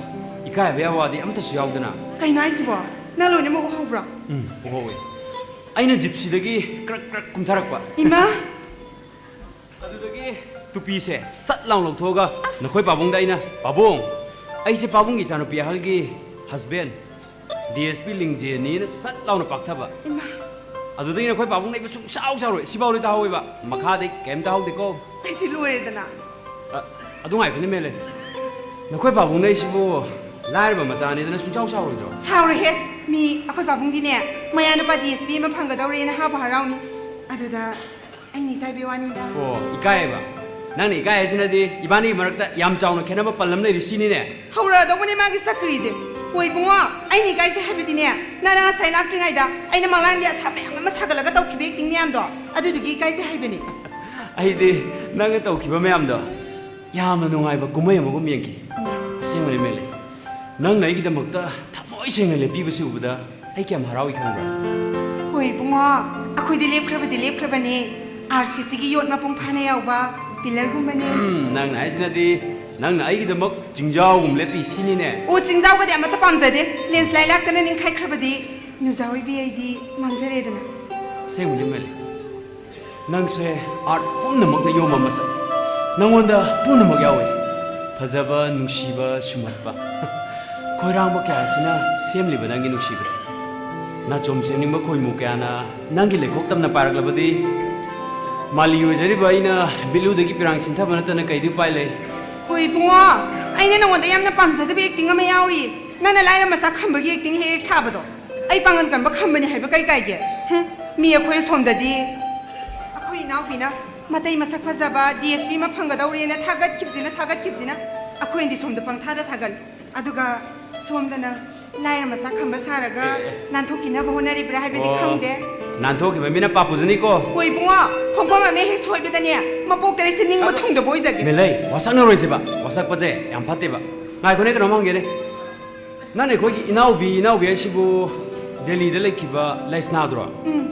ꯏꯀꯥꯏꯕ ꯌꯥꯕ ꯋꯥꯗꯤ ꯑꯃꯠꯇꯁꯨ ꯌꯥꯎꯗꯅ꯫ ꯀꯩꯅꯣ ꯍꯥꯏꯁꯤꯕꯣ? ꯅꯪ ꯂꯣꯏꯅꯃꯛ ꯎꯍꯧꯕ꯭ꯔꯣ? ꯎꯝ, ꯎꯍꯧꯋꯦ꯫ ꯑꯩꯅ ꯖꯤꯞꯁꯤꯗꯒꯤ ꯀ꯭ꯔꯛ ꯀ꯭ꯔꯛ ꯀꯨꯝꯊꯔꯛꯄ꯫ ꯏꯃꯥ! ꯑꯗꯨꯗꯒꯤ ꯇꯨꯄꯤꯁꯦ ꯁꯠ ꯂꯥꯎ ꯂꯧꯊꯣꯛꯑꯒ ꯑꯁ! ꯅꯈꯣꯏ ꯄꯥꯕꯨꯡꯗ ꯑꯩꯅ, "ꯄꯥꯕꯨꯡ, ꯑꯩꯁꯦ ꯄꯥꯕꯨꯡꯒꯤ ꯏꯆꯥꯅꯨꯄꯤ ꯑꯍꯜꯒꯤ ꯍꯁꯕꯦꯟ, ꯗꯤ ꯑꯦꯁ ꯄꯤ ꯂꯤꯡꯖꯦꯜꯅꯤꯅ" ꯁꯠ ꯂꯥꯎꯅ ꯄꯥꯛꯊꯕ꯫ ꯏꯃꯥ! ꯑꯗꯨꯗꯒꯤ ꯅꯈꯣꯏ ꯄꯥꯕꯨꯡꯅ ꯑꯩꯕꯨ ꯁꯨꯡꯁꯥꯎ ꯁꯥꯎꯔꯣꯏ꯫ ꯁꯤꯐꯥꯎꯗꯤ ꯇꯥꯍꯧꯋꯦꯕ, ꯃꯈꯥꯗꯩ ꯀꯩꯝ ꯇꯥꯍꯧꯗꯦꯀꯣ꯫ ꯑꯩꯗꯤ ꯂꯣꯏꯔꯦꯗꯅ꯫ ꯑ, ꯑꯗꯨ ꯉꯥꯏꯈꯣꯅꯦ, ꯃꯦꯂꯦ꯫ ꯅꯈꯣꯏ ꯄꯥꯕꯨꯡꯅ ꯑꯩꯁꯤꯕꯨ ꯂꯥꯏꯔꯕ ꯃꯆꯥꯅꯤꯗꯅ ꯁꯨꯡꯁꯥꯎ ꯁꯥꯎꯔꯣꯏꯗ꯭ꯔꯣ? ꯁꯥꯎꯔꯣꯏꯍꯦ꯫ ꯃꯤ ꯑꯩꯈꯣꯏ ꯄꯥꯕꯨꯡꯗꯤꯅꯦ, ꯃꯌꯥ ꯅꯨꯄꯥ ꯗꯤ ꯑꯦꯁ ꯄꯤ ꯑꯃ ꯐꯪꯒꯗꯧꯔꯦꯅ ꯍꯥꯕꯨ ꯍꯔꯥꯎꯅꯤ꯫ ꯑꯗꯨꯗ ꯑꯩꯅ ꯏꯀꯥꯏꯕꯩ ꯋꯥꯅꯤꯗ꯫ ꯑꯣ, ꯏꯀꯥꯏꯌꯦꯕ? ꯅꯪꯅ ꯏꯀꯥꯏ ꯍꯥꯏꯁꯤꯅꯗꯤ ꯏꯕꯥꯅꯤꯒꯤ ꯃꯔꯛꯇ ꯌꯥꯝ ꯆꯥꯎꯅ ꯈꯦꯠꯅꯕ ꯄꯜ ꯑꯃ ꯂꯩꯔꯤ ꯁꯤꯅꯤꯅꯦ? ꯍꯧꯔꯛꯑꯗꯧꯕꯅꯦ ꯃꯥꯒꯤ ꯆꯀ꯭ꯔꯤꯁꯦ꯫ ꯍꯣꯏ ꯏꯕꯨꯡꯉꯣ, ꯑꯩꯅ ꯏꯀꯥꯏꯁꯦ ꯍꯥꯏꯕꯗꯤꯅꯦ, ꯅꯪꯅ ꯉꯁꯥꯏ ꯂꯥꯛꯇ꯭ꯔꯤꯉꯩꯗ ꯑꯩꯅ ꯃꯪꯂꯥꯟꯒꯤ ꯑꯁꯥ ꯃꯌꯥꯝ ꯑꯃ ꯁꯥꯒꯠꯂꯒ ꯇꯧꯈꯤꯕ ꯑꯦꯛꯇꯤꯡ ꯃꯌꯥꯝꯗꯣ, ꯑꯗꯨꯗꯨꯒꯤ ꯏꯀꯥꯏꯁꯦ ꯍꯥꯏꯕꯅꯦ꯫ ꯑꯩꯗꯤ ꯅꯪꯅ ꯇꯧꯈꯤꯕ ꯃꯌꯥꯝꯗꯣ ꯌꯥꯝꯅ ꯅꯨꯡꯉꯥꯏꯕ ꯀꯨꯝꯍꯩ ꯑꯃꯒꯨꯝ ꯌꯦꯡꯈꯤ꯫ ꯑꯁꯦꯡꯕꯅꯤ, ꯃꯦꯂꯩ꯫ ꯅꯪꯅ ꯑꯩꯒꯤꯗꯃꯛꯇ ꯊꯃꯣꯏ ꯁꯦꯡꯅ ꯂꯦꯞꯄꯤꯕꯁꯤ ꯎꯕꯗ ꯑꯩ ꯀꯌꯥꯝ ꯍꯔꯥꯎꯏ ꯈꯪꯕ꯭ꯔꯥ? ꯍꯣꯏ ꯏꯕꯨꯡꯉꯣ, ꯑꯩꯈꯣꯏꯗꯤ ꯂꯦꯞꯈ꯭ꯔꯕꯗꯤ ꯂꯦꯞꯈ꯭ꯔꯕꯅꯤ꯫ ꯑꯥꯔ ꯁꯤ ꯁꯤꯒꯤ ꯌꯣꯠ ꯃꯄꯨꯡ ꯐꯥꯅ ꯌꯥꯎꯕ ꯄꯤꯂꯔꯒꯨꯝꯕꯅꯤ꯫ ꯎꯝ, ꯅꯪꯅ ꯍꯥꯏꯁꯤꯅꯗꯤ ꯅꯪꯅ ꯑꯩꯒꯤꯗꯃꯛ ꯆꯤꯡꯖꯥꯎꯒꯨꯝ ꯂꯦꯞꯄꯤ ꯁꯤꯅꯤꯅꯦ꯫ ꯑꯣ, ꯆꯤꯡꯖꯥꯎꯒꯗꯤ ꯑꯃꯠꯇ ꯄꯥꯝꯖꯗꯦ꯫ ꯂꯦꯟꯁꯂꯥꯏꯠ ꯂꯥꯛꯇꯅ ꯅꯤꯡꯈꯥꯏꯈ꯭ꯔꯕꯗꯤ ꯅꯨꯖꯥ ꯑꯣꯏꯕꯤ ꯑꯩꯗꯤ ꯃꯥꯡꯖꯔꯦꯗꯅ꯫ ꯑꯁꯦꯡꯕꯅꯤ, ꯃꯦꯂꯩ꯫ ꯅꯪꯁꯦ ꯑꯥꯔꯠ ꯄꯨꯝꯅꯃꯛꯅ ꯌꯣꯝꯕ ꯃꯁꯛ꯫ ꯅꯪꯉꯣꯟꯗ ꯄꯨꯝꯅꯃꯛ ꯌꯥꯎꯏ꯫ ꯐꯖꯕ, ꯅꯨꯡꯁꯤꯕ, ꯁꯨꯝꯍꯠꯄ꯫ ꯈꯣꯏꯔꯥꯡꯕ ꯀꯌꯥꯁꯤꯅ ꯁꯦꯝꯂꯤꯕ ꯅꯪꯒꯤ ꯅꯨꯡꯁꯤꯕ꯫ ꯅꯥꯆꯣꯝ ꯁꯦꯝꯅꯤꯡꯕ ꯈꯣꯏꯃꯨ ꯀꯌꯥꯅ ꯅꯪꯒꯤ ꯂꯩꯈꯣꯛ ꯇꯝꯅ ꯄꯥꯏꯔꯛꯂꯕꯗꯤ, ꯃꯥꯂꯤ ꯑꯣꯏꯖꯔꯤꯕ ꯑꯩꯅ ꯕꯤꯂꯨꯗꯒꯤ ꯄꯤꯔꯥꯡ ꯁꯤꯟꯊꯕ ꯅꯠꯇꯅ ꯀꯩꯗꯤ ꯎꯄꯥꯏ ꯂꯩ? ꯍꯣꯏ ꯏꯕꯨꯡꯉꯣ, ꯑꯩꯅ ꯅꯉꯣꯟꯗ ꯌꯥꯝꯅ ꯄꯥꯝꯖꯗꯕ ꯑꯦꯛꯇꯤꯡ ꯑꯃ ꯌꯥꯎꯔꯤ꯫ ꯅꯪꯅ ꯂꯥꯏꯔ ꯃꯆꯥ ꯈꯝꯕꯒꯤ ꯑꯦꯛꯇꯤꯡ ꯍꯦꯛ ꯍꯦꯛ ꯁꯥꯕꯗꯣ꯫ ꯑꯩ ꯄꯥꯡꯒꯟ ꯀꯟꯕ ꯈꯝꯕꯅꯤ ꯍꯥꯏꯕ ꯀꯩ ꯀꯥꯏꯒꯦ? ꯍꯨꯝ, ꯃꯤ ꯑꯩꯈꯣꯏ ꯑꯁꯣꯝꯗꯗꯤ ꯑꯩꯈꯣꯏ ꯏꯅꯥꯎꯄꯤꯅ ꯃꯇꯩ ꯃꯁꯛ ꯐꯖꯕ ꯗꯤ ꯑꯦꯁ ꯄꯤ ꯑꯃ ꯐꯪꯒꯗꯧꯔꯦꯅ ꯊꯥꯒꯠꯈꯤꯕꯁꯤꯅ, ꯊꯥꯒꯠꯈꯤꯕꯁꯤꯅ꯫ ꯑꯩꯈꯣꯏꯅꯗꯤ ꯁꯣꯝꯗ ꯄꯪꯊꯥꯗ ꯊꯥꯒꯠꯂꯤ꯫ ꯑꯗꯨꯒ ꯁꯣꯝꯗꯅ ꯂꯥꯏꯔ ꯃꯆꯥ ꯈꯝꯕ ꯁꯥꯔꯒ ꯑꯦ, ꯑꯦ꯫ ꯅꯥꯟꯊꯣꯛꯈꯤꯅꯕ ꯍꯣꯠꯅꯔꯤꯕ꯭ꯔꯥ ꯍꯥꯏꯕꯗꯤ ꯑꯣ, ꯈꯪꯗꯦ꯫ ꯅꯥꯟꯊꯣꯛꯈꯤꯕ ꯃꯤꯅ ꯄꯥꯞ ꯄꯨꯖꯅꯤꯀꯣ꯫ ꯍꯣꯏ ꯏꯕꯨꯡꯉꯣ, ꯈꯣꯡꯐꯝ ꯑꯃ ꯍꯦꯛ ꯁꯣꯏꯕꯗꯅꯦ, ꯃꯄꯣꯛ ꯇꯔꯦꯠꯁꯦ ꯅꯤꯡꯕ ꯑꯗꯣ, ꯊꯨꯡꯗꯕ ꯑꯣꯏꯖꯒꯦ꯫ ꯃꯦꯂꯩ, ꯋꯥꯁꯛꯅꯔꯣꯏꯁꯦꯕ꯫ ꯋꯥꯁꯛꯄꯁꯦ ꯌꯥꯝ ꯐꯠꯇꯦꯕ꯫ ꯉꯥꯏꯈꯣꯅꯦ, ꯀꯩꯅꯣꯝ ꯍꯪꯒꯦꯅꯦ꯫ ꯅꯪ ꯑꯩꯈꯣꯏꯒꯤ ꯏꯅꯥꯎꯕꯤ, ꯏꯅꯥꯎꯕꯤ ꯍꯥꯏꯁꯤꯕꯨ ꯗꯦꯜꯂꯤꯗ ꯂꯩꯈꯤꯕ ꯂꯩꯁꯅꯥꯗꯨꯔꯣ? ꯎꯝ,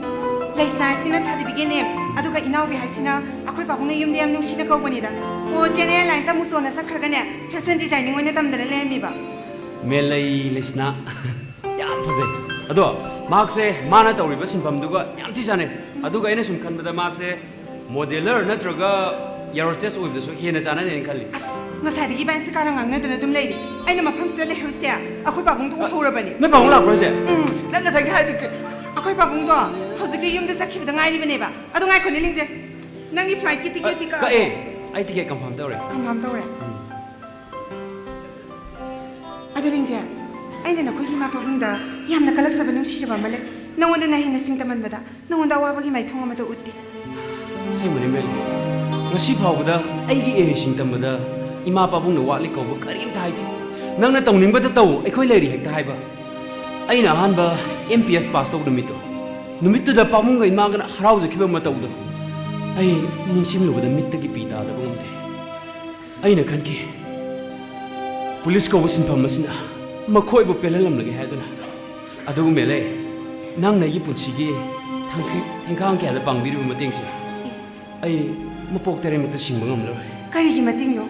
ꯂꯩꯁꯅꯥ ꯍꯥꯏꯁꯤꯅ ꯁꯥꯔꯇꯤꯐꯤꯀꯦꯠꯅꯦ, ꯑꯗꯨꯒ ꯏꯅꯥꯎꯕꯤ ꯍꯥꯏꯁꯤꯅ ꯑꯩꯈꯣꯏ ꯄꯥꯕꯨꯡꯅ ꯌꯨꯝꯗ ꯌꯥꯝ ꯅꯨꯡꯁꯤꯅ ꯀꯧꯕꯅꯤꯗ꯫ ꯑꯣ, ꯖꯦꯅꯦꯔꯦꯜ ꯂꯥꯏꯟ ꯇꯝꯃꯨ ꯆꯣꯟꯅ ꯆꯠꯈ꯭ꯔꯒꯅꯦ, ꯐꯦꯁꯟ ꯗꯤꯖꯥꯏꯅꯤꯡ ꯑꯣꯏꯅ ꯇꯝꯗꯅ ꯂꯩꯔꯝꯃꯤꯕ꯫ ꯃꯦꯂꯩ ꯂꯩꯁꯅꯥ꯫ ꯌꯥꯝ ꯐꯖꯩ꯫ ꯑꯗꯣ ꯃꯍꯥꯛꯁꯦ ꯃꯥꯅ ꯇꯧꯔꯤꯕ ꯁꯤꯟꯐꯝꯗꯨꯒ ꯌꯥꯝ ꯊꯤ ꯆꯥꯟꯅꯩ꯫ ꯑꯗꯨꯒ ꯑꯩꯅ ꯁꯨꯝ ꯈꯟꯕꯗ ꯃꯥꯁꯦ ꯃꯣꯗꯦꯂꯔ ꯅꯠꯇ꯭ꯔꯒ ꯑꯦꯌꯔ ꯍꯣꯁꯇꯦꯁ ꯑꯣꯏꯕꯗꯁꯨ ꯍꯦꯟꯅ ꯆꯥꯟꯅꯅꯦꯅ ꯈꯜꯂꯤ꯫ ꯑꯁ, ꯉꯁꯥꯏꯗꯒꯤ ꯏꯕꯥꯅꯤꯁꯦ ꯀꯥꯔꯟ ꯉꯥꯡꯅꯗꯅ ꯑꯗꯨꯝ ꯂꯩꯔꯤ꯫ ꯑꯩꯅ ꯃꯐꯝꯁꯤꯗ ꯂꯩꯍꯧꯔꯤꯁꯦ ꯑꯩꯈꯣꯏ ꯄꯥꯕꯨꯡꯗꯣ ꯎꯍꯧꯔꯕꯅꯤ꯫ ꯅꯣꯏ ꯄꯥꯕꯨꯡ ꯂꯥꯛꯄ꯭ꯔꯣ ꯍꯥꯏꯁꯦ? ꯎꯝ꯫ ꯑꯁ, ꯅꯪ ꯉꯁꯥꯏꯒꯤ ꯍꯥꯏꯗꯨ ꯀꯩ? ꯑꯩꯈꯣꯏ ꯄꯥꯕꯨꯡꯗꯣ ꯍꯧꯖꯤꯛꯇ ꯌꯨꯝꯗ ꯆꯠꯈꯤꯕꯗ ꯉꯥꯏꯔꯤꯕꯅꯦꯕ꯫ ꯑꯗꯨ ꯉꯥꯏꯈꯣꯅꯦ, ꯂꯤꯡꯖꯦ꯫ ꯅꯪꯒꯤ ꯐ꯭ꯂꯥꯏꯠꯀꯤ ꯇꯤꯀꯦꯠꯇꯤ ꯑ, ꯀꯛꯑꯕꯣ? ꯀꯛꯑꯦ꯫ ꯑꯩ ꯇꯤꯀꯦꯠ ꯀꯟꯐꯥꯔꯝ ꯇꯧꯔꯦ꯫ ꯀꯟꯐꯥꯔꯝ ꯇꯧꯔꯦ? ꯎꯝ꯫ ꯑꯗꯨ ꯂꯤꯡꯖꯦ, ꯑꯩꯅ ꯅꯈꯣꯏꯒꯤ ꯏꯃꯥ ꯄꯥꯕꯨꯡꯗ ꯌꯥꯝꯅ ꯀꯜꯂꯛꯆꯕ ꯅꯨꯡꯁꯤꯖꯕ ꯑꯃ ꯂꯩ꯫ ꯅꯉꯣꯟꯗ ꯅꯍꯩ ꯅꯁꯤꯡ ꯇꯝꯍꯟꯕꯗ ꯅꯉꯣꯟꯗ ꯑꯋꯥꯕꯒꯤ ꯃꯥꯏꯊꯣꯡ ꯑꯃꯠꯇ ꯎꯠꯇꯦ꯫ ꯑꯁꯦꯡꯕꯅꯤ, ꯃꯦꯂꯤ꯫ ꯉꯁꯤ ꯐꯥꯎꯕꯗ ꯑꯩꯒꯤ ꯑꯦ ꯁꯤꯡ ꯇꯝꯕꯗ ꯏꯃꯥ ꯄꯥꯕꯨꯡꯅ ꯋꯥꯠꯂꯤ ꯀꯧꯕ ꯀꯔꯤꯝꯇ ꯍꯥꯏꯗꯦ꯫ "ꯅꯪꯅ ꯇꯧꯅꯤꯡꯕꯗ ꯇꯧ, ꯑꯩꯈꯣꯏ ꯂꯩꯔꯤ" ꯍꯦꯛꯇ ꯍꯥꯏꯕ꯫ ꯑꯩꯅ ꯑꯍꯥꯟꯕ ꯑꯦꯝ ꯄꯤ ꯑꯦꯁ ꯄꯥꯁ ꯇꯧꯕ ꯅꯨꯃꯤꯠꯇꯣ, ꯅꯨꯃꯤꯠꯇꯨꯗ ꯄꯥꯕꯨꯡꯒ ꯏꯃꯥꯒꯅ ꯍꯔꯥꯎꯖꯈꯤꯕ ꯃꯇꯧꯗꯣ, ꯑꯩ ꯅꯤꯡꯁꯤꯡꯂꯨꯕꯗ ꯃꯤꯠꯇꯒꯤ ꯄꯤ ꯇꯥꯗꯕ ꯉꯝꯗꯦ꯫ ꯑꯩꯅ ꯈꯟꯈꯤ, ꯄꯨꯂꯤꯁ ꯀꯧꯕ ꯁꯤꯟꯐꯝ ꯑꯁꯤꯅ ꯃꯈꯣꯏꯕꯨ ꯄꯦꯜꯍꯜꯂꯝꯂꯒꯦ ꯍꯥꯏꯗꯨꯅ꯫ ꯑꯗꯨꯕꯨ ꯃꯦꯂꯩ, ꯅꯪꯅ ꯑꯩꯒꯤ ꯄꯨꯟꯁꯤꯒꯤ ꯊꯥꯡꯈꯩ-, ꯊꯦꯡꯈꯥꯡ ꯀꯌꯥꯗ ꯄꯥꯡꯕꯤꯔꯤꯕ ꯃꯇꯦꯡꯁꯦ ꯑꯩ ꯃꯄꯣꯛ ꯇꯔꯦꯠꯃꯛꯇ ꯁꯤꯡꯕ ꯉꯝꯂꯔꯣꯏ꯫ ꯀꯔꯤꯒꯤ ꯃꯇꯦꯡꯅꯣ?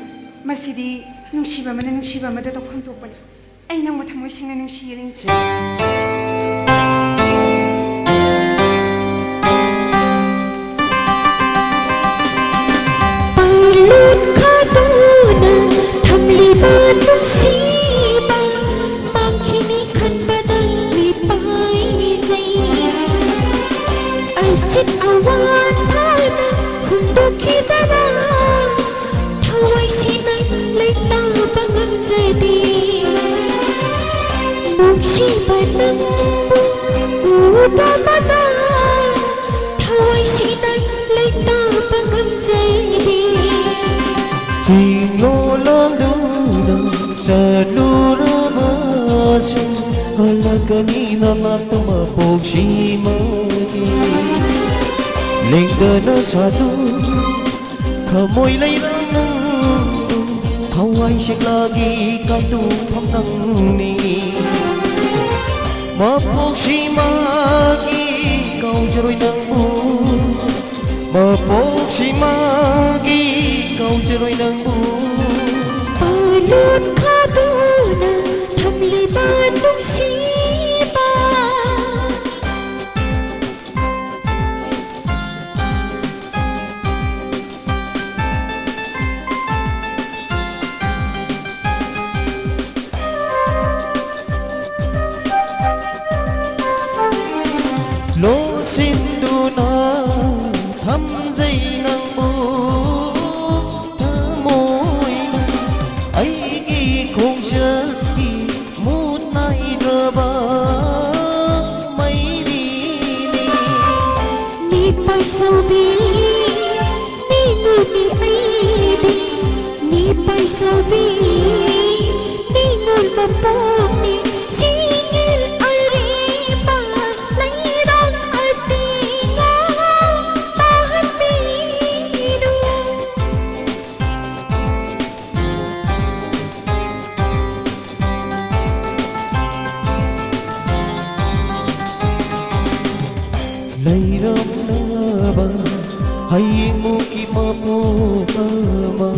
ꯃꯁꯤꯗꯤ ꯅꯨꯡꯁꯤꯕ ꯑꯃꯅ ꯅꯨꯡꯁꯤꯕ ꯑꯃꯗ ꯇꯧꯐꯝ ꯊꯣꯛꯄꯅꯤ꯫ ꯑꯩ ꯅꯪꯕꯨ ꯊꯃꯣꯏ ꯁꯦꯡꯅ ꯅꯨꯡꯁꯤꯌꯦ, ꯔꯤꯡꯖꯤꯠ꯫ ꯄꯥꯂꯨꯠ ꯈꯥꯗꯨꯅ ꯊꯝꯂꯤꯕ ꯅꯨꯡꯁꯤꯕ ꯃꯥꯡꯈꯤꯅꯤ ꯈꯟꯕꯗꯪ ꯃꯤꯄꯥꯏꯖꯩ꯫ ꯑꯁꯤꯠ ꯑꯋꯥ ꯊꯥꯅ ꯍꯨꯟꯗꯣꯛꯈꯤꯗꯕ ꯊꯋꯥꯏꯁꯤꯅ ꯂꯩꯇꯥꯕ ꯉꯝꯖꯗꯦ꯫ ꯅꯨꯡꯁꯤꯕ ꯅꯪꯕꯨ ꯎꯗꯕꯅ ꯊꯋꯥꯏꯁꯤꯅ ꯂꯩꯇꯥꯕ ꯉꯝꯖꯗꯦ꯫ ꯆꯤꯡꯂꯣ ꯂꯥꯟꯗꯨꯅ ꯆꯠꯂꯨꯔꯕꯁꯨ ꯍꯜꯂꯛꯀꯅꯤ ꯅꯅꯥꯛꯇ ꯃꯄꯣꯛꯁꯤꯃꯗꯤ꯫ ꯂꯦꯡꯗꯅ ꯁꯥꯗꯨ ꯊꯃꯣꯏ ꯂꯩꯔꯥꯡ ꯅꯪ ꯊꯋꯥꯏ ꯁꯦꯛꯂꯥꯒꯤ ꯀꯥꯏꯗꯣꯛꯐꯝ ꯅꯪꯅꯤ꯫ ꯃꯄꯣꯛꯁꯤꯃꯒꯤ ꯀꯥꯎꯖꯔꯣꯏ ꯅꯪꯕꯨ꯫ ꯃꯄꯣꯛꯁꯤꯃꯒꯤ ꯀꯥꯎꯖꯔꯣꯏ ꯅꯪꯕꯨ꯫ ꯄꯥꯂꯨꯠ ꯈꯥꯗꯨꯅ ꯊꯝꯂꯤꯕ ꯅꯨꯡꯁꯤꯕ꯫ ꯂꯣꯠꯁꯤꯟꯗꯨꯅ ꯊꯝꯖꯩ ꯅꯪꯕꯨ ꯊꯃꯣꯏꯗ꯫ ꯑꯩꯒꯤ ꯈꯣꯡꯆꯠꯀꯤ ꯃꯨꯠ ꯅꯥꯏꯗ꯭ꯔꯕ ꯃꯩꯔꯤꯅꯤ꯫ ꯃꯤꯄꯥꯏ ꯁꯧꯕꯤ ꯃꯤꯅꯨꯕꯤ ꯑꯩꯗꯤ ꯃꯤꯄꯥꯏ ꯁꯧꯕꯤ ꯃꯤꯉꯣꯟ ꯃꯄꯣꯛꯅꯤ꯫ ꯁꯤꯡꯒꯤꯜ ꯑꯔꯤꯕ ꯂꯩꯔꯥꯛ ꯑꯇꯤꯡꯕ ꯇꯥꯍꯟꯕꯤ꯫ ꯑꯩꯃꯨꯛꯀꯤ ꯃꯄꯨ ꯑꯃ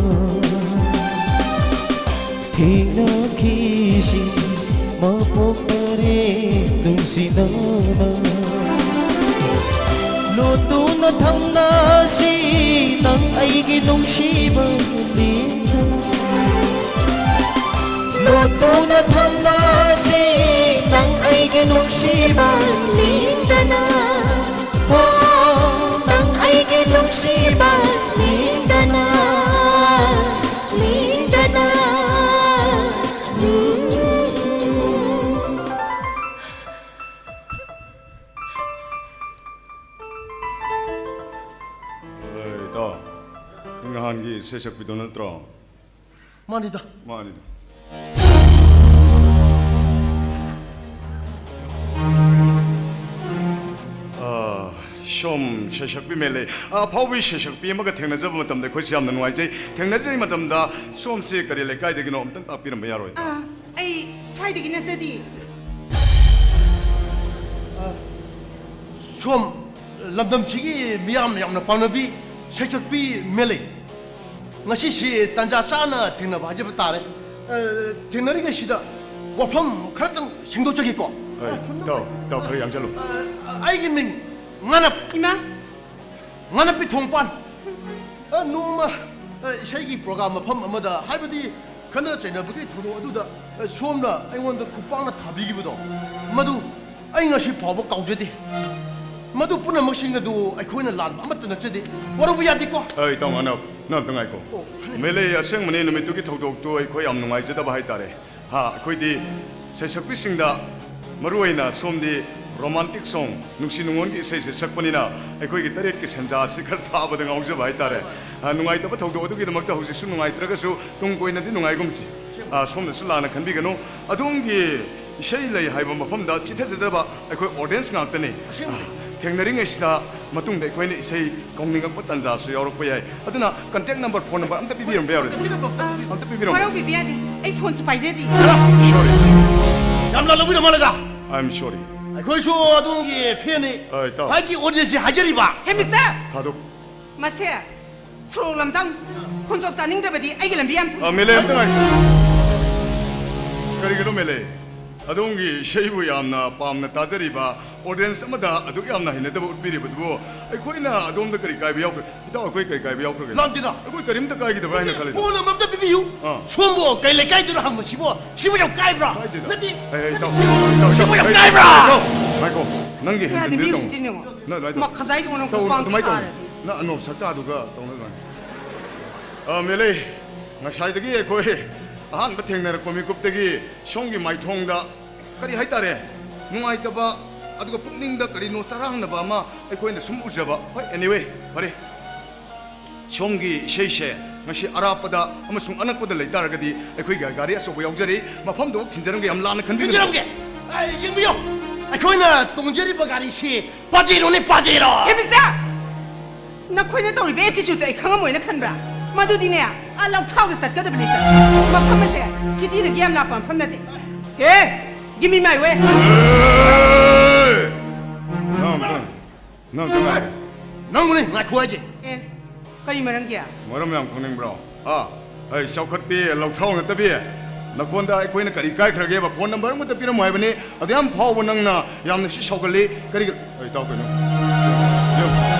ꯊꯦꯡꯅꯈꯤꯁꯤ, ꯃꯄꯣꯛ ꯇꯔꯦꯠ ꯅꯨꯡꯁꯤꯅꯅ꯫ ꯂꯣꯠꯇꯨꯅ ꯊꯝꯅꯁꯤ ꯅꯪ ꯑꯩꯒꯤ ꯅꯨꯡꯁꯤꯕ ꯂꯦꯡꯗꯅ꯫ ꯂꯣꯠꯇꯨꯅ ꯊꯝꯅꯁꯤ ꯅꯪ ꯑꯩꯒꯤ ꯅꯨꯡꯁꯤꯕ ꯂꯦꯡꯗꯅ꯫ ꯍꯣ, ꯅꯪ ꯑꯩꯒꯤ ꯅꯨꯡꯁꯤꯕ ꯂꯦꯡꯗꯅ, ꯂꯦꯡꯗꯅ꯫ ꯑꯦ, ꯏꯇꯥꯎ, ꯅꯪ ꯅꯍꯥꯟꯒꯤ ꯏꯁꯩ ꯁꯛꯄꯤꯗꯣ ꯅꯠꯇ꯭ꯔꯣ? ꯃꯥꯅꯤꯗ꯫ ꯃꯥꯅꯤꯗ꯫ ꯑꯥ, ꯁꯣꯝ ꯁꯩꯁꯛꯄꯤ ꯃꯦꯂꯩ, ꯑꯐꯥꯎꯕꯤ ꯁꯩꯁꯛꯄꯤ ꯑꯃꯒ ꯊꯦꯡꯅꯖꯕ ꯃꯇꯝꯗ ꯑꯩꯈꯣꯏꯁꯦ ꯌꯥꯝꯅ ꯅꯨꯡꯉꯥꯏꯖꯩ꯫ ꯊꯦꯡꯅꯖꯔꯤ ꯃꯇꯝꯗ ꯁꯣꯝꯁꯦ ꯀꯔꯤ ꯂꯩꯀꯥꯏꯗꯒꯤꯅꯣ ꯑꯝꯇꯪ ꯇꯥꯛꯄꯤꯔꯝꯕ ꯌꯥꯔꯣꯏꯗ꯭ꯔꯥ? ꯑꯥ, ꯑꯩ ꯁ꯭ꯋꯥꯏꯗꯒꯤ ꯅꯠꯆꯗꯦ꯫ ꯑꯥ, ꯁꯣꯝ ꯂꯝꯗꯝꯁꯤꯒꯤ ꯃꯤꯌꯥꯝꯅ ꯌꯥꯝꯅ ꯄꯥꯝꯅꯕꯤ ꯁꯩꯁꯛꯄꯤ ꯃꯦꯂꯩ꯫ ꯉꯁꯤꯁꯤ ꯇꯥꯟꯖꯥ ꯆꯥꯅ ꯊꯦꯡꯅꯕ ꯍꯥꯏꯖꯕ ꯇꯥꯔꯦ꯫ ꯑ, ꯊꯦꯡꯅꯔꯤꯉꯩꯁꯤꯗ ꯋꯥꯐꯝ ꯈꯔꯇꯪ ꯁꯦꯡꯗꯣꯛꯆꯒꯦꯀꯣ꯫ ꯍꯣꯏ, ꯑ, ꯇꯥꯎ, ꯇꯥꯎ, ꯈꯔ ꯌꯥꯡꯁꯜꯂꯨ꯫ ꯑ, ꯑꯩꯒꯤ ꯃꯤꯡ ꯉꯥꯅꯞ-, ꯏꯃꯥ꯫ ꯉꯥꯅꯞꯄꯤ ꯊꯣꯡꯄꯥꯟ꯫ ꯑ, ꯅꯣꯡꯃ, ꯑ, ꯏꯁꯩꯒꯤ program ꯃꯐꯝ ꯑꯃꯗ, ꯍꯥꯏꯕꯗꯤ ꯈꯠꯅ ꯆꯩꯅꯕꯒꯤ ꯊꯧꯗꯣꯛ ꯑꯗꯨꯗ, ꯑ, ꯁꯣꯝꯅ ꯑꯩꯉꯣꯟꯗ ꯈꯨꯄꯥꯛꯅ ꯊꯥꯕꯤꯈꯤꯕꯗꯣ, ꯃꯗꯨ ꯑꯩ ꯉꯁꯤ ꯐꯥꯎꯕ ꯀꯥꯎꯖꯗꯦ꯫ ꯃꯗꯨ ꯄꯨꯝꯅꯃꯛꯁꯤꯡ ꯑꯗꯨ ꯑꯩꯈꯣꯏꯅ ꯂꯥꯟꯕ ꯑꯃꯠꯇ ꯅꯠꯆꯗꯦ꯫ ꯋꯥꯔꯧꯕ ꯌꯥꯗꯦꯀꯣ꯫ ꯑꯩ ꯏꯇꯥꯎ ꯉꯥꯅꯞ, ꯅꯪ ꯑꯝꯇ ꯉꯥꯏꯈꯣ꯫ ꯑꯣ, ꯐꯅꯤ꯫ ꯃꯦꯂꯩ, ꯑꯁꯦꯡꯕꯅꯤ, ꯅꯨꯃꯤꯠꯇꯨꯒꯤ ꯊꯧꯗꯣꯛꯇꯨ ꯑꯩꯈꯣꯏ ꯌꯥꯝ ꯅꯨꯡꯉꯥꯏꯖꯗꯕ ꯍꯥꯏꯇꯥꯔꯦ꯫ ꯍꯥ, ꯑꯩꯈꯣꯏꯗꯤ ꯁꯩꯁꯛꯄꯤꯁꯤꯡꯗ, ꯃꯔꯨꯑꯣꯏꯅ ꯁꯣꯝꯗꯤ romantic song, ꯅꯨꯡꯁꯤ ꯅꯨꯡꯉꯣꯟꯒꯤ ꯏꯁꯩꯁꯦ ꯁꯛꯄꯅꯤꯅ, ꯑꯩꯈꯣꯏꯒꯤ ꯇꯔꯦꯠꯀꯤ ꯁꯦꯟꯖꯥꯁꯤ ꯈꯔ ꯊꯥꯕꯗ ꯉꯥꯎꯖꯕ ꯍꯥꯏꯇꯥꯔꯦ꯫ ꯑ, ꯅꯨꯡꯉꯥꯏꯇꯕ ꯊꯧꯗꯣꯛ ꯑꯗꯨꯒꯤꯗꯃꯛꯇ ꯍꯧꯖꯤꯛꯁꯨ ꯅꯨꯡꯉꯥꯏꯇ꯭ꯔꯒꯁꯨ, ꯇꯨꯡ ꯀꯣꯏꯅꯗꯤ ꯅꯨꯡꯉꯥꯏꯒꯨꯝꯁꯤ꯫ ꯑ, ꯁꯣꯝꯅꯁꯨ ꯂꯥꯟꯅ ꯈꯟꯕꯤꯒꯅꯨ꯫ ꯑꯗꯣꯝꯒꯤ ꯏꯁꯩ ꯂꯩ ꯍꯥꯏꯕ ꯃꯐꯝꯗ ꯆꯤꯊꯖꯗꯕ ꯑꯩꯈꯣꯏ audience ꯉꯥꯛꯇꯅꯤ꯫ ꯑꯁꯦꯡꯕꯅꯤ꯫ ꯑ, ꯊꯦꯡꯅꯔꯤꯉꯩꯁꯤꯗ ꯃꯇꯨꯡꯗ ꯑꯩꯈꯣꯏꯅ ꯏꯁꯩ ꯀꯧꯅꯤꯡꯉꯛꯄ ꯇꯥꯟꯖꯥꯁꯨ ꯌꯥꯎꯔꯛꯄ ꯌꯥꯏ꯫ ꯑꯗꯨꯅ contact number, phone number ꯑꯝꯇ ꯄꯤꯕꯤꯔꯝꯕ ꯌꯥꯔꯣꯏꯗ꯭ꯔꯥ? Contact number ꯑꯝꯇ ꯑ, ꯄꯤꯕꯤꯔꯝꯃꯨ꯫ ꯋꯥꯔꯧꯕꯤꯕ ꯌꯥꯗꯦ꯫ ꯑꯩ phoneꯁꯨ ꯄꯥꯏꯖꯗꯦ꯫ Sorry. ꯌꯥꯝꯅ ꯂꯧꯕꯤꯔ ꯃꯥꯜꯂꯦꯗ꯫ I'm sorry. ꯑꯩꯈꯣꯏꯁꯨ ꯑꯗꯣꯝꯒꯤ fanꯅꯤ꯫ ꯑ, ꯏꯇꯥꯎ꯫ ꯍꯥꯏꯒꯤ audienceꯁꯤ ꯍꯥꯏꯖꯔꯤꯕ꯫ ꯍꯦ, mister! ꯊꯥꯗꯣꯛ꯫ ꯃꯁꯦ ꯁꯣꯔꯣꯛ ꯂꯝꯖꯥꯎ ꯈꯣꯟꯆꯣꯞ ꯆꯥꯅꯤꯡꯗ꯭ꯔꯕꯗꯤ ꯑꯩꯒꯤ ꯂꯝꯕꯤ ꯌꯥꯝ ꯊꯨꯡ꯫ ꯑ, ꯃꯦꯂꯦ, ꯑꯝꯇ ꯉꯥꯏꯈꯣ꯫ ꯀꯔꯤꯒꯤꯅꯣ ꯃꯦꯂꯦ? ꯑꯗꯣꯝꯒꯤ ꯏꯁꯩꯕꯨ ꯌꯥꯝꯅ ꯄꯥꯝꯅ ꯇꯥꯖꯔꯤꯕ audience ꯑꯃꯗ ꯑꯗꯨꯛ ꯌꯥꯝꯅ ꯍꯩꯅꯗꯕ ꯎꯠꯄꯤꯔꯤꯕꯗꯨꯕꯨ ꯑꯩꯈꯣꯏꯅ ꯑꯗꯣꯝꯗ ꯀꯔꯤ ꯀꯥꯏꯕ ꯌꯥꯎꯈ꯭ꯔꯦ? ꯏꯇꯥꯎ, ꯑꯩꯈꯣꯏ ꯀꯔꯤ ꯀꯥꯏꯕ ꯌꯥꯎꯈ꯭ꯔꯒꯦ? ꯂꯥꯟꯇꯤꯅ꯫ ꯑꯩꯈꯣꯏ ꯀꯔꯤꯝꯇ ꯀꯥꯏꯈꯤꯗꯕ꯭ꯔꯥ ꯍꯥꯏꯅ ꯈꯜꯂꯤꯗ꯫ ꯐꯣꯟ ꯑꯃ ꯑꯝꯇ ꯄꯤꯕꯤꯌꯨ꯫ ꯑꯥ꯫ ꯁꯣꯝꯕꯨ ꯀꯩ ꯂꯩꯀꯥꯏꯗꯅꯣ ꯍꯪꯕꯁꯤꯕꯨ ꯁꯤꯕꯨ ꯌꯥꯝ ꯀꯥꯏꯕ꯭ꯔꯥ? ꯀꯥꯏꯗꯦꯗ꯫ ꯅꯠꯇꯦ, ꯑꯦ, ꯑꯦ, ꯅꯠꯇꯦ, ꯏꯇꯥꯎ, ꯁꯤꯕꯨ, ꯏꯇꯥꯎ, ꯁꯤꯕꯨ ꯌꯥꯝ ꯑꯦ, ꯀꯥꯏꯕ꯭ꯔꯥ? ꯏꯇꯥꯎ, ꯉꯥꯏꯈꯣ꯫ ꯅꯪꯒꯤ ꯌꯥꯗꯦ, ꯍꯦꯟꯖꯤꯟꯕꯤꯔ ꯃꯤꯁꯨ ꯇꯧꯅꯨ꯫ ꯆꯤꯟ ꯌꯦꯡꯉꯣ꯫ ꯅ-, ꯑꯗꯨꯃꯥꯏꯅ ꯇꯧ-, ꯃꯈꯥꯖꯥꯏ ꯑꯣꯟꯅ ꯇꯧ-, ꯈꯨꯄꯥꯡ ꯑꯗꯨꯃꯥꯏꯅ ꯇꯧꯅꯨ꯫ ꯊꯥꯔꯗꯤ꯫ ꯅꯪ ꯑꯅꯣꯞ ꯁꯛꯇꯥꯗꯨꯒ ꯇꯧꯅ ꯑꯗꯨꯃꯥꯏꯅ꯫ ꯑ, ꯃꯦꯂꯩ, ꯉꯁꯥꯏꯗꯒꯤ ꯑꯩꯈꯣꯏ ꯑꯍꯥꯟꯕ ꯊꯦꯡꯅꯔꯛꯄ ꯃꯤꯀꯨꯞꯇꯒꯤ ꯁꯣꯝꯒꯤ ꯃꯥꯏꯊꯣꯡꯗ ꯀꯔꯤ ꯍꯥꯏꯇꯥꯔꯦ, ꯅꯨꯡꯉꯥꯏꯇꯕ, ꯑꯗꯨꯒ ꯄꯨꯛꯅꯤꯡꯗ ꯀꯔꯤꯅꯣ ꯆꯔꯥꯡꯅꯕ ꯑꯃ ꯑꯩꯈꯣꯏꯅ ꯁꯨꯝ ꯎꯖꯕ꯫ ꯍꯣꯏ, anyway, ꯐꯔꯦ꯫ ꯁꯣꯝꯒꯤ ꯏꯁꯩꯁꯦ ꯉꯁꯤ ꯑꯔꯥꯞꯄꯗ ꯑꯃꯁꯨꯡ ꯑꯅꯛꯄꯗ ꯂꯩꯇꯥꯔꯒꯗꯤ ꯑꯩꯈꯣꯏꯒꯤ ꯒꯥꯔꯤ ꯑꯆꯧꯕ ꯌꯥꯎꯖꯔꯤ, ꯃꯐꯝꯗꯨ ꯊꯤꯟꯖꯔꯝꯒꯦ꯫ ꯌꯥꯝ ꯂꯥꯟꯅ ꯈꯟꯕꯤꯒꯅꯨ꯫ ꯊꯤꯟꯖꯔꯝꯒꯦ꯫ ꯑꯩ, ꯌꯦꯡꯕꯤꯌꯨ, ꯑꯩꯈꯣꯏꯅ ꯇꯣꯡꯖꯔꯤꯕ ꯒꯥꯔꯤꯁꯤ ꯄꯥꯖꯦꯔꯣꯅꯦ, ꯄꯥꯖꯦꯔꯣ꯫ ꯍꯦ, ꯃꯤꯁꯇꯔ! ꯅꯈꯣꯏꯅ ꯇꯧꯔꯤꯕ attitude ꯗꯣ ꯑꯩ ꯈꯪꯉꯝꯃꯣꯏꯅ ꯈꯟꯕ꯭ꯔꯥ? ꯃꯗꯨꯗꯤꯅꯦ, ꯑꯥ ꯂꯧꯊꯥꯎꯗ ꯆꯠꯀꯗꯕꯅꯤ, ꯁꯥꯔ꯫ ꯃꯐꯝ ꯑꯁꯦ city ꯗꯒꯤ ꯌꯥꯝ ꯂꯥꯞꯄ ꯃꯐꯝ ꯅꯠꯇꯦ꯫ ꯍꯦ, give me my way꯫ ꯅꯪ, ꯅꯪ, ꯅꯪ, ꯅꯪ, ꯅꯪꯕꯨꯅꯦ ꯉꯥꯏꯈꯣ ꯍꯥꯏꯁꯦ꯫ ꯑꯦ, ꯀꯔꯤ ꯃꯔꯝꯒꯤ? ꯃꯔꯝ ꯌꯥꯝ ꯈꯪꯅꯤꯡꯕ꯭ꯔꯣ? ꯑꯥ, ꯑꯩ ꯆꯥꯎꯈꯠꯄꯤ ꯂꯧꯊꯥꯎ ꯅꯠꯇꯕꯤ, ꯅꯈꯣꯟꯗ ꯑꯩꯈꯣꯏꯅ ꯀꯔꯤ ꯀꯥꯏꯈ꯭ꯔꯒꯦꯕ? ꯐꯣꯟ ꯅꯝꯕꯔ ꯑꯃꯇ ꯄꯤꯔꯝꯃꯣ ꯍꯥꯏꯕꯅꯤ꯫ ꯑꯗꯨ ꯌꯥꯝ ꯐꯥꯎꯕ ꯅꯪꯅ ꯌꯥꯝꯅ ꯁꯤ ꯁꯥꯎꯒꯜꯂꯤ꯫ ꯀꯔꯤꯒꯤ? ꯑꯩ ꯇꯥꯎ ꯀꯩꯅꯣ?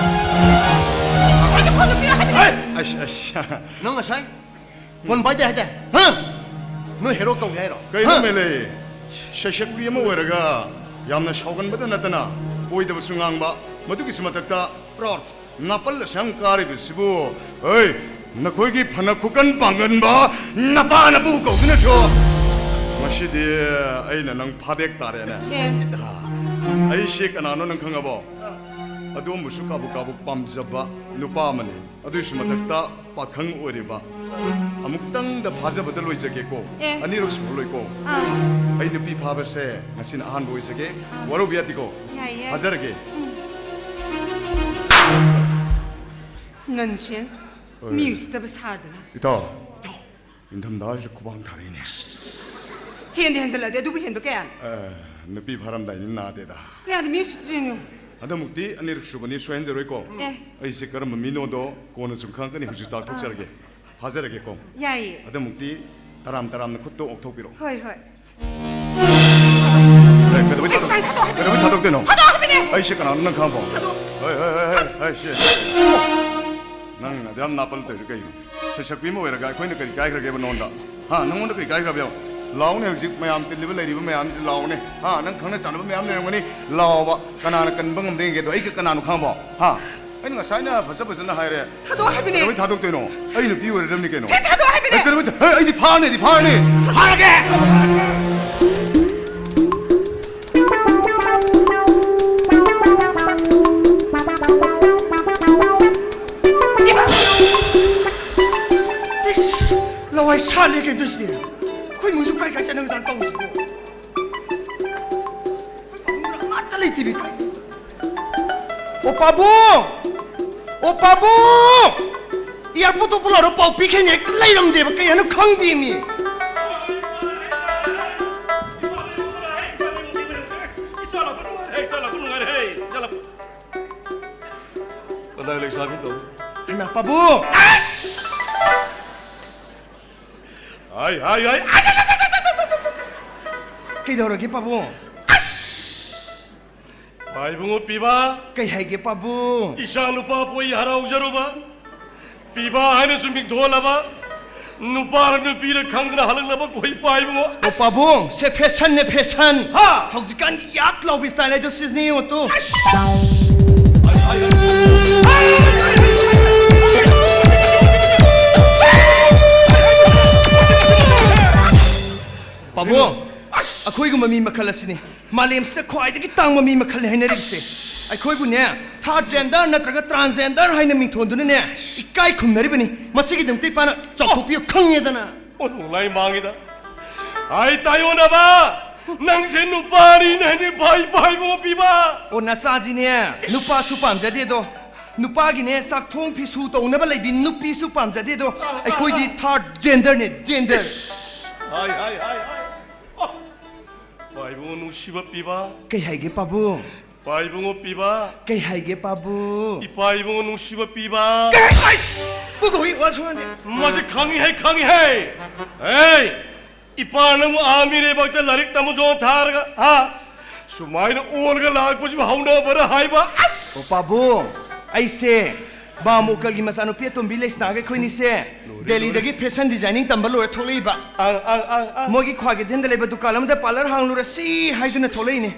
ꯑꯩꯒꯤ ꯐꯣꯟꯗꯣ ꯄꯤꯔꯛꯑꯣ ꯍꯥꯏꯕꯅꯤ꯫ ꯑꯁ, ꯑꯁ꯫ ꯅꯪ ꯉꯁꯥꯏ ꯐꯣꯟ ꯄꯥꯏꯗꯦ ꯍꯥꯏꯗꯥꯏ? ꯍꯥ? ꯅꯣꯏ ꯍꯦꯔꯣ ꯀꯧꯒꯦ ꯍꯥꯏꯔꯣ? ꯀꯩꯅꯣ ꯍꯥ? ꯃꯦꯂꯩ? ꯁꯩꯁꯛꯄꯤ ꯑꯃ ꯑꯣꯏꯔꯒ ꯌꯥꯝꯅ ꯁꯥꯎꯒꯟꯕꯗ ꯅꯠꯇꯅ ꯑꯣꯏꯗꯕꯁꯨ ꯉꯥꯡꯕ, ꯃꯗꯨꯒꯤꯁꯨ ꯃꯊꯛꯇ proud, ꯅꯥꯄꯜ ꯑꯁꯨꯛ ꯌꯥꯝ ꯀꯥꯔꯤꯕꯁꯤꯕꯨ, ꯑꯩ, ꯅꯈꯣꯏꯒꯤ ꯐꯅ ꯈꯨꯀꯟ ꯄꯥꯡꯒꯟꯕ ꯅꯄꯥ ꯅꯄꯨ ꯀꯧꯗꯨꯅꯁꯨ ꯉꯁꯤꯗꯤ ꯑꯩꯅ ꯅꯪ ꯐꯥꯗꯦꯛ ꯇꯥꯔꯦꯅꯦ꯫ ꯑꯦ꯫ ꯑꯥ, ꯑꯩꯁꯦ ꯀꯅꯥꯅꯣ ꯅꯪ ꯈꯪꯉꯕꯣ? ꯑꯗꯣꯝꯕꯨꯁꯨ ꯀꯥꯕꯨ ꯀꯥꯕꯨ ꯄꯥꯝꯖꯕ ꯅꯨꯄꯥ ꯑꯃꯅꯤ꯫ ꯑꯗꯨꯒꯤꯁꯨ ꯃꯊꯛꯇ ꯄꯥꯈꯪ ꯑꯣꯏꯔꯤꯕ꯫ ꯑꯃꯨꯛꯇꯪꯗ ꯐꯥꯖꯕꯗ ꯂꯣꯏꯖꯒꯦꯀꯣ꯫ ꯑꯦ꯫ ꯑꯅꯤꯔꯛ ꯁꯨꯔꯔꯣꯏꯀꯣ꯫ ꯑꯥ꯫ ꯑꯩ ꯅꯨꯄꯤ ꯐꯥꯕꯁꯦ ꯉꯁꯤꯅ ꯑꯍꯥꯟꯕ ꯑꯣꯏꯖꯒꯦ꯫ ꯑꯥ꯫ ꯋꯥꯔꯧꯕ ꯌꯥꯗꯦꯀꯣ꯫ ꯌꯥꯏꯌꯦ꯫ ꯐꯥꯖꯔꯒꯦ꯫ ꯎꯝ꯫ Nonsense꯫ ꯍꯣꯏ꯫ ꯃꯤ ꯎꯁꯤꯠꯇꯕ ꯁꯥꯗꯅ꯫ ꯏꯇꯥꯎ, ꯏꯇꯥꯎ, ꯏꯪꯊꯝꯊꯥ ꯍꯥꯏꯁꯦ ꯈꯨꯕꯥꯡ ꯊꯥꯔꯛꯏꯅꯦ꯫ ꯍꯦꯟꯗꯤ ꯍꯦꯟꯖꯜꯂꯛꯑꯗꯤ ꯑꯗꯨꯕꯨ ꯍꯦꯟꯕ ꯀꯌꯥꯅꯣ? ꯑ, ꯅꯨꯄꯤ ꯐꯥꯔꯝꯗꯥꯏꯅꯤ ꯅꯥꯗꯦꯗ꯫ ꯀꯌꯥꯗ ꯃꯤ ꯎꯁꯤꯠꯇ꯭ꯔꯤꯅꯣ? ꯍꯟꯗꯛꯃꯨꯛꯇꯤ ꯑꯅꯤꯔꯛ ꯁꯨꯕꯅꯤ, ꯁꯣꯏꯍꯟꯖꯔꯣꯏꯀꯣ꯫ ꯑꯦ꯫ ꯑꯩꯁꯦ ꯀꯔꯝꯕ ꯃꯤꯅꯣꯗꯣ ꯀꯣꯟꯅ ꯁꯨꯝ ꯈꯪꯉꯛꯀꯅꯤ, ꯍꯧꯖꯤꯛ ꯇꯥꯛꯊꯣꯛꯆꯔꯒꯦ꯫ ꯐꯥꯖꯔꯒꯦꯀꯣ꯫ ꯌꯥꯏꯌꯦ꯫ ꯍꯟꯗꯛꯃꯨꯛꯇꯤ ꯇꯔꯥꯝ ꯇꯔꯥꯝꯅ ꯈꯨꯠꯇꯣ ꯑꯣꯛꯊꯣꯛꯄꯤꯔꯣ꯫ ꯍꯣꯏ, ꯍꯣꯏ꯫ ꯑꯦ, ꯀꯩꯗꯧꯕꯩ ꯑꯦ, ꯊꯥꯗꯣꯛ-, ꯀꯃꯥꯏꯅ ꯊꯥꯗꯣꯛꯑꯣ ꯍꯥꯏꯕꯅꯣ? ꯀꯩꯗꯧꯕꯩ ꯊꯥꯗꯣꯛꯇꯣꯏꯅꯣ? ꯊꯥꯗꯣꯛꯑꯣ ꯍꯥꯏꯕꯅꯦ! ꯑꯩꯁꯦ ꯀꯅꯥꯅꯣ ꯅꯪ ꯈꯪꯉꯕꯣ? ꯊꯥꯗꯣꯛꯑꯣ꯫ ꯍꯣꯏ, ꯍꯣꯏ, ꯍꯣꯏ, ꯍꯣꯏ, ꯍꯣꯏ, ꯁꯦ, ꯁꯦ꯫ ꯅꯪꯅ ꯑꯗꯨ ꯌꯥꯝ ꯅꯥꯄꯜ ꯇꯧꯔꯤꯗꯣ ꯀꯩꯅꯣ? ꯁꯩꯁꯛꯄꯤ ꯑꯃ ꯑꯣꯏꯔꯒ ꯑꯩꯈꯣꯏꯅ ꯀꯔꯤ ꯀꯥꯏꯈ꯭ꯔꯒꯦꯕ ꯅꯉꯣꯟꯗ? ꯍꯥ, ꯅꯉꯣꯟꯗ ꯀꯔꯤ ꯀꯥꯏꯈ꯭ꯔꯕ ꯌꯦꯡꯉꯣ? ꯂꯥꯎꯅꯦ, ꯍꯧꯖꯤꯛ ꯃꯌꯥꯝ ꯇꯤꯜꯂꯤꯕ ꯂꯩꯔꯤꯕ ꯃꯌꯥꯝꯁꯤ ꯂꯥꯎꯅꯦ꯫ ꯍꯥ, ꯅꯪ ꯈꯪꯅ ꯆꯥꯟꯅꯕ ꯃꯌꯥꯝ ꯂꯩꯔꯝꯒꯅꯤ, ꯂꯥꯎꯕ꯫ ꯀꯅꯥꯅ ꯀꯟꯕ ꯉꯝꯗ꯭ꯔꯤꯒꯦꯗꯣ? ꯑꯩꯒ ꯀꯅꯥꯅꯣ ꯈꯪꯉꯕꯣ? ꯍꯥ? ꯑꯩꯅ ꯉꯁꯥꯏꯅ ꯐꯖ ꯐꯖꯅ ꯍꯥꯏꯔꯦ꯫ ꯊꯥꯗꯣꯛꯑꯣ ꯍꯥꯏꯕꯅꯦ꯫ ꯀꯩꯗꯧꯕꯩ ꯊꯥꯗꯣꯛꯇꯣꯏꯅꯣ? ꯑꯩ ꯅꯨꯄꯤ ꯑꯣꯏꯔꯗꯕꯅꯤ ꯀꯩꯅꯣ꯫ ꯁꯦ ꯊꯥꯗꯣꯛꯑꯣ ꯍꯥꯏꯕꯅꯦ꯫ ꯑꯩ ꯀꯩꯗꯧꯕꯩ ꯊꯥ-, ꯑꯩ, ꯑꯩꯗꯤ ꯐꯥꯔꯅꯤ, ꯑꯩꯗꯤ ꯐꯥꯔꯅꯤ꯫ ꯐꯥꯔꯒꯦ! ꯏꯁ! ꯂꯋꯥꯏ ꯁꯥꯠꯂꯦ ꯀꯩꯅꯣ ꯇꯧꯔꯤꯁꯤꯗꯤ꯫ ꯑꯩꯈꯣꯏ ꯏꯃꯨꯡꯁꯨ ꯀꯥꯏ ꯀꯥꯏ ꯆꯠꯅꯕꯖꯥꯠꯅꯣ ꯇꯧꯔꯤꯁꯤꯕꯣ? ꯑꯩꯈꯣꯏ ꯄꯥꯕꯨꯡꯗ ꯑꯃꯠꯇ ꯂꯩꯇꯦꯃꯤ꯫ ꯑꯣ ꯄꯥꯕꯨꯡ! ꯑꯣ ꯄꯥꯕꯨꯡ! ꯑꯦꯌꯥꯔꯄꯣꯔꯠꯇ ꯄꯨꯂꯥꯎꯔ ꯄꯥꯎ ꯄꯤꯈꯤꯅꯤ ꯍꯦꯛꯇ ꯂꯩꯔꯝꯗꯦꯕ, ꯀꯩ ꯍꯥꯏꯅꯣ ꯈꯪꯗꯦꯃꯤ꯫ ꯀꯗꯥꯏ ꯂꯩꯁꯥꯕꯤ ꯇꯧ? ꯍꯩꯃꯥ, ꯄꯥꯕꯨꯡ! ꯍꯥꯏ, ꯍꯥꯏ, ꯍꯥꯏ! ꯀꯩꯗꯧꯔꯒꯦ ꯄꯥꯕꯨꯡ? ꯚꯥꯏ ꯏꯕꯨꯡꯉꯣ ꯄꯤꯕ꯫ ꯀꯩ ꯍꯥꯏꯒꯦ ꯄꯥꯕꯨꯡ? ꯏꯆꯥ ꯅꯨꯄꯥ ꯄꯣꯛꯏ ꯍꯔꯥꯎꯖꯔꯨꯕ, ꯄꯤꯕ ꯍꯥꯏꯅꯁꯨ ꯃꯤꯡꯊꯣꯜꯂꯕ, ꯅꯨꯄꯥꯔ ꯅꯨꯄꯤꯔ ꯈꯪꯗꯅ ꯍꯜꯂꯛꯅꯕ ꯀꯣꯏ ꯄꯥꯏꯕꯉꯣ꯫ ꯑꯣ ꯄꯥꯕꯨꯡ, ꯁꯦ ꯐꯦꯁꯟꯅꯦ ꯐꯦꯁꯟ꯫ ꯍꯥ? ꯍꯧꯖꯤꯛꯀꯥꯟꯒꯤ ꯌꯥꯛ ꯂꯥꯎꯕꯤ ꯁ꯭ꯇꯥꯏꯜ ꯍꯥꯏꯗꯣ ꯁꯤꯖꯤꯅꯦ ꯌꯦꯡꯉꯣ ꯇꯨ꯫ ꯄꯥꯕꯨꯡ, ꯑꯩꯈꯣꯏꯒꯨꯝꯕ ꯃꯤ ꯃꯈꯜ ꯑꯁꯤꯅꯤ ꯃꯥꯂꯦꯝꯁꯤꯗ ꯈ꯭ꯋꯥꯏꯗꯒꯤ ꯇꯥꯡꯕ ꯃꯤ ꯃꯈꯜꯅꯤ ꯍꯥꯏꯅꯔꯤꯕꯁꯦ꯫ ꯑꯩꯈꯣꯏꯕꯨꯅꯦ ꯊꯥꯔꯠ ꯖꯦꯟꯗꯔ ꯅꯠꯇ꯭ꯔꯒ ꯇ꯭ꯔꯥꯟꯁꯖꯦꯟꯗꯔ ꯍꯥꯏꯅ ꯃꯤꯡꯊꯣꯟꯗꯨꯅꯅꯦ ꯏꯀꯥꯏ ꯈꯨꯝꯅꯔꯤꯕꯅꯤ꯫ ꯃꯁꯤꯒꯤꯗꯃꯛꯇ ꯏꯄꯥꯅ ꯆꯥꯎꯊꯣꯛꯄꯤꯌꯨ ꯈꯪꯉꯦꯗꯅ꯫ ꯑꯣꯟꯊꯣꯛꯅ ꯂꯥꯏ ꯃꯥꯡꯉꯤꯗ꯫ ꯍꯥꯏ ꯇꯥꯏꯌꯣꯟꯅꯕ! ꯅꯪꯁꯦ ꯅꯨꯄꯥꯅꯤꯅꯦ, ꯅꯨꯄꯥ ꯏꯄꯥ ꯏꯕꯨꯡꯉꯣ ꯄꯤꯕ! ꯑꯣ ꯅꯆꯥꯁꯤꯅꯦ ꯅꯨꯄꯥꯁꯨ ꯄꯥꯝꯖꯗꯦꯗꯣ꯫ ꯅꯨꯄꯥꯒꯤꯅꯦ ꯆꯥꯛꯊꯣꯡ ꯐꯤꯁꯨ ꯇꯧꯅꯕ ꯂꯩꯕꯤ ꯅꯨꯄꯤꯁꯨ ꯄꯥꯝꯖꯗꯦꯗꯣ꯫ ꯑꯩꯈꯣꯏꯗꯤ ꯊꯥꯔꯠ ꯖꯦꯟꯗꯔꯅꯦ, ꯖꯦꯟꯗꯔ꯫ ꯍꯥꯏ, ꯍꯥꯏ, ꯍꯥꯏ, ꯍꯥꯏ꯫ ꯑ, ꯏꯄꯥ ꯏꯕꯨꯡꯉꯣ ꯅꯨꯡꯁꯤꯕ ꯄꯤꯕ꯫ ꯀꯩ ꯍꯥꯏꯒꯦ ꯄꯥꯕꯨꯡ? ꯏꯄꯥ ꯏꯕꯨꯡꯉꯣ ꯄꯤꯕ꯫ ꯀꯩ ꯍꯥꯏꯒꯦ ꯄꯥꯕꯨꯡ? ꯏꯄꯥ ꯏꯕꯨꯡꯉꯣ ꯅꯨꯡꯁꯤꯕ ꯄꯤꯕ꯫ ꯀꯩ? ꯄꯨꯊꯣꯛꯏ ꯋꯥ ꯁꯨꯡꯍꯟꯗꯦ꯫ ꯃꯁꯤ ꯈꯪꯉꯤ ꯍꯩ, ꯈꯪꯉꯤ ꯍꯩ꯫ ꯍꯦ! ꯏꯄꯥ ꯅꯪꯕꯨ ꯑꯥ ꯃꯤꯔꯩꯕꯥꯛꯇ ꯂꯥꯏꯔꯤꯛ ꯇꯝꯃꯨ ꯆꯣ ꯊꯥꯔꯒ, ꯍꯥ? ꯁꯨꯃꯥꯏꯅ ꯑꯣꯜꯂꯒ ꯂꯥꯛꯄꯁꯤꯕꯨ ꯍꯧꯅꯕꯔ ꯍꯥꯏꯕ? ꯑꯁ! ꯑꯣ ꯄꯥꯕꯨꯡ, ꯑꯩꯁꯦ ꯃꯥꯃꯨ ꯎꯀꯜꯒꯤ ꯃꯆꯥꯅꯨꯄꯤ ꯑꯇꯣꯝꯕꯤ ꯂꯩꯁꯅꯥꯒ ꯑꯩꯈꯣꯏꯅꯤꯁꯦ ꯗꯦꯜꯂꯤꯗꯒꯤ ꯐꯦꯁꯟ ꯗꯤꯖꯥꯏꯅꯤꯡ ꯇꯝꯕ ꯂꯣꯏꯔ ꯊꯣꯛꯂꯛꯏꯕ꯫ ꯑꯪ, ꯑꯪ, ꯑꯪ, ꯑꯪ꯫ ꯃꯣꯏꯒꯤ ꯈ꯭ꯋꯥ ꯀꯩꯊꯦꯜꯗ ꯂꯩꯕ ꯗꯨꯀꯥꯟ ꯑꯃꯗ ꯄꯥꯔꯂꯔ ꯍꯥꯡꯂꯨꯔꯁꯤ ꯍꯥꯏꯗꯨꯅ ꯊꯣꯛꯂꯛꯏꯅꯦ꯫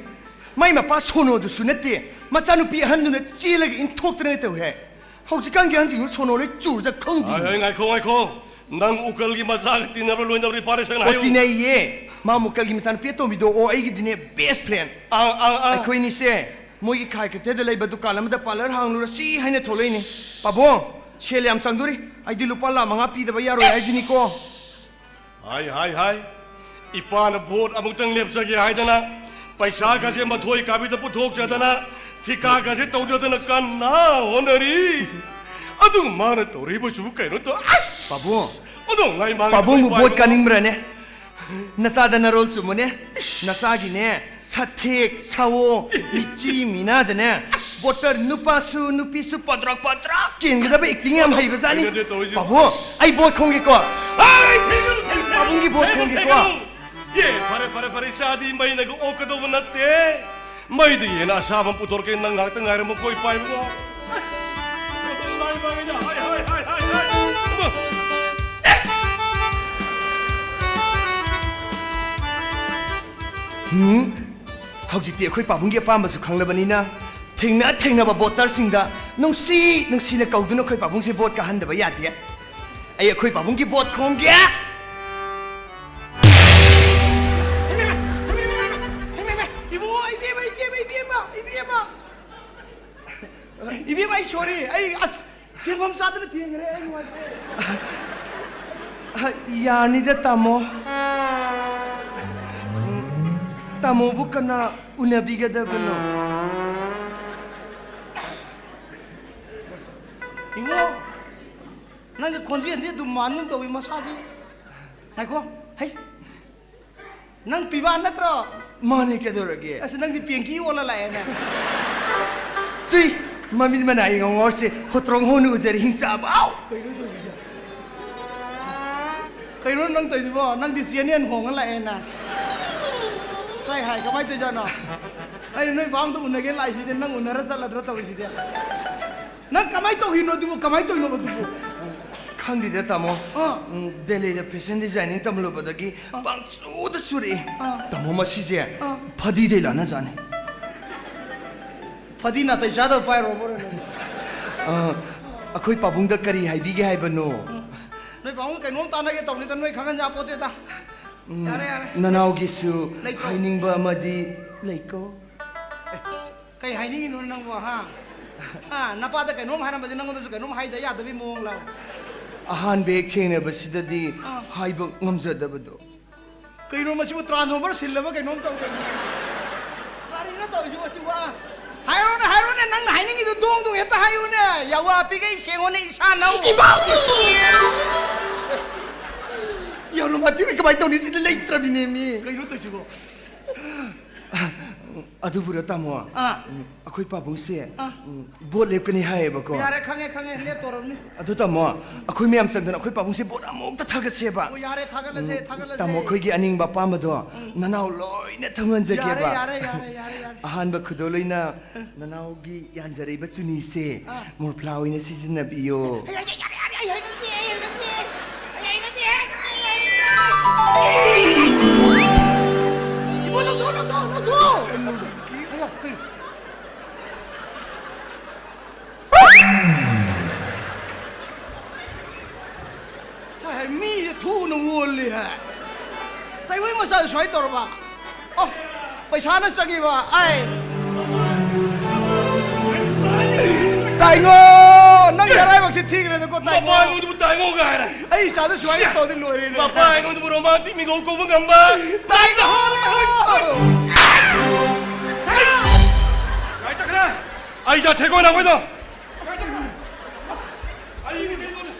ꯃꯥꯏ ꯃꯄꯥ ꯁꯣꯅꯣꯗꯨꯁꯨ ꯅꯠꯇꯦ, ꯃꯆꯥꯅꯨꯄꯤ ꯑꯍꯟꯗꯨꯅ ꯆꯦꯜꯂꯒ ꯏꯟꯊꯣꯛꯇꯅ ꯇꯧꯏ ꯍꯥꯏ꯫ ꯍꯧꯖꯤꯛꯀꯥꯟꯒꯤ ꯑꯍꯟꯁꯤꯡꯗꯨ ꯁꯣꯅꯣ ꯂꯣꯏ ꯆꯨꯔꯖ ꯈꯪꯗꯦ꯫ ꯍꯥꯏ, ꯍꯥꯏ, ꯉꯥꯏꯈꯣ, ꯉꯥꯏꯈꯣ꯫ ꯅꯪ ꯎꯀꯜꯒꯤ ꯃꯆꯥꯒ ꯇꯤꯟꯅꯕ꯭ꯔꯥ ꯂꯣꯏꯅꯕ꯭ꯔꯥ ꯏꯄꯥꯗ ꯁꯦꯡꯅ ꯑꯣ, ꯍꯥꯏꯌꯨ꯫ ꯇꯤꯟꯅꯩꯌꯦ꯫ ꯃꯥꯃꯨ ꯎꯀꯜꯒꯤ ꯃꯆꯥꯅꯨꯄꯤ ꯑꯇꯣꯝꯕꯤꯗꯣ, ꯑꯣ, ꯑꯩꯒꯤꯗꯤꯅꯦ, ꯕꯦꯁ ꯐ꯭ꯔꯦꯟ꯫ ꯑꯪ, ꯑꯪ, ꯑꯪ꯫ ꯑꯩꯈꯣꯏꯅꯤꯁꯦ ꯃꯣꯏꯒꯤ ꯈꯥꯏ ꯀꯩꯊꯦꯜꯗ ꯂꯩꯕ ꯗꯨꯀꯥꯟ ꯑꯃꯗ ꯄꯥꯔꯂꯔ ꯍꯥꯡꯂꯨꯔꯁꯤ ꯍꯥꯏꯅ ꯊꯣꯛꯂꯛꯏꯅꯦ꯫ ꯄꯥꯕꯨꯡ, ꯁꯦꯜ ꯌꯥꯝ ꯆꯪꯗꯣꯔꯤ, ꯑꯩꯗꯤ ꯂꯨꯄꯥ ꯂꯥꯈ ꯃꯉꯥ ꯄꯤꯗꯕ ꯌꯥꯔꯣꯏ ꯍꯥꯏꯁꯤꯅꯤꯀꯣ꯫ ꯍꯥꯏ, ꯍꯥꯏ, ꯍꯥꯏ꯫ ꯏꯄꯥꯅ ꯚꯣꯠ ꯑꯃꯨꯛꯇꯪ ꯂꯦꯞꯆꯒꯦ ꯍꯥꯏꯗꯅ ꯄꯩꯁꯥꯒꯁꯦ ꯃꯊꯣꯏ ꯀꯥꯕꯤꯗ ꯄꯨꯊꯣꯛꯆꯗꯅ, ꯊꯤꯀꯥꯒꯁꯦ ꯇꯧꯖꯗꯅ ꯀꯟꯅ ꯍꯣꯠꯅꯔꯤ꯫ ꯑꯗꯨ ꯃꯥꯅ ꯇꯧꯔꯤꯕꯁꯤꯕꯨ ꯀꯩꯅꯣ ꯇꯧ-, ꯑꯁ! ꯄꯥꯕꯨꯡ, ꯑꯗꯣ ꯉꯥꯏ ꯃꯥꯡꯉꯤ ꯄꯥꯕꯨꯡꯕꯨ ꯇꯧꯔꯤꯕ ꯚꯣꯠ ꯍꯥꯏꯕꯕꯨ꯫ ꯀꯥꯅꯤꯡꯕ꯭ꯔꯅꯦ? ꯅꯆꯥꯗ ꯅꯔꯣꯜ ꯆꯨꯝꯃꯨꯅꯦ꯫ ꯅꯆꯥꯒꯤꯅꯦ, ꯁꯊꯦꯛ, ꯁꯥꯋꯣ, ꯃꯤꯆꯤ, ꯃꯤꯅꯥꯗꯅꯦ, ꯚꯣꯇꯔ ꯅꯨꯄꯥꯁꯨ ꯅꯨꯄꯤꯁꯨ ꯄꯗ꯭ꯔꯛ ꯄꯗ꯭ꯔꯛ ꯀꯦꯟꯒꯗꯕ ꯑꯦꯛꯇꯤꯡ ꯌꯥꯝ ꯍꯩꯕꯖꯥꯠꯅꯤ꯫ ꯀꯩꯅꯣꯅꯦ ꯇꯧꯔꯤꯁꯤꯕꯣ? ꯄꯥꯕꯨꯡ, ꯑꯩ ꯚꯣꯠ ꯈꯣꯝꯒꯦꯀꯣ꯫ ꯍꯩ, ꯊꯦꯡꯒꯅꯨ, ꯑꯩ ꯄꯥꯕꯨꯡꯒꯤ ꯚꯣꯠ ꯈꯣꯝꯒꯦꯀꯣ꯫ ꯑꯦ, ꯐꯔꯦ, ꯐꯔꯦ, ꯐꯔꯦ, ꯏꯆꯥꯗꯤ ꯃꯩꯅꯒ ꯑꯣꯛꯀꯗꯧꯕ ꯅꯠꯇꯦ꯫ ꯃꯩꯗꯒꯤ ꯍꯦꯟꯅ ꯑꯁꯥꯕ ꯑꯃ ꯄꯨꯊꯣꯔꯛꯀꯦ, ꯅꯪ ꯉꯥꯏꯍꯥꯛꯇ ꯉꯥꯏꯔꯝꯃꯨꯀꯣ, ꯏꯄꯥ ꯏꯕꯨꯡꯉꯣ꯫ ꯑꯁ, ꯂꯥꯏ ꯃꯥꯡꯉꯤꯗ, ꯍꯥꯏ, ꯍꯥꯏ, ꯍꯥꯏ, ꯍꯥꯏ, ꯍꯥꯏ꯫ ꯑꯗꯣ, ꯑꯁ! ꯍꯨꯝ? ꯍꯧꯖꯤꯛꯇꯤ ꯑꯩꯈꯣꯏ ꯄꯥꯕꯨꯡꯒꯤ ꯑꯄꯥꯝꯕꯁꯨ ꯈꯪꯂꯕꯅꯤꯅ, ꯊꯦꯡꯅ ꯊꯦꯡꯅꯕ ꯚꯣꯇꯔꯁꯤꯡꯗ ꯅꯨꯡꯁꯤ ꯅꯨꯡꯁꯤꯅ ꯀꯧꯗꯨꯅ ꯑꯩꯈꯣꯏ ꯄꯥꯕꯨꯡꯁꯦ ꯚꯣꯠ ꯀꯥꯍꯟꯗꯕ ꯌꯥꯗꯦ꯫ ꯑꯩ ꯑꯩꯈꯣꯏ ꯄꯥꯕꯨꯡꯒꯤ ꯚꯣꯠ ꯈꯣꯝꯒꯦ꯫ ꯏꯕꯨꯡꯉꯣ, ꯏꯕꯦꯝꯃ, ꯏꯕꯦꯝꯃ, ꯏꯕꯦꯝꯃ, ꯏꯕꯦꯝꯃ꯫ ꯏꯕꯦꯝꯃ, ꯑꯩ ꯁꯣꯔꯤ, ꯑꯩ ꯑꯁ, ꯊꯦꯡꯐꯝ ꯆꯥꯗꯅ ꯊꯦꯡꯈ꯭ꯔꯦ, ꯑꯩ ꯅꯨꯡꯉꯥꯏꯇ꯭ꯔꯦ꯫ ꯌꯥꯅꯤꯗ, ꯇꯥꯃꯣ꯫ ꯇꯥꯃꯣꯕꯨ ꯀꯅꯥ ꯎꯅꯕꯤꯒꯗꯕꯅꯣ? ꯏꯕꯨꯡꯉꯣ, ꯅꯪꯒꯤ ꯈꯣꯟꯖꯦꯜꯗꯤ ꯑꯗꯨꯝ ꯃꯥꯟꯒꯨꯝ ꯇꯧꯏ, ꯃꯁꯥꯁꯤ꯫ ꯉꯥꯏꯈꯣ, ꯍꯩ꯫ ꯅꯪ ꯄꯤꯕꯥ ꯅꯠꯇ꯭ꯔꯣ? ꯃꯥꯅꯦ, ꯀꯩꯗꯧꯔꯒꯦ? ꯑꯁ, ꯅꯪꯗꯤ ꯄꯦꯡꯀꯤ ꯑꯣꯜꯂ ꯂꯥꯛꯑꯦꯅꯦ꯫ ꯆꯨꯏ! ꯃꯃꯤꯠ ꯃꯅꯥꯏ ꯉꯧꯉꯧꯁꯦ ꯍꯣꯇ꯭ꯔꯣꯡ ꯍꯣꯅ ꯎꯖꯔꯦ, ꯍꯤꯡꯆꯥꯕ꯫ ꯑꯥꯎ! ꯀꯩꯅꯣ ꯇꯧꯔꯤꯁꯦ? ꯀꯩꯅꯣ ꯅꯪ ꯇꯧꯔꯤꯗꯨꯕꯣ? ꯅꯪꯗꯤ ꯆꯦꯅꯦꯜ ꯍꯣꯡꯉ ꯂꯥꯛꯑꯦꯅ꯫ ꯀꯥꯏ ꯍꯥꯏ? ꯀꯃꯥꯏ ꯇꯧꯔꯤꯖꯥꯠꯅꯣ? ꯑꯩꯅ ꯅꯣꯏ ꯄꯥꯝꯗ ꯎꯅꯒꯦ ꯂꯥꯛꯏꯁꯤꯗꯤ, ꯅꯪ ꯎꯅꯔ ꯆꯠꯂꯗ꯭ꯔꯥ ꯇꯧꯔꯤꯁꯤꯗꯤ? ꯅꯪ ꯀꯃꯥꯏ ꯇꯧꯔꯤꯅꯣ ꯑꯗꯨꯕꯨ? ꯀꯃꯥꯏ ꯇꯧꯔꯤꯅꯣꯕ ꯑꯗꯨꯕꯨ? ꯈꯪꯗꯦꯗ, ꯇꯥꯃꯣ꯫ ꯑꯥ꯫ ꯎꯝ, ꯗꯦꯜꯂꯤꯗ ꯐꯦꯁꯟ ꯗꯤꯖꯥꯏꯅꯤꯡ ꯇꯝꯂꯨꯕꯗꯒꯤ ꯑꯥ꯫ ꯄꯪꯆꯨꯗ ꯆꯨꯔꯛꯑꯦ꯫ ꯑꯥ꯫ ꯇꯥꯃꯣ, ꯃꯁꯤꯁꯦ ꯑꯥ꯫ ꯐꯗꯤꯗꯩ ꯂꯥꯟꯅꯖꯥꯠꯅꯤ꯫ ꯐꯗꯤ ꯅꯥꯇꯩ ꯆꯥꯗꯕ ꯄꯥꯏꯔꯣ, ꯕꯣꯔꯣ, ꯅꯪ꯫ ꯑꯥ, ꯑꯩꯈꯣꯏ ꯄꯥꯕꯨꯡꯗ ꯀꯔꯤ ꯍꯥꯏꯕꯤꯒꯦ ꯍꯥꯏꯕꯅꯣ? ꯑꯥ꯫ ꯅꯣꯏ ꯄꯥꯕꯨꯡ ꯀꯩꯅꯣꯝ ꯇꯥꯟꯅꯒꯦ ꯇꯧꯕꯅꯤꯗ, ꯅꯣꯏ ꯈꯪꯍꯟ ꯌꯥꯄꯣꯠꯇꯦꯗ꯫ ꯎꯝ, ꯌꯥꯔꯦ, ꯌꯥꯔꯦ꯫ ꯅꯅꯥꯎꯒꯤꯁꯨ ꯂꯩꯀꯣ꯫ ꯍꯥꯏꯅꯤꯡꯕ ꯑꯃꯗꯤ ꯂꯩꯀꯣ꯫ ꯀꯩ ꯍꯥꯏꯅꯤꯡꯉꯤꯅꯣ ꯅꯪꯕꯣ, ꯍꯥ? ꯍꯥ, ꯅꯄꯥꯗ ꯀꯩꯅꯣꯝ ꯍꯥꯏꯔꯝꯕꯁꯦ ꯅꯪꯉꯣꯟꯗꯁꯨ ꯀꯩꯅꯣꯝ ꯍꯥꯏꯗ ꯌꯥꯗꯕꯒꯤ ꯃꯑꯣꯡꯂꯣ? ꯑꯍꯥꯟꯕ ꯍꯦꯛ ꯊꯦꯡꯅꯕꯁꯤꯗꯗꯤ ꯑꯥ꯫ ꯍꯥꯏꯕ ꯉꯝꯖꯗꯕꯗꯣ꯫ ꯀꯩꯅꯣ ꯃꯁꯤꯕꯨ ꯇ꯭ꯔꯥꯟꯁꯐꯣꯔꯃꯔ ꯁꯤꯜꯂꯕ ꯀꯩꯅꯣꯝ ꯇꯧꯔꯦ꯫ ꯀꯔꯤꯅꯣ ꯇꯧꯔꯤꯁꯤꯕꯣ ꯁꯤꯕꯨ? ꯍꯥꯏꯔꯣꯅꯦ, ꯍꯥꯏꯔꯣꯅꯦ, ꯅꯪꯅ ꯍꯥꯏꯅꯤꯡꯉꯤꯗꯣ ꯗꯣꯡ ꯗꯣꯡ ꯍꯦꯛꯇ ꯍꯥꯏꯌꯨꯅꯦ꯫ ꯌꯥꯋꯥ ꯄꯤꯒꯩ ꯁꯦꯡꯉꯣꯅꯦ, ꯏꯁꯥ ꯅꯧ꯫ ꯏꯃꯥ! ꯌꯥꯔꯣ, ꯃꯇꯤꯛ ꯀꯃꯥꯏꯅ ꯇꯧꯅꯤ? ꯁꯤꯗꯤ ꯂꯩꯇ꯭ꯔꯕꯤꯅꯦ ꯃꯤ꯫ ꯀꯩꯅꯣ ꯇꯧꯔꯤꯁꯤꯕꯣ? ꯑꯗꯨꯕꯨꯔꯣ, ꯇꯥꯃꯣ? ꯑꯥ꯫ ꯎꯝ, ꯑꯩꯈꯣꯏ ꯄꯥꯕꯨꯡꯁꯦ, ꯑꯥ꯫ ꯎꯝ, ꯚꯣꯠ ꯂꯦꯞꯀꯅꯤ ꯍꯥꯏꯌꯦꯕꯀꯣ꯫ ꯌꯥꯔꯦ, ꯈꯪꯉꯦ, ꯈꯪꯉꯦ, ꯂꯦꯞꯇꯣꯔꯕꯅꯤ꯫ ꯑꯗꯨ ꯇꯥꯃꯣ, ꯑꯩꯈꯣꯏ ꯃꯌꯥꯝ ꯆꯪꯗꯅ ꯑꯩꯈꯣꯏ ꯄꯥꯕꯨꯡꯁꯦ ꯚꯣꯠ ꯑꯃꯨꯛꯇ ꯊꯥꯒꯠꯁꯦꯕ꯫ ꯑꯣ, ꯌꯥꯔꯦ, ꯊꯥꯒꯠꯂꯁꯦ, ꯎꯝ, ꯊꯥꯒꯠꯂꯁꯦ꯫ ꯇꯥꯃꯣ, ꯑꯩꯈꯣꯏꯒꯤ ꯑꯅꯤꯡꯕ ꯑꯄꯥꯝꯕꯗꯣ ꯎꯝ꯫ ꯅꯅꯥꯎ ꯂꯣꯏꯅ ꯊꯨꯡꯍꯟꯖꯒꯦꯕ꯫ ꯌꯥꯔꯦ, ꯌꯥꯔꯦ, ꯌꯥꯔꯦ, ꯌꯥꯔꯦ, ꯌꯥꯔꯦ꯫ ꯑꯍꯥꯟꯕ ꯈꯨꯗꯣꯜ ꯑꯣꯏꯅ ꯅꯅꯥꯎꯒꯤ ꯌꯥꯟꯖꯔꯛꯏꯕ ꯆꯨꯅꯤꯁꯦ ꯑꯥ꯫ ꯃꯣꯔꯐ꯭ꯂꯥ ꯑꯣꯏꯅ ꯁꯤꯖꯤꯟꯅꯕꯤꯌꯣ꯫ ꯑꯩ, ꯑꯩ, ꯑꯩ, ꯌꯥꯔꯦ, ꯌꯥꯔꯦ, ꯑꯩ ꯍꯩꯅꯗꯦ, ꯑꯩ ꯍꯩꯅꯗꯦ, ꯑꯩ ꯍꯩꯅꯗꯦ, ꯑꯩ ꯍꯩꯅꯗꯦ꯫ ꯏꯕꯣ, ꯂꯧꯊꯣꯛ, ꯂꯧꯊꯣꯛ, ꯂꯧꯊꯣꯛ꯫ ꯀꯩꯅꯣ, ꯀꯩꯅꯣ? ꯍꯥꯏ, ꯍꯥꯏ, ꯃꯤꯁꯦ ꯊꯨꯅ ꯑꯣꯜꯂꯤ ꯍꯥꯏ꯫ ꯇꯥꯏꯕꯪ ꯃꯆꯥꯗ ꯁꯨꯃꯥꯏꯅ ꯇꯧꯔꯕ? ꯑꯣ, ꯄꯩꯁꯥꯅ ꯆꯪꯉꯤꯕ, ꯑꯥꯏ꯫ ꯇꯥꯏꯉꯣ, ꯅꯪ ꯅꯔꯥꯏꯕꯛꯁꯤ ꯊꯤꯈ꯭ꯔꯦꯗꯀꯣ, ꯇꯥꯏꯉꯣ꯫ ꯃꯄꯥ ꯑꯩꯉꯣꯟꯗꯕꯨ ꯇꯥꯏꯉꯣ ꯀꯥꯏꯅ꯫ ꯑꯩ ꯏꯆꯥꯗ ꯁꯨꯃꯥꯏꯅ ꯁꯤꯌꯥ꯫ ꯇꯧꯗꯤ ꯂꯣꯏꯔꯦꯅꯦ꯫ ꯃꯄꯥ ꯑꯩꯉꯣꯟꯗꯕꯨ ꯔꯣꯃꯥꯟꯇꯤꯛ ꯃꯤꯉꯧ ꯀꯧꯕ ꯉꯝꯕ꯫ ꯇꯥꯏꯉꯣ! ꯀꯥꯏ ꯆꯠꯈ꯭ꯔꯦ? ꯑꯩ ꯏꯆꯥ ꯊꯦꯛꯀꯣꯏ ꯅꯥꯀꯣꯏꯗꯣ꯫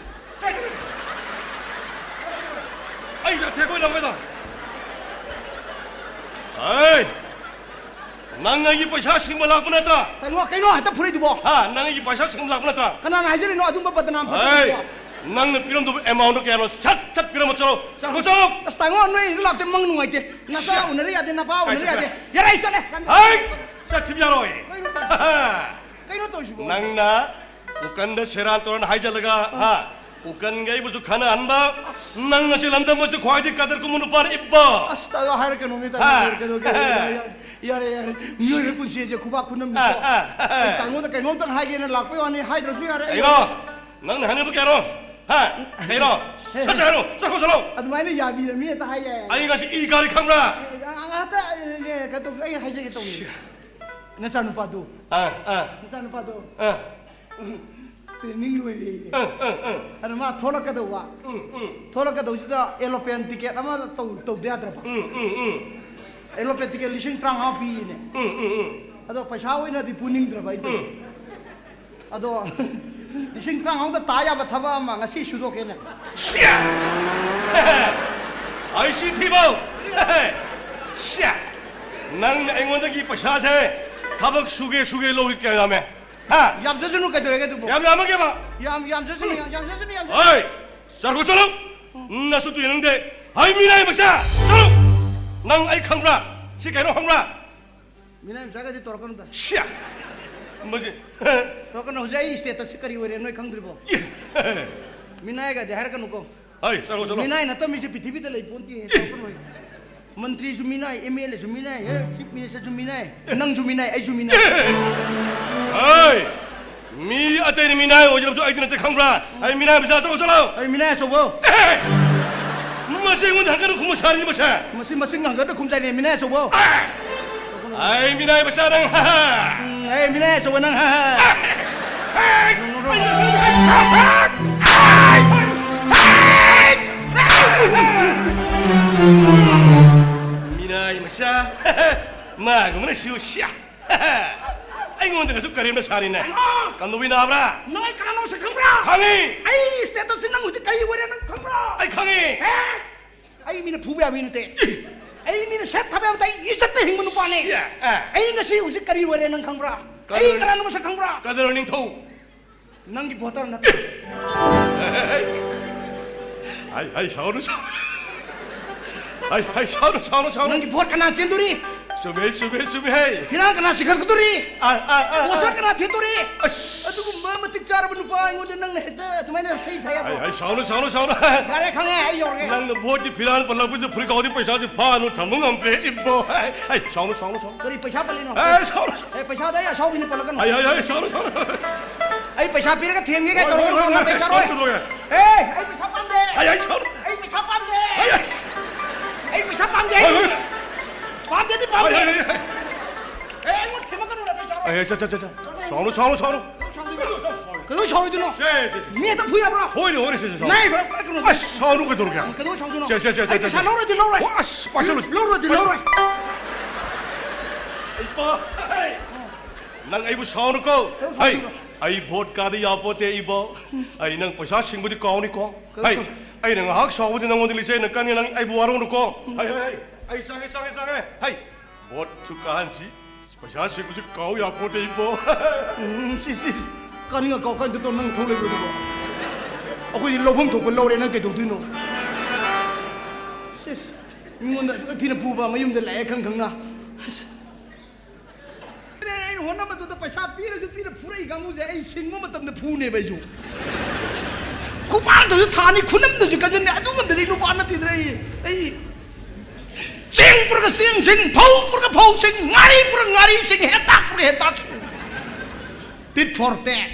ꯑꯩ ꯏꯆꯥ ꯊꯦꯛꯀꯣꯏ ꯅꯥꯀꯣꯏꯗꯣ꯫ ꯍꯩ! ꯅꯪ ꯑꯩꯒꯤ ꯄꯩꯁꯥ ꯁꯤꯡꯕ ꯂꯥꯛꯄ ꯅꯠꯇ꯭ꯔꯥ? ꯀꯩꯅꯣ, ꯀꯩꯅꯣ ꯍꯦꯛꯇ ꯐꯨꯔꯛꯏꯗꯨꯕꯣ? ꯍꯥ? ꯅꯪ ꯑꯩꯒꯤ ꯄꯩꯁꯥ ꯁꯤꯡꯕ ꯂꯥꯛꯄ ꯅꯠꯇ꯭ꯔꯥ? ꯀꯅꯥꯅ ꯍꯥꯏꯖꯔꯤꯅꯣ ꯑꯗꯨꯝꯕ ꯕꯗꯅꯥꯝ ꯍꯩ! ꯐꯠꯇꯕꯗꯨꯕꯣ? ꯅꯪꯅ ꯄꯤꯔꯝꯗꯕ amount ꯗꯣ ꯀꯌꯥꯅꯣ? ꯁꯠ ꯁꯠ ꯄꯤꯔꯝꯃꯣ, ꯆꯠꯂꯣ! ꯆꯠꯈ꯭ꯔꯣ, ꯆꯠꯂꯣ! ꯑꯁ, ꯇꯥꯃꯣ, ꯅꯣꯏ ꯂꯥꯛꯇꯦ, ꯃꯪ ꯅꯨꯡꯉꯥꯏꯇꯦ꯫ ꯅꯆꯥ ꯁꯤꯌꯥ! ꯎꯅꯔ ꯌꯥꯗꯦ, ꯅꯄꯥ ꯀꯥꯏ ꯎꯅꯔ ꯆꯠꯈ꯭ꯔꯦ? ꯌꯥꯗꯦ꯫ ꯌꯥꯔꯦ, ꯑꯩ ꯆꯠꯂꯦ꯫ ꯍꯩ! ꯆꯠꯈꯤꯕ ꯌꯥꯔꯣꯏ꯫ ꯀꯩꯅꯣ ꯇꯧ-, ꯀꯩꯅꯣ ꯇꯧꯔꯤꯁꯤꯕꯣ? ꯅꯪꯅ ꯎꯀꯟꯗ ꯁꯦꯔꯥꯟ ꯇꯨꯔꯥꯟ ꯍꯥꯏꯖꯜꯂꯒ, ꯍꯥ? ꯎꯀꯟꯒ ꯑꯩꯕꯨꯁꯨ ꯈꯟꯅꯍꯟꯕ, ꯅꯪꯅ ꯆꯦꯜꯍꯟꯗꯕꯁꯨ ꯈ꯭ꯋꯥꯏꯗꯒꯤ ꯀꯗꯔ ꯈꯨꯝꯕ ꯅꯨꯄꯥꯅ ꯏꯕꯣ꯫ ꯑꯁ, ꯑꯗꯣ ꯍꯥꯏꯔꯛꯀꯅꯨ, ꯃꯤ ꯇꯥꯏ-, ꯍꯥ? ꯀꯩꯗꯧꯒꯦ? ꯌꯥꯔꯦ, ꯌꯥꯔꯦ, ꯌꯥꯔꯦ, ꯌꯥꯔꯦ꯫ ꯃꯤꯑꯣꯏꯕ ꯄꯨꯟꯁꯤꯁꯦ ꯈꯨꯕꯥꯛ ꯈꯨꯅꯝꯅꯤꯀꯣ꯫ ꯑꯥ, ꯑꯥ, ꯑꯥ꯫ ꯑꯩ ꯇꯥꯃꯣꯗ ꯀꯩꯅꯣꯝꯇꯪ ꯍꯥꯏꯒꯦꯅ ꯂꯥꯛꯄꯩ ꯋꯥꯅꯤ, ꯍꯥꯏꯗ꯭ꯔꯁꯨ ꯌꯥꯔꯦ꯫ ꯑꯩ ꯀꯩꯅꯣ? ꯅꯪꯅ ꯍꯥꯏꯅꯤꯡꯕ ꯀꯩꯅꯣ? ꯍꯥ? ꯀꯩꯅꯣ? ꯍꯦ, ꯁꯠ ꯍꯦ꯫ ꯁꯠ ꯍꯥꯏꯔꯣ, ꯆꯠꯈ꯭ꯔꯣ ꯆꯠꯂꯣ꯫ ꯑꯗꯨꯃꯥꯏꯅ ꯌꯥꯕꯤꯔꯝꯃꯤ ꯍꯦꯛꯇ ꯍꯥꯏ ꯌꯥꯏ꯫ ꯑꯩ ꯉꯁꯤ ꯏ ꯀꯥꯔꯤ ꯈꯪꯕ꯭ꯔꯥ? ꯑꯦ, ꯑ-, ꯑ-, ꯍꯦꯛꯇ, ꯑꯦ, ꯑꯦ, ꯀꯩꯅꯣ ꯇꯧ-, ꯑꯩ ꯍꯥꯏꯖꯒꯦ ꯇꯧꯅꯤ꯫ ꯁꯤ꯫ ꯅꯆꯥꯅꯨꯄꯥꯗꯨ꯫ ꯑꯥ, ꯑꯥ꯫ ꯅꯆꯥꯅꯨꯄꯥꯗꯣ꯫ ꯑꯥ꯫ Training ꯂꯣꯏꯔꯦꯌꯦ꯫ ꯑꯥ, ꯑꯥ, ꯑꯥ꯫ ꯑꯗ ꯃꯥ ꯊꯣꯛꯂꯛꯀꯗꯧꯕ꯫ ꯎꯝ, ꯎꯝ꯫ ꯊꯣꯛꯂꯛꯀꯗꯧꯁꯤꯗ aeroplane ticket ꯑꯃ ꯇꯧ-, ꯇꯧꯗ ꯌꯥꯗ꯭ꯔꯕ꯫ ꯎꯝ, ꯎꯝ, ꯎꯝ꯫ Aeroplane ticket ꯂꯤꯁꯤꯡ ꯇꯔꯥꯃꯉꯥ ꯄꯤꯌꯦꯅꯦ꯫ ꯎꯝ, ꯎꯝ, ꯎꯝ꯫ ꯑꯗꯣ ꯄꯩꯁꯥ ꯑꯣꯏꯅꯗꯤ ꯄꯨꯅꯤꯡꯗ꯭ꯔꯕ ꯑꯩꯗꯣ꯫ ꯎꯝ꯫ ꯑꯗꯣ ꯂꯤꯁꯤꯡ ꯇꯔꯥꯃꯉꯥꯗ ꯇꯥ ꯌꯥꯕ ꯊꯕꯛ ꯑꯃ ꯉꯁꯤ ꯁꯨꯗꯣꯛꯀꯦꯅꯦ꯫ ꯁꯤꯌꯥ! ꯑꯩ ꯁꯤ ꯊꯤꯕꯧ! ꯁꯤꯌꯥ! ꯅꯪ ꯑꯩꯉꯣꯟꯗꯒꯤ ꯄꯩꯁꯥꯁꯦ ꯊꯕꯛ ꯁꯨꯒꯦ ꯁꯨꯒꯦ ꯂꯧꯏ ꯀꯌꯥ ꯌꯥꯝꯃꯦ? ꯍꯥ? ꯌꯥꯝꯖꯁꯅꯨ, ꯀꯩꯗꯧꯔꯒꯦ ꯑꯗꯨꯕꯨ? ꯌꯥꯝ ꯌꯥꯝꯃꯒꯦꯕ? ꯌꯥꯝ ꯌꯥꯝꯖꯁꯅꯨ, ꯌꯥꯝ ꯌꯥꯝꯖꯁꯅꯨ, ꯌꯥꯝꯖꯁꯅꯨ꯫ ꯍꯣꯏ! ꯆꯠꯈ꯭ꯔꯣ, ꯆꯠꯂꯣ! ꯅꯁꯨ ꯇꯨ ꯌꯦꯡꯅꯤꯡꯗꯦ꯫ ꯍꯩ, ꯃꯤꯅꯥꯏ ꯃꯆꯥ! ꯆꯠꯂꯣ! ꯅꯪ ꯑꯩ ꯈꯪꯕ꯭ꯔꯥ? ꯁꯤ ꯀꯩꯅꯣ ꯈꯪꯕ꯭ꯔꯥ? ꯃꯤꯅꯥꯏ ꯃꯆꯥꯒꯗꯤ ꯇꯧꯔꯛꯀꯅꯨꯗ꯫ ꯁꯤꯌꯥ! ꯃꯁꯤ꯫ ꯇꯧꯔꯛꯀꯅꯨ꯫ ꯍꯧꯖꯤꯛ ꯑꯩ status ꯁꯤ ꯀꯔꯤ ꯑꯣꯏꯔꯦ ꯅꯣꯏ ꯈꯪꯗ꯭ꯔꯤꯕꯣ? ꯏ! ꯃꯤꯅꯥꯏꯒꯗꯤ ꯍꯥꯏꯔꯛꯀꯅꯨꯀꯣ꯫ ꯍꯩ, ꯆꯠꯂꯣ, ꯆꯠꯂꯣ꯫ ꯃꯤꯅꯥꯏ ꯅꯠꯇꯕ ꯃꯤꯁꯦ ꯄ꯭ꯔꯤꯊꯤꯕꯤꯗ ꯂꯩ ꯄꯣꯟꯇꯦ꯫ ꯏ! ꯇꯧꯔꯛꯀꯅꯨ꯫ ꯃꯟꯇ꯭ꯔꯤꯁꯨ ꯃꯤꯅꯥꯏ, MLA ꯁꯨ ꯃꯤꯅꯥꯏ, ꯍꯦ, Chief Minister ꯁꯨ ꯃꯤꯅꯥꯏ, ꯅꯪꯁꯨ ꯃꯤꯅꯥꯏ, ꯑꯩꯁꯨ ꯃꯤꯅꯥꯏ꯫ ꯍꯩ! ꯃꯤ ꯑꯇꯩꯅ ꯃꯤꯅꯥꯏ ꯑꯣꯏꯖꯔꯕꯁꯨ ꯑꯩꯗꯤ ꯅꯠꯇꯦ ꯈꯪꯕ꯭ꯔꯥ? ꯑꯩ ꯃꯤꯅꯥꯏ ꯃꯆꯥ ꯑꯆꯧ ꯆꯠꯂꯣ! ꯑꯩ ꯃꯤꯅꯥꯏ ꯑꯆꯧꯕ꯫ ꯑꯦ! ꯃꯁꯤ ꯑꯩꯉꯣꯟꯗ ꯍꯪꯒꯠꯅ ꯈꯨꯝꯕ ꯁꯥꯔꯤꯅꯤ ꯃꯁꯦ꯫ ꯃꯁꯤ ꯃꯁꯤꯡ ꯍꯪꯒꯠꯅ ꯈꯨꯝꯖꯥꯏꯅꯦ ꯃꯤꯅꯥꯏ ꯑꯆꯧꯕ꯫ ꯑꯦ! ꯑꯩ ꯃꯤꯅꯥꯏ ꯃꯆꯥ ꯅꯪ, ꯍꯥ, ꯍꯥ꯫ ꯎꯝ, ꯑꯩ ꯃꯤꯅꯥꯏ ꯑꯆꯧꯕ ꯅꯪ, ꯍꯥ, ꯍꯥ꯫ ꯑꯦ! ꯃꯤꯅꯥꯏ ꯃꯆꯥ꯫ ꯃꯥꯒꯨꯝꯕꯅ ꯁꯤꯌꯨ ꯁꯤꯌꯥ꯫ ꯑꯩꯉꯣꯟꯗꯒꯁꯨ ꯀꯔꯦꯝꯅ ꯁꯥꯔꯤꯅꯦ꯫ ꯀꯩꯅꯣ? ꯀꯝꯗꯧꯕꯤ ꯅꯥꯕ꯭ꯔꯥ? ꯅꯪ ꯑꯩ ꯀꯅꯥꯅꯣ ꯃꯁꯛ ꯈꯪꯕ꯭ꯔꯥ? ꯈꯪꯉꯤ꯫ ꯑꯩ status ꯁꯤ ꯅꯪ ꯍꯧꯖꯤꯛ ꯀꯔꯤ ꯑꯣꯏꯔꯦ ꯅꯪ ꯈꯪꯕ꯭ꯔꯥ? ꯑꯩ ꯈꯪꯉꯤ꯫ ꯑꯦ! ꯑꯩ ꯃꯤꯅ ꯐꯨꯕ ꯌꯥꯕ ꯃꯤ ꯅꯠꯇꯦ꯫ ꯏ! ꯑꯩ ꯃꯤꯅ ꯁꯦꯠ ꯊꯥꯕ ꯌꯥꯕ, ꯑꯩ ꯏꯖꯠꯇ ꯍꯤꯡꯕ ꯅꯨꯄꯥꯅꯦ꯫ ꯁꯤ, ꯑꯦ, ꯑꯦ꯫ ꯑꯩ ꯉꯁꯤ ꯍꯧꯖꯤꯛ ꯀꯔꯤ ꯑꯣꯏꯔꯦ ꯅꯪ ꯈꯪꯕ꯭ꯔꯥ? ꯀꯗꯔ-, ꯑꯩ ꯀꯅꯥꯅꯣ ꯃꯁꯛ ꯈꯪꯕ꯭ꯔꯥ? ꯀꯗꯔ ꯅꯤꯡꯊꯧ꯫ ꯅꯪꯒꯤ ꯚꯣꯇꯔ ꯅꯠꯇꯦ꯫ ꯍꯩ, ꯍꯩ, ꯁꯥꯎꯅꯨ, ꯁꯥꯎꯅꯨ꯫ ꯍꯩ, ꯍꯩ, ꯁꯥꯎꯅꯨ, ꯁꯥꯎꯅꯨ, ꯁꯥꯎꯅꯨ꯫ ꯅꯪꯒꯤ ꯚꯣꯠ ꯀꯅꯥ ꯆꯦꯟꯗꯣꯔꯤ? ꯆꯨꯝꯃꯦ, ꯆꯨꯝꯃꯦ, ꯆꯨꯝꯃꯦ, ꯍꯩ꯫ ꯐꯤꯔꯥꯜ ꯀꯅꯥ ꯆꯤꯡꯈꯠꯀꯗꯣꯔꯤ? ꯑꯥ, ꯑꯥ, ꯑꯥ, ꯄꯣꯁꯇꯔ ꯑꯥ꯫ ꯀꯅꯥ ꯊꯦꯠꯇꯣꯔꯤ? ꯑꯁ꯫ ꯑꯗꯨꯒꯨꯝꯕ ꯃꯇꯤꯛ ꯆꯥꯔꯕ ꯅꯨꯄꯥ ꯑꯩꯉꯣꯟꯗ ꯅꯪꯅ ꯍꯦꯛꯇ ꯑꯗꯨꯃꯥꯏꯅ ꯁꯩ ꯊꯥꯏ ꯍꯥꯏꯕ꯭ꯔꯣ? ꯍꯩ, ꯍꯩ, ꯁꯥꯎꯅꯨ, ꯁꯥꯎꯅꯨ, ꯁꯥꯎꯅꯨ꯫ ꯌꯥꯔꯦ, ꯈꯪꯉꯦ, ꯑꯩ ꯌꯧꯔꯒꯦ꯫ ꯅꯪꯅ ꯚꯣꯠꯀꯤ ꯐꯤꯔꯥꯜ ꯄꯜꯂꯛꯄꯁꯤꯗ ꯐꯨꯔꯤꯠ ꯀꯥꯎꯗꯤ ꯄꯩꯁꯥꯁꯦ ꯐꯥꯅꯨ ꯊꯝꯕ ꯉꯝꯗ꯭ꯔꯦ ꯏꯕꯣ꯫ ꯍꯩ, ꯍꯩ, ꯁꯥꯎꯅꯨ, ꯁꯥꯎꯅꯨ, ꯁꯥꯎꯅꯨ꯫ ꯀꯔꯤ ꯄꯩꯁꯥ ꯄꯜꯂꯤꯅꯣ? ꯑꯦ, ꯁꯥꯎꯅꯨ, ꯁꯥꯎꯅꯨ꯫ ꯑꯦ, ꯄꯩꯁꯥꯗꯣ ꯑꯩ ꯑꯁꯥꯎꯕꯤꯅ ꯄꯜꯂꯛꯀꯅꯨ꯫ ꯍꯩ, ꯍꯩ, ꯍꯩ, ꯁꯥꯎꯅꯨ, ꯁꯥꯎꯅꯨ꯫ ꯑꯩ ꯄꯩꯁꯥ ꯄꯤꯔꯒ ꯊꯦꯝꯒꯦ ꯀꯥꯏ ꯍꯣꯏ, ꯇꯧꯔꯒ ꯍꯣꯏ, ꯍꯣꯏ, ꯅꯨꯡꯉꯥꯏ ꯍꯣꯏ, ꯆꯥꯔꯣꯏ꯫ ꯁꯥꯎꯅꯨ, ꯁꯥꯎꯅꯨ꯫ ꯑꯦ, ꯑꯩ ꯄꯩꯁꯥ ꯄꯥꯝꯗꯦ꯫ ꯍꯩ, ꯍꯩ, ꯁꯥꯎꯅꯨ꯫ ꯑꯩ ꯄꯩꯁꯥ ꯄꯥꯝꯗꯦ꯫ ꯍꯩ, ꯍꯩ꯫ ꯑꯩ ꯄꯩꯁꯥ ꯄꯥꯝꯗꯦ꯫ ꯍꯣꯏ, ꯍꯣꯏ꯫ ꯄꯥꯝꯗꯦꯗꯤ ꯄꯥꯝꯗꯦ꯫ ꯍꯩ, ꯍꯩ, ꯍꯩ, ꯍꯩ꯫ ꯑꯦ, ꯑꯩꯉꯣꯟꯗ ꯊꯦꯝꯃꯛꯀꯅꯨ, ꯅꯥꯇꯩ ꯆꯥꯔꯣꯏ꯫ ꯑꯦ, ꯆꯠ, ꯆꯠ, ꯆꯠ, ꯆꯠ꯫ ꯁꯥꯎꯅꯨ, ꯁꯥꯎꯅꯨ, ꯁꯥꯎꯅꯨ꯫ ꯀꯩꯗꯧ ꯁꯥꯎꯗꯣꯏꯅꯣ? ꯁꯦ, ꯁꯦ, ꯁꯦ꯫ ꯃꯤ ꯍꯦꯛꯇ ꯐꯨ ꯌꯥꯕ꯭ꯔꯣ? ꯍꯣꯏꯅꯦ, ꯍꯣꯏꯅꯦ, ꯁꯦ, ꯁꯦ, ꯁꯥꯎꯅꯨ꯫ ꯅꯥꯏ, ꯐꯔꯛ ꯐꯔꯛ ꯀꯩꯅꯣ꯫ ꯑꯁ, ꯁꯥꯎꯅꯨ ꯀꯩꯗꯧꯔꯒꯦ? ꯀꯩꯗꯧ ꯁꯥꯎꯗꯣꯏꯅꯣ? ꯁꯦ, ꯁꯦ, ꯁꯦ, ꯁꯦ, ꯑꯩ ꯁꯦ, ꯄꯩꯁꯥ ꯁꯦ꯫ ꯂꯧꯔꯣꯏꯗꯤ ꯂꯧꯔꯣꯏ꯫ ꯑꯣ, ꯑꯁ, ꯄꯥꯏꯁꯜꯂꯨ꯫ ꯂꯧꯔꯣꯏꯗꯤ ꯂꯧꯔꯣꯏ꯫ ꯏꯄꯥ, ꯍꯩ! ꯅꯪ ꯑꯩꯕꯨ ꯁꯥꯎꯅꯨꯀꯣ꯫ ꯀꯩꯗꯧ ꯍꯩ, ꯁꯥꯎꯗꯣꯏꯅꯣ? ꯑꯩ ꯚꯣꯠ ꯀꯥꯗ ꯌꯥꯄꯣꯠꯇꯦ, ꯏꯕꯣ꯫ ꯑꯩ ꯅꯪ ꯄꯩꯁꯥ ꯁꯤꯡꯕꯗꯤ ꯀꯥꯎꯅꯤꯀꯣ꯫ ꯀꯩꯗꯧ ꯍꯩ, ꯁꯥꯎ- ꯑꯩꯅ ꯉꯥꯏꯍꯥꯛ ꯁꯥꯎꯕꯗꯤ ꯅꯪꯉꯣꯟꯗ ꯂꯤꯆꯩꯅ ꯀꯟꯅꯤ, ꯅꯪ ꯑꯩꯕꯨ ꯋꯥꯔꯧꯅꯨꯀꯣ꯫ ꯍꯩ, ꯍꯩ, ꯍꯩ, ꯑꯩ ꯆꯪꯉꯦ, ꯆꯪꯉꯦ, ꯆꯪꯉꯦ꯫ ꯍꯩ, ꯚꯣꯠꯁꯨ ꯀꯥꯍꯟꯁꯤ꯫ ꯄꯩꯁꯥ ꯁꯤꯡꯕꯁꯨ ꯀꯥꯎ ꯌꯥꯄꯣꯠꯇꯦ ꯏꯕꯣ꯫ ꯎꯝ, ꯁꯤ, ꯁꯤ, ꯁꯤ꯫ ꯀꯥꯅꯤꯡꯉ ꯀꯥꯎ ꯀꯥꯏꯅ ꯇꯧ ꯅꯪ ꯊꯧ ꯂꯩꯕ꯭ꯔꯣ ꯑꯗꯨꯕꯣ? ꯑꯩꯈꯣꯏꯗꯤ ꯂꯧꯐꯝ ꯊꯣꯛꯄ ꯂꯧꯔꯦ, ꯅꯪ ꯀꯩꯗꯧꯗꯣꯏꯅꯣ? ꯁꯤꯁ, ꯃꯤꯉꯣꯟꯗ ꯑꯁꯨꯛ ꯊꯤꯅ ꯐꯨꯕ ꯃꯌꯨꯝꯗ ꯂꯥꯛꯑꯦ ꯈꯪ ꯈꯪꯅ꯫ ꯑꯁ꯫ ꯑꯩꯅ ꯍꯣꯠꯅꯕꯗꯨꯗ ꯄꯩꯁꯥ ꯄꯤꯔꯁꯨ ꯄꯤꯔ ꯐꯨꯔꯛꯏ ꯀꯥꯡꯕꯨꯁꯦ ꯑꯩ ꯁꯤꯡꯕ ꯃꯇꯝꯗ ꯐꯨꯅꯦꯕ ꯑꯩꯁꯨ꯫ ꯈꯨꯄꯥꯛꯇꯁꯨ ꯊꯥꯅꯤ, ꯈꯨꯅꯝꯗꯁꯨ ꯀꯟꯖꯟꯅꯤ, ꯑꯗꯨ ꯉꯝꯗꯗꯤ ꯅꯨꯄꯥ ꯅꯠꯇꯦꯗ꯭ꯔ ꯑꯩ꯫ ꯑꯩ ꯆꯦꯡ ꯄꯨꯔꯒ ꯆꯦꯡꯁꯤꯡ, ꯐꯧ ꯄꯨꯔꯒ ꯐꯧꯁꯤꯡ, ꯉꯥꯔꯤ ꯄꯨꯔꯒ ꯉꯥꯔꯤꯁꯤꯡ, ꯍꯦꯟꯇꯥꯛ ꯄꯨꯔꯒ ꯍꯦꯟꯇꯥꯛꯁꯤꯡ꯫ Tit for tat꯫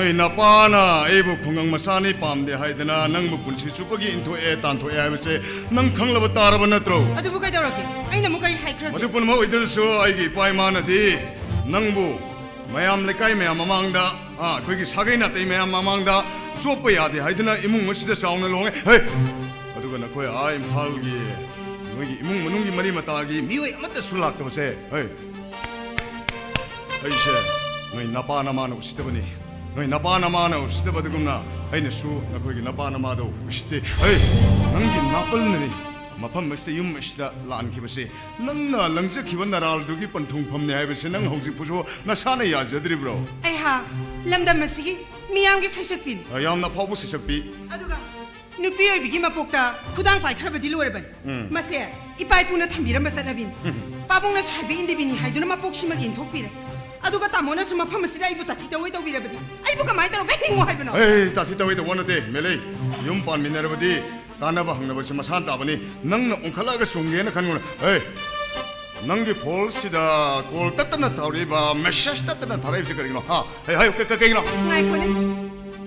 ꯑꯩ ꯅꯄꯥꯅ ꯑꯩꯕꯨ ꯈꯨꯡꯒꯪ ꯃꯆꯥꯅꯤ ꯄꯥꯝꯗꯦ ꯍꯥꯏꯗꯅ ꯅꯪꯕꯨ ꯄꯨꯟꯁꯤ ꯆꯨꯞꯄꯒꯤ ꯏꯟꯊꯣꯛꯑꯦ ꯇꯥꯟꯊꯣꯛꯑꯦ ꯍꯥꯏꯕꯁꯦ ꯅꯪ ꯈꯪꯂꯕ ꯇꯥꯔꯕ ꯅꯠꯇ꯭ꯔꯣ? ꯑꯗꯨꯕꯨ ꯀꯩꯗꯧꯔꯒꯦ? ꯑꯩꯅ ꯑꯃꯨꯛ ꯀꯔꯤ ꯍꯥꯏꯈ꯭ꯔꯒꯦ? ꯃꯗꯨ ꯄꯨꯝꯅꯃꯛ ꯑꯣꯏꯗ꯭ꯔꯁꯨ ꯑꯩꯒꯤ ꯏꯄꯥ ꯏꯃꯥꯅꯗꯤ ꯅꯪꯕꯨ ꯃꯌꯥꯝ ꯂꯩꯀꯥꯏ ꯃꯌꯥꯝ ꯃꯃꯥꯡꯗ, ꯑꯥ, ꯑꯩꯈꯣꯏꯒꯤ ꯁꯥꯒꯩ ꯅꯥꯇꯩ ꯃꯌꯥꯝ ꯃꯃꯥꯡꯗ ꯆꯣꯞꯄ ꯌꯥꯗꯦ ꯍꯥꯏꯗꯨꯅ ꯏꯃꯨꯡ ꯑꯁꯤꯗ ꯆꯥꯎꯅ ꯂꯨꯍꯣꯡꯉꯦ꯫ ꯍꯦ! ꯑꯗꯨꯒ ꯅꯈꯣꯏ ꯑꯥ ꯏꯝꯐꯥꯜꯒꯤ ꯅꯣꯏꯒꯤ ꯏꯃꯨꯡ ꯃꯅꯨꯡꯒꯤ ꯃꯔꯤ ꯃꯇꯥꯒꯤ ꯃꯤꯑꯣꯏ ꯑꯃꯠꯇꯁꯨ ꯂꯥꯛꯇꯕꯁꯦ, ꯍꯦ! ꯑꯩꯁꯦ ꯅꯣꯏ ꯅꯄꯥ ꯅꯃꯥꯅ ꯎꯁꯤꯠꯇꯕꯅꯤ꯫ ꯅꯣꯏ ꯅꯄꯥ ꯅꯃꯥꯅ ꯎꯁꯤꯠꯇꯕ ꯑꯗꯨꯒꯨꯝꯅ ꯑꯩꯅꯁꯨ ꯅꯈꯣꯏꯒꯤ ꯅꯄꯥ ꯅꯃꯥꯗꯣ ꯎꯁꯤꯠꯇꯦ꯫ ꯍꯦ! ꯅꯪꯒꯤ ꯅꯥꯄꯜꯅꯅꯤ ꯃꯐꯝ ꯑꯁꯤꯗ, ꯌꯨꯝ ꯑꯁꯤꯗ ꯂꯥꯟꯈꯤꯕꯁꯦ꯫ ꯅꯪꯅ ꯂꯪꯖꯈꯤꯕ ꯅꯔꯥꯜꯗꯨꯒꯤ ꯄꯟꯊꯨꯡꯐꯝꯅꯤ ꯍꯥꯏꯕꯁꯦ ꯅꯪ ꯍꯧꯖꯤꯛ ꯐꯥꯎꯁꯨ ꯅꯁꯥꯅ ꯌꯥꯖꯗ꯭ꯔꯤꯕ꯭ꯔꯣ? ꯑꯩꯍꯥꯛ ꯂꯝꯗꯝ ꯑꯁꯤꯒꯤ ꯃꯤꯌꯥꯝꯒꯤ ꯁꯩꯁꯛꯄꯤꯅꯤ꯫ ꯌꯥꯝꯅ ꯐꯥꯎꯕ ꯁꯩꯁꯛꯄꯤ꯫ ꯑꯗꯨꯒ ꯅꯨꯄꯤ ꯑꯣꯏꯕꯤꯒꯤ ꯃꯄꯣꯛꯇ ꯈꯨꯗꯥꯡ ꯄꯥꯏꯈ꯭ꯔꯕꯗꯤ ꯂꯣꯏꯔꯕꯅꯤ꯫ ꯎꯝ꯫ ꯃꯁꯦ ꯏꯄꯥ ꯏꯄꯨꯅ ꯊꯝꯕꯤꯔꯝꯕ ꯆꯠꯅꯕꯤꯅꯤ꯫ ꯎꯝ꯫ ꯄꯥꯕꯨꯡꯅꯁꯨ ꯍꯥꯏꯕ ꯏꯟꯗꯕꯤꯅꯤ ꯍꯥꯏꯗꯨꯅ ꯃꯄꯣꯛꯁꯤꯃꯒꯤ ꯏꯟꯊꯣꯛꯄꯤꯔꯦ꯫ ꯑꯗꯨꯒ ꯇꯥꯃꯣꯅꯁꯨ ꯃꯐꯝ ꯑꯁꯤꯗ ꯑꯩꯕꯨ ꯇꯥꯊꯤ ꯇꯧꯑꯣꯏ ꯇꯧꯕꯤꯔꯕꯗꯤ ꯑꯩꯕꯨ ꯀꯃꯥꯏꯅ ꯇꯧꯔꯒ ꯍꯤꯡꯉꯣ ꯍꯥꯏꯕꯅꯣ? ꯑꯦ, ꯇꯥꯊꯤ ꯇꯧꯑꯣꯏ ꯇꯧꯕ ꯅꯠꯇꯦ, ꯃꯦꯂꯩ꯫ ꯌꯨꯝ ꯄꯥꯟꯃꯤꯟꯅꯔꯕꯗꯤ ꯀꯥꯟꯅꯕ ꯍꯪꯅꯕꯁꯤ ꯃꯁꯥꯅ ꯇꯥꯕꯅꯤ꯫ ꯅꯪꯅ ꯑꯣꯟꯈꯠꯂꯛꯑꯒ ꯆꯨꯝꯒꯦꯅ ꯈꯟꯒꯅꯨ꯫ ꯍꯦ, ꯅꯪꯒꯤ ꯐꯣꯟꯁꯤꯗ ꯀꯣꯜ ꯇꯠꯇꯅ ꯇꯧꯔꯛꯏꯕ, ꯃꯦꯁꯦꯖ ꯇꯠꯇꯅ ꯊꯥꯔꯛꯏꯕꯁꯤ ꯀꯔꯤꯒꯤꯅꯣ? ꯍꯥ? ꯍꯦ, ꯍꯦ, ꯀ-, ꯀ-, ꯀꯩꯒꯤꯅꯣ? ꯉꯥꯏꯈꯣꯅꯦ,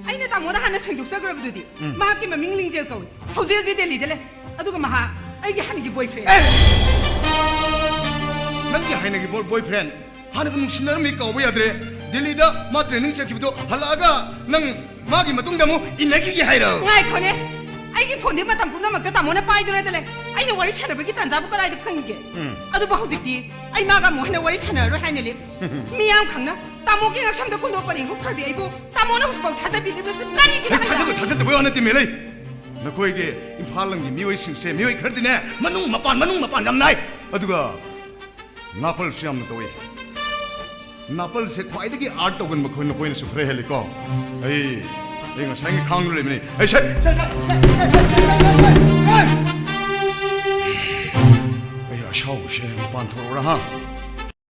ꯑꯩꯅ ꯇꯥꯃꯣꯗ ꯍꯥꯟꯅ ꯁꯦꯡꯗꯣꯛꯆꯈ꯭ꯔꯕꯗꯨꯗꯤ꯫ ꯎꯝ꯫ ꯃꯍꯥꯛꯀꯤ ꯃꯃꯤꯡ ꯂꯤꯡꯖꯦꯜ ꯀꯧꯏ꯫ ꯍꯧꯖꯤꯛ ꯍꯧꯖꯤꯛ ꯗꯦꯜꯂꯤꯗ ꯂꯩ꯫ ꯑꯗꯨꯒ ꯃꯍꯥꯛ ꯑꯩꯒꯤ ꯍꯥꯟꯅꯒꯤ boyfriend꯫ ꯑꯦ! ꯅꯪꯒꯤ ꯍꯥꯟꯅꯒꯤ boy-, boyfriend? ꯍꯥꯟꯅꯒ ꯅꯨꯡꯁꯤꯅꯔꯝꯃꯤ, ꯀꯥꯎꯕ ꯌꯥꯗ꯭ꯔꯦ꯫ ꯗꯦꯜꯂꯤꯗ ꯃꯥ training ꯆꯠꯈꯤꯕꯗꯣ ꯍꯜꯂꯛꯑꯒ ꯅꯪ ꯃꯥꯒꯤ ꯃꯇꯨꯡꯗ ꯑꯃꯨꯛ ꯏꯟꯅꯈꯤꯒꯦ ꯍꯥꯏꯔꯣ? ꯉꯥꯏꯈꯣꯅꯦ, ꯑꯩꯒꯤ ꯐꯣꯟꯗꯤ ꯃꯇꯝ ꯄꯨꯝꯅꯃꯛꯇ ꯇꯥꯃꯣꯅ ꯄꯥꯏꯗꯨꯅꯗ ꯂꯩ꯫ ꯑꯩꯅ ꯋꯥꯔꯤ ꯁꯥꯟꯅꯕꯒꯤ ꯇꯥꯟꯖꯥꯕꯨ ꯀꯗꯥꯏꯗ ꯐꯪꯒꯦ? ꯎꯝ꯫ ꯑꯗꯨꯕꯨ ꯍꯧꯖꯤꯛꯇꯤ ꯑꯩ ꯃꯥꯒ ꯑꯃꯨꯛ ꯍꯟꯅ ꯋꯥꯔꯤ ꯁꯥꯟꯅꯔꯔꯣꯏ ꯍꯥꯏꯅ ꯂꯦꯞ꯫ ꯃꯤꯌꯥꯝ ꯈꯪꯅ ꯇꯥꯃꯣꯒꯤ ꯉꯛꯁꯝꯗ ꯀꯨꯟꯗꯣꯛ ꯄꯔꯦꯡ ꯍꯨꯛꯈ꯭ꯔꯕꯤ ꯑꯩꯕꯨ ꯇꯥꯃꯣꯅ ꯍꯧꯖꯤꯛꯐꯥꯎ ꯊꯥꯖꯕꯤꯗ꯭ꯔꯤꯕꯁꯤ ꯀꯔꯤꯒꯤꯅꯣ ꯑꯩ ꯍꯥꯏꯕ? ꯊꯥꯖꯕ ꯊꯥꯖꯗꯕꯩ ꯋꯥ ꯅꯠꯇꯦ, ꯃꯦꯂꯩ꯫ ꯅꯈꯣꯏꯒꯤ ꯏꯝꯐꯥꯜ ꯂꯝꯒꯤ ꯃꯤꯑꯣꯏꯁꯤꯡꯁꯦ, ꯃꯤꯑꯣꯏ ꯈꯔꯗꯤꯅꯦ, ꯃꯅꯨꯡ ꯃꯄꯥꯟ, ꯃꯅꯨꯡ ꯃꯄꯥꯟ ꯌꯥꯝ ꯅꯥꯏ꯫ ꯑꯗꯨꯒ ꯅꯥꯄꯜꯁꯨ ꯌꯥꯝꯅ ꯇꯧꯏ꯫ ꯅꯥꯄꯜꯁꯦ ꯈ꯭ꯋꯥꯏꯗꯒꯤ art ꯇꯧꯒꯟꯕ ꯈꯣꯏ ꯅꯈꯣꯏꯅꯁꯨ ꯈꯔ ꯍꯦꯜꯂꯤꯀꯣ꯫ ꯑꯩ, ꯑꯩ ꯉꯁꯥꯏꯒꯤ ꯈꯥꯡꯗꯨ ꯂꯩꯕꯅꯤ꯫ ꯑꯩ ꯁꯦ-, ꯁꯦ-, ꯁꯦ-, ꯑꯩ ꯑꯁꯥꯎꯕꯁꯦ ꯃꯄꯥꯟ ꯊꯣꯛꯂꯛꯎꯔꯥ, ꯍꯥ?